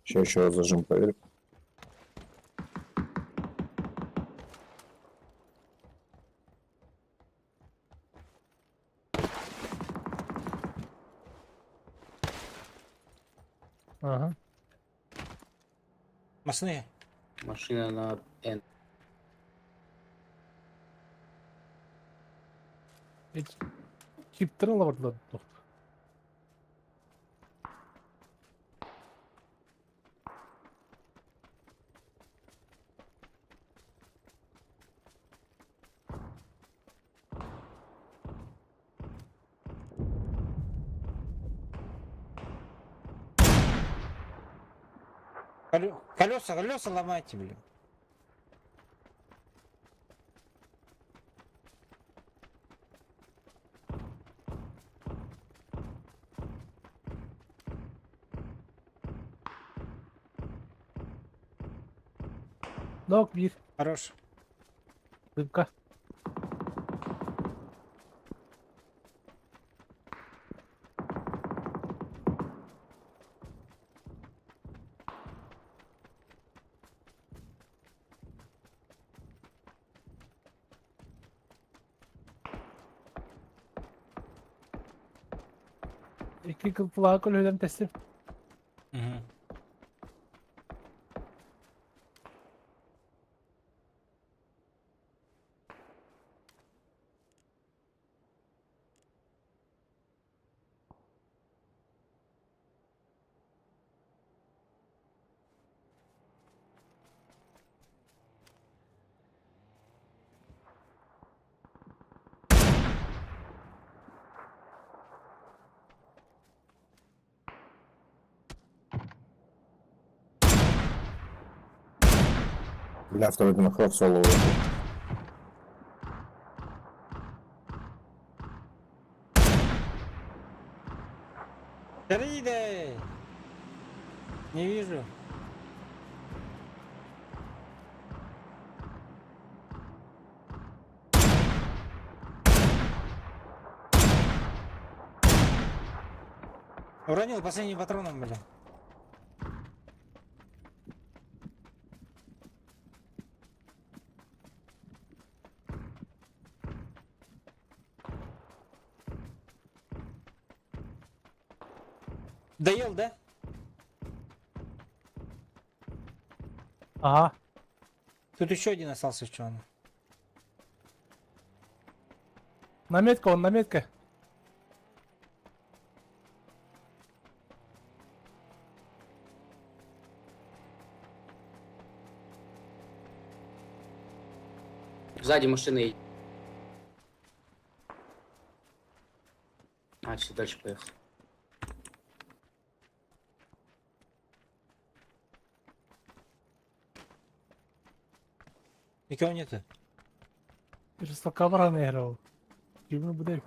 Сейчас еще раз зажим проверю. Ага. Масны. Машина на Н. Чиптарын алабардылар. Колеса, колеса ломайте, блин. Нок bir. Хорош. Дымка. İki kıl kulağı kul teslim. Угу. Бля, второй дымоход соло уехал. Три Не вижу. Уронил последним патроном, бля. Доел, да? Ага. Тут еще один остался, что он. На метка, он на метке. Сзади машина едет. А, все, дальше поехал. Никого нету. Жестоко не играл. Ким буде?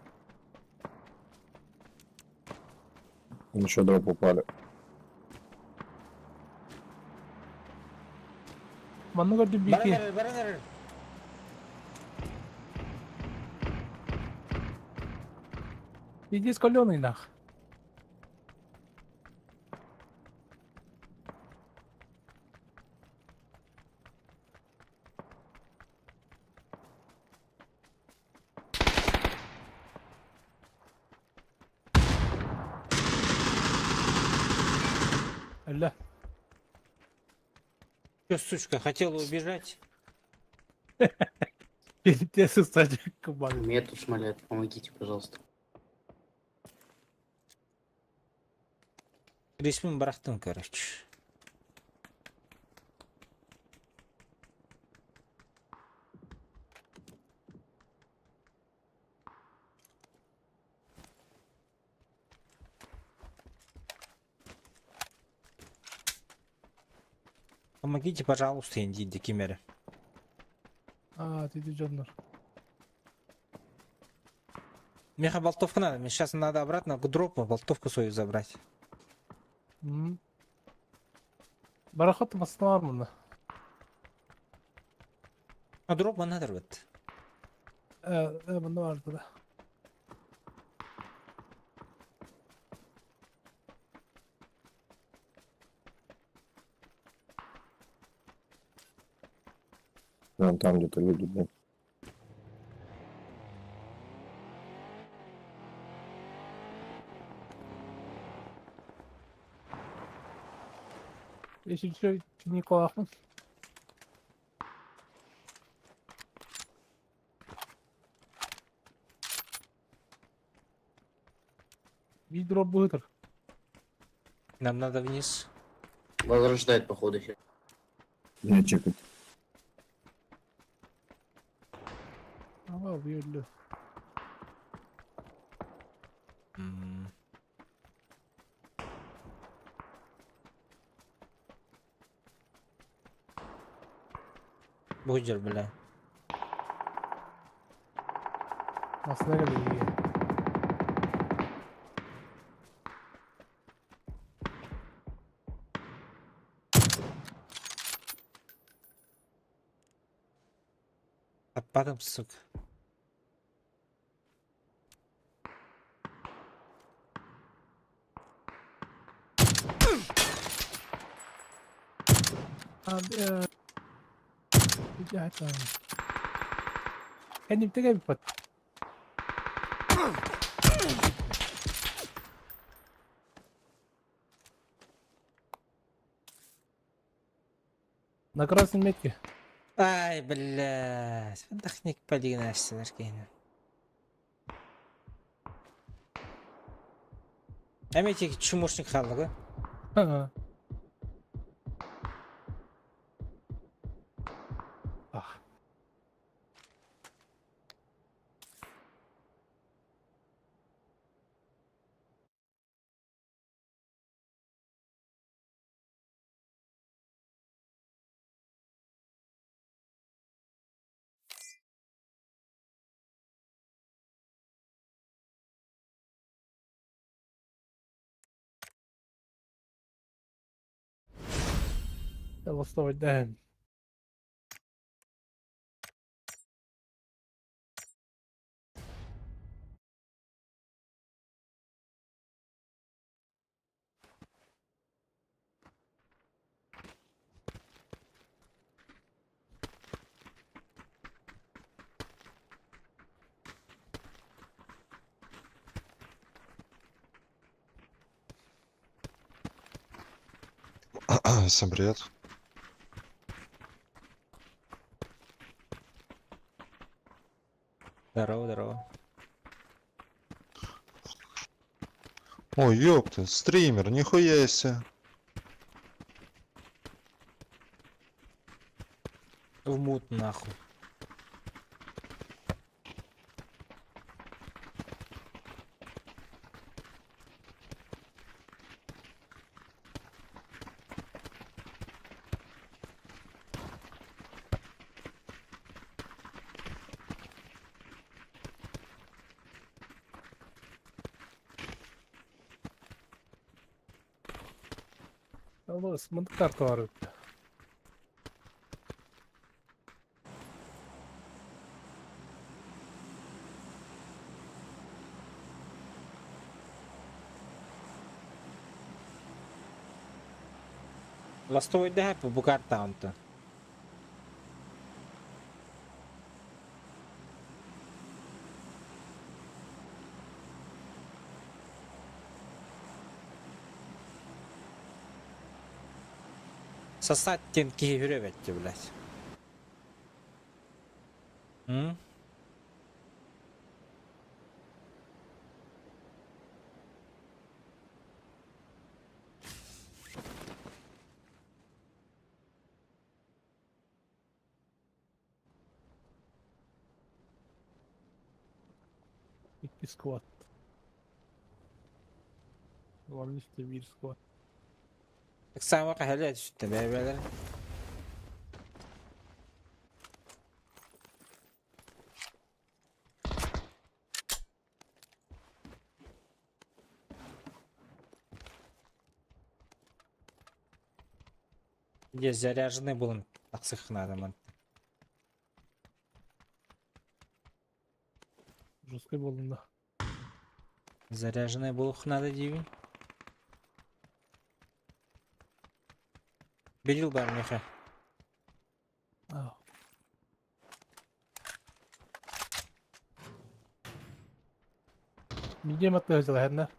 Еще дроп упали. Манна көрдүм бики. Баран баран Иди с коленой нах. Чё, сучка, хотела убежать? Те сыстачык кыбан. Меня тут шмаляют, помогите, пожалуйста. Ресмин бырахтым, короче. Помогите, пожалуйста, инди кимере. Аа, тиди дьоннор. Меха болтовка надо, мне сейчас надо обратно к дропу болтовку свою забрать. М. Барахот массыына манна. А дроп надо вот. Э, э, манна баар да. Вон там где-то люди, блин. Если что, Николахман. Видро бытыр. Нам надо вниз. Возрождает, походу, хер. Не чекать. Ага, убьют. М. Бугер, бля. Массыына кэлиэ. Отпадом, сука. А, э, это... Кэнниттэн кэлбит. На красной метке. Ай, блядь. Отдохни, полигнашься, наркина. Эметик чумошник халлага. Ага. Ах. Ластовый дэн. Всем привет. Здорово, здорово. Ой, ёпта, стример, нихуя себе. В мут нахуй. Алло, карту арыт. Ластовый дэп бу карта онто. Сосать диэн киһи үрэ блядь. М? Икки сквад. Уон үстэ биир сквад. Саҥа хаһыла түстэ бэйбэлэр. Где заряженный был тахсых надо ман. Жесткий буоллум да. Заряженный был надо диви. Берил бар меха. А. Мидем аттыга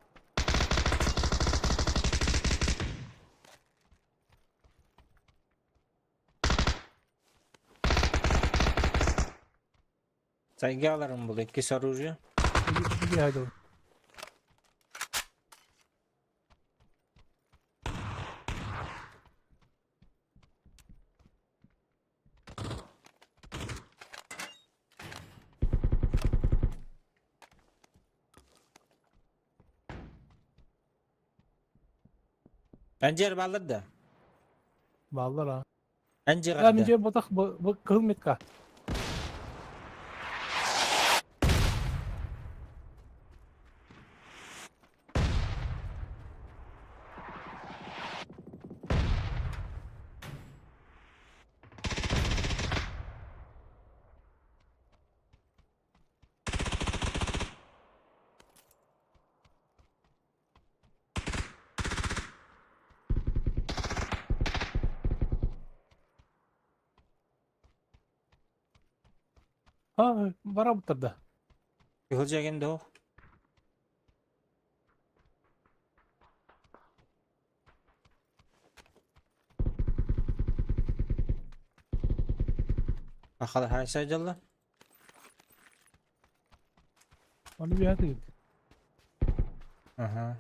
Сайгаларым был икки оружие. Иди айдыл. Энжер балыр да. Баллар а. Энжер А мен же ботах бу кыл метка. А, бара буттарда. Юхылжаген до. Ахала хайса жалла. Оны bir hadi. Ага.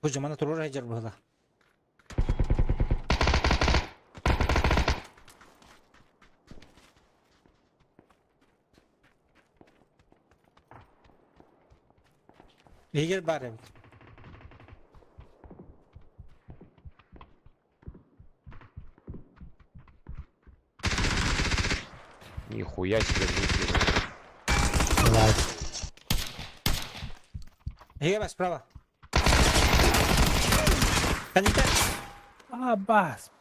Бу жамана турur хайжар була. Егер бар эбит. Нихуя себе звуки. Егер бар справа. Канита. А, бас.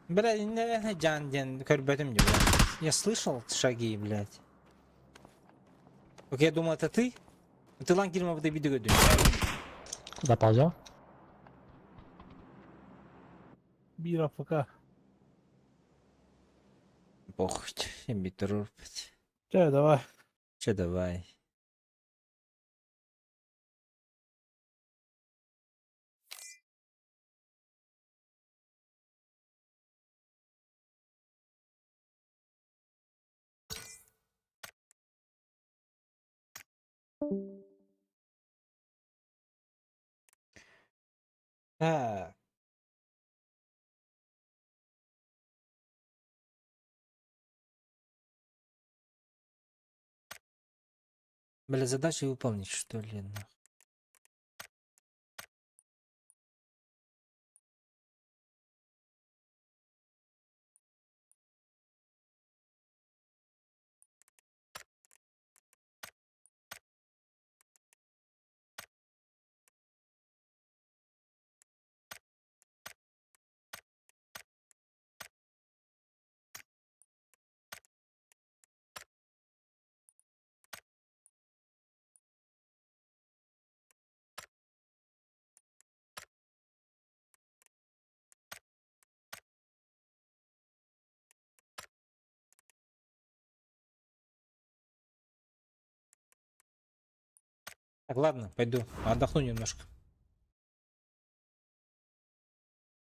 Бля, наверное, жан ден көрбөтүм деп, бля. Я слышал шаги, блядь. Окей, я думал, это ты? Ты лангирма в видео Куда ползем? Бир АФК. Бог, имитрур. Че, давай. Че, давай. Так. Бля, задачи выполнить, что ли, нахуй? Так, ладно, пойду отдохну немножко.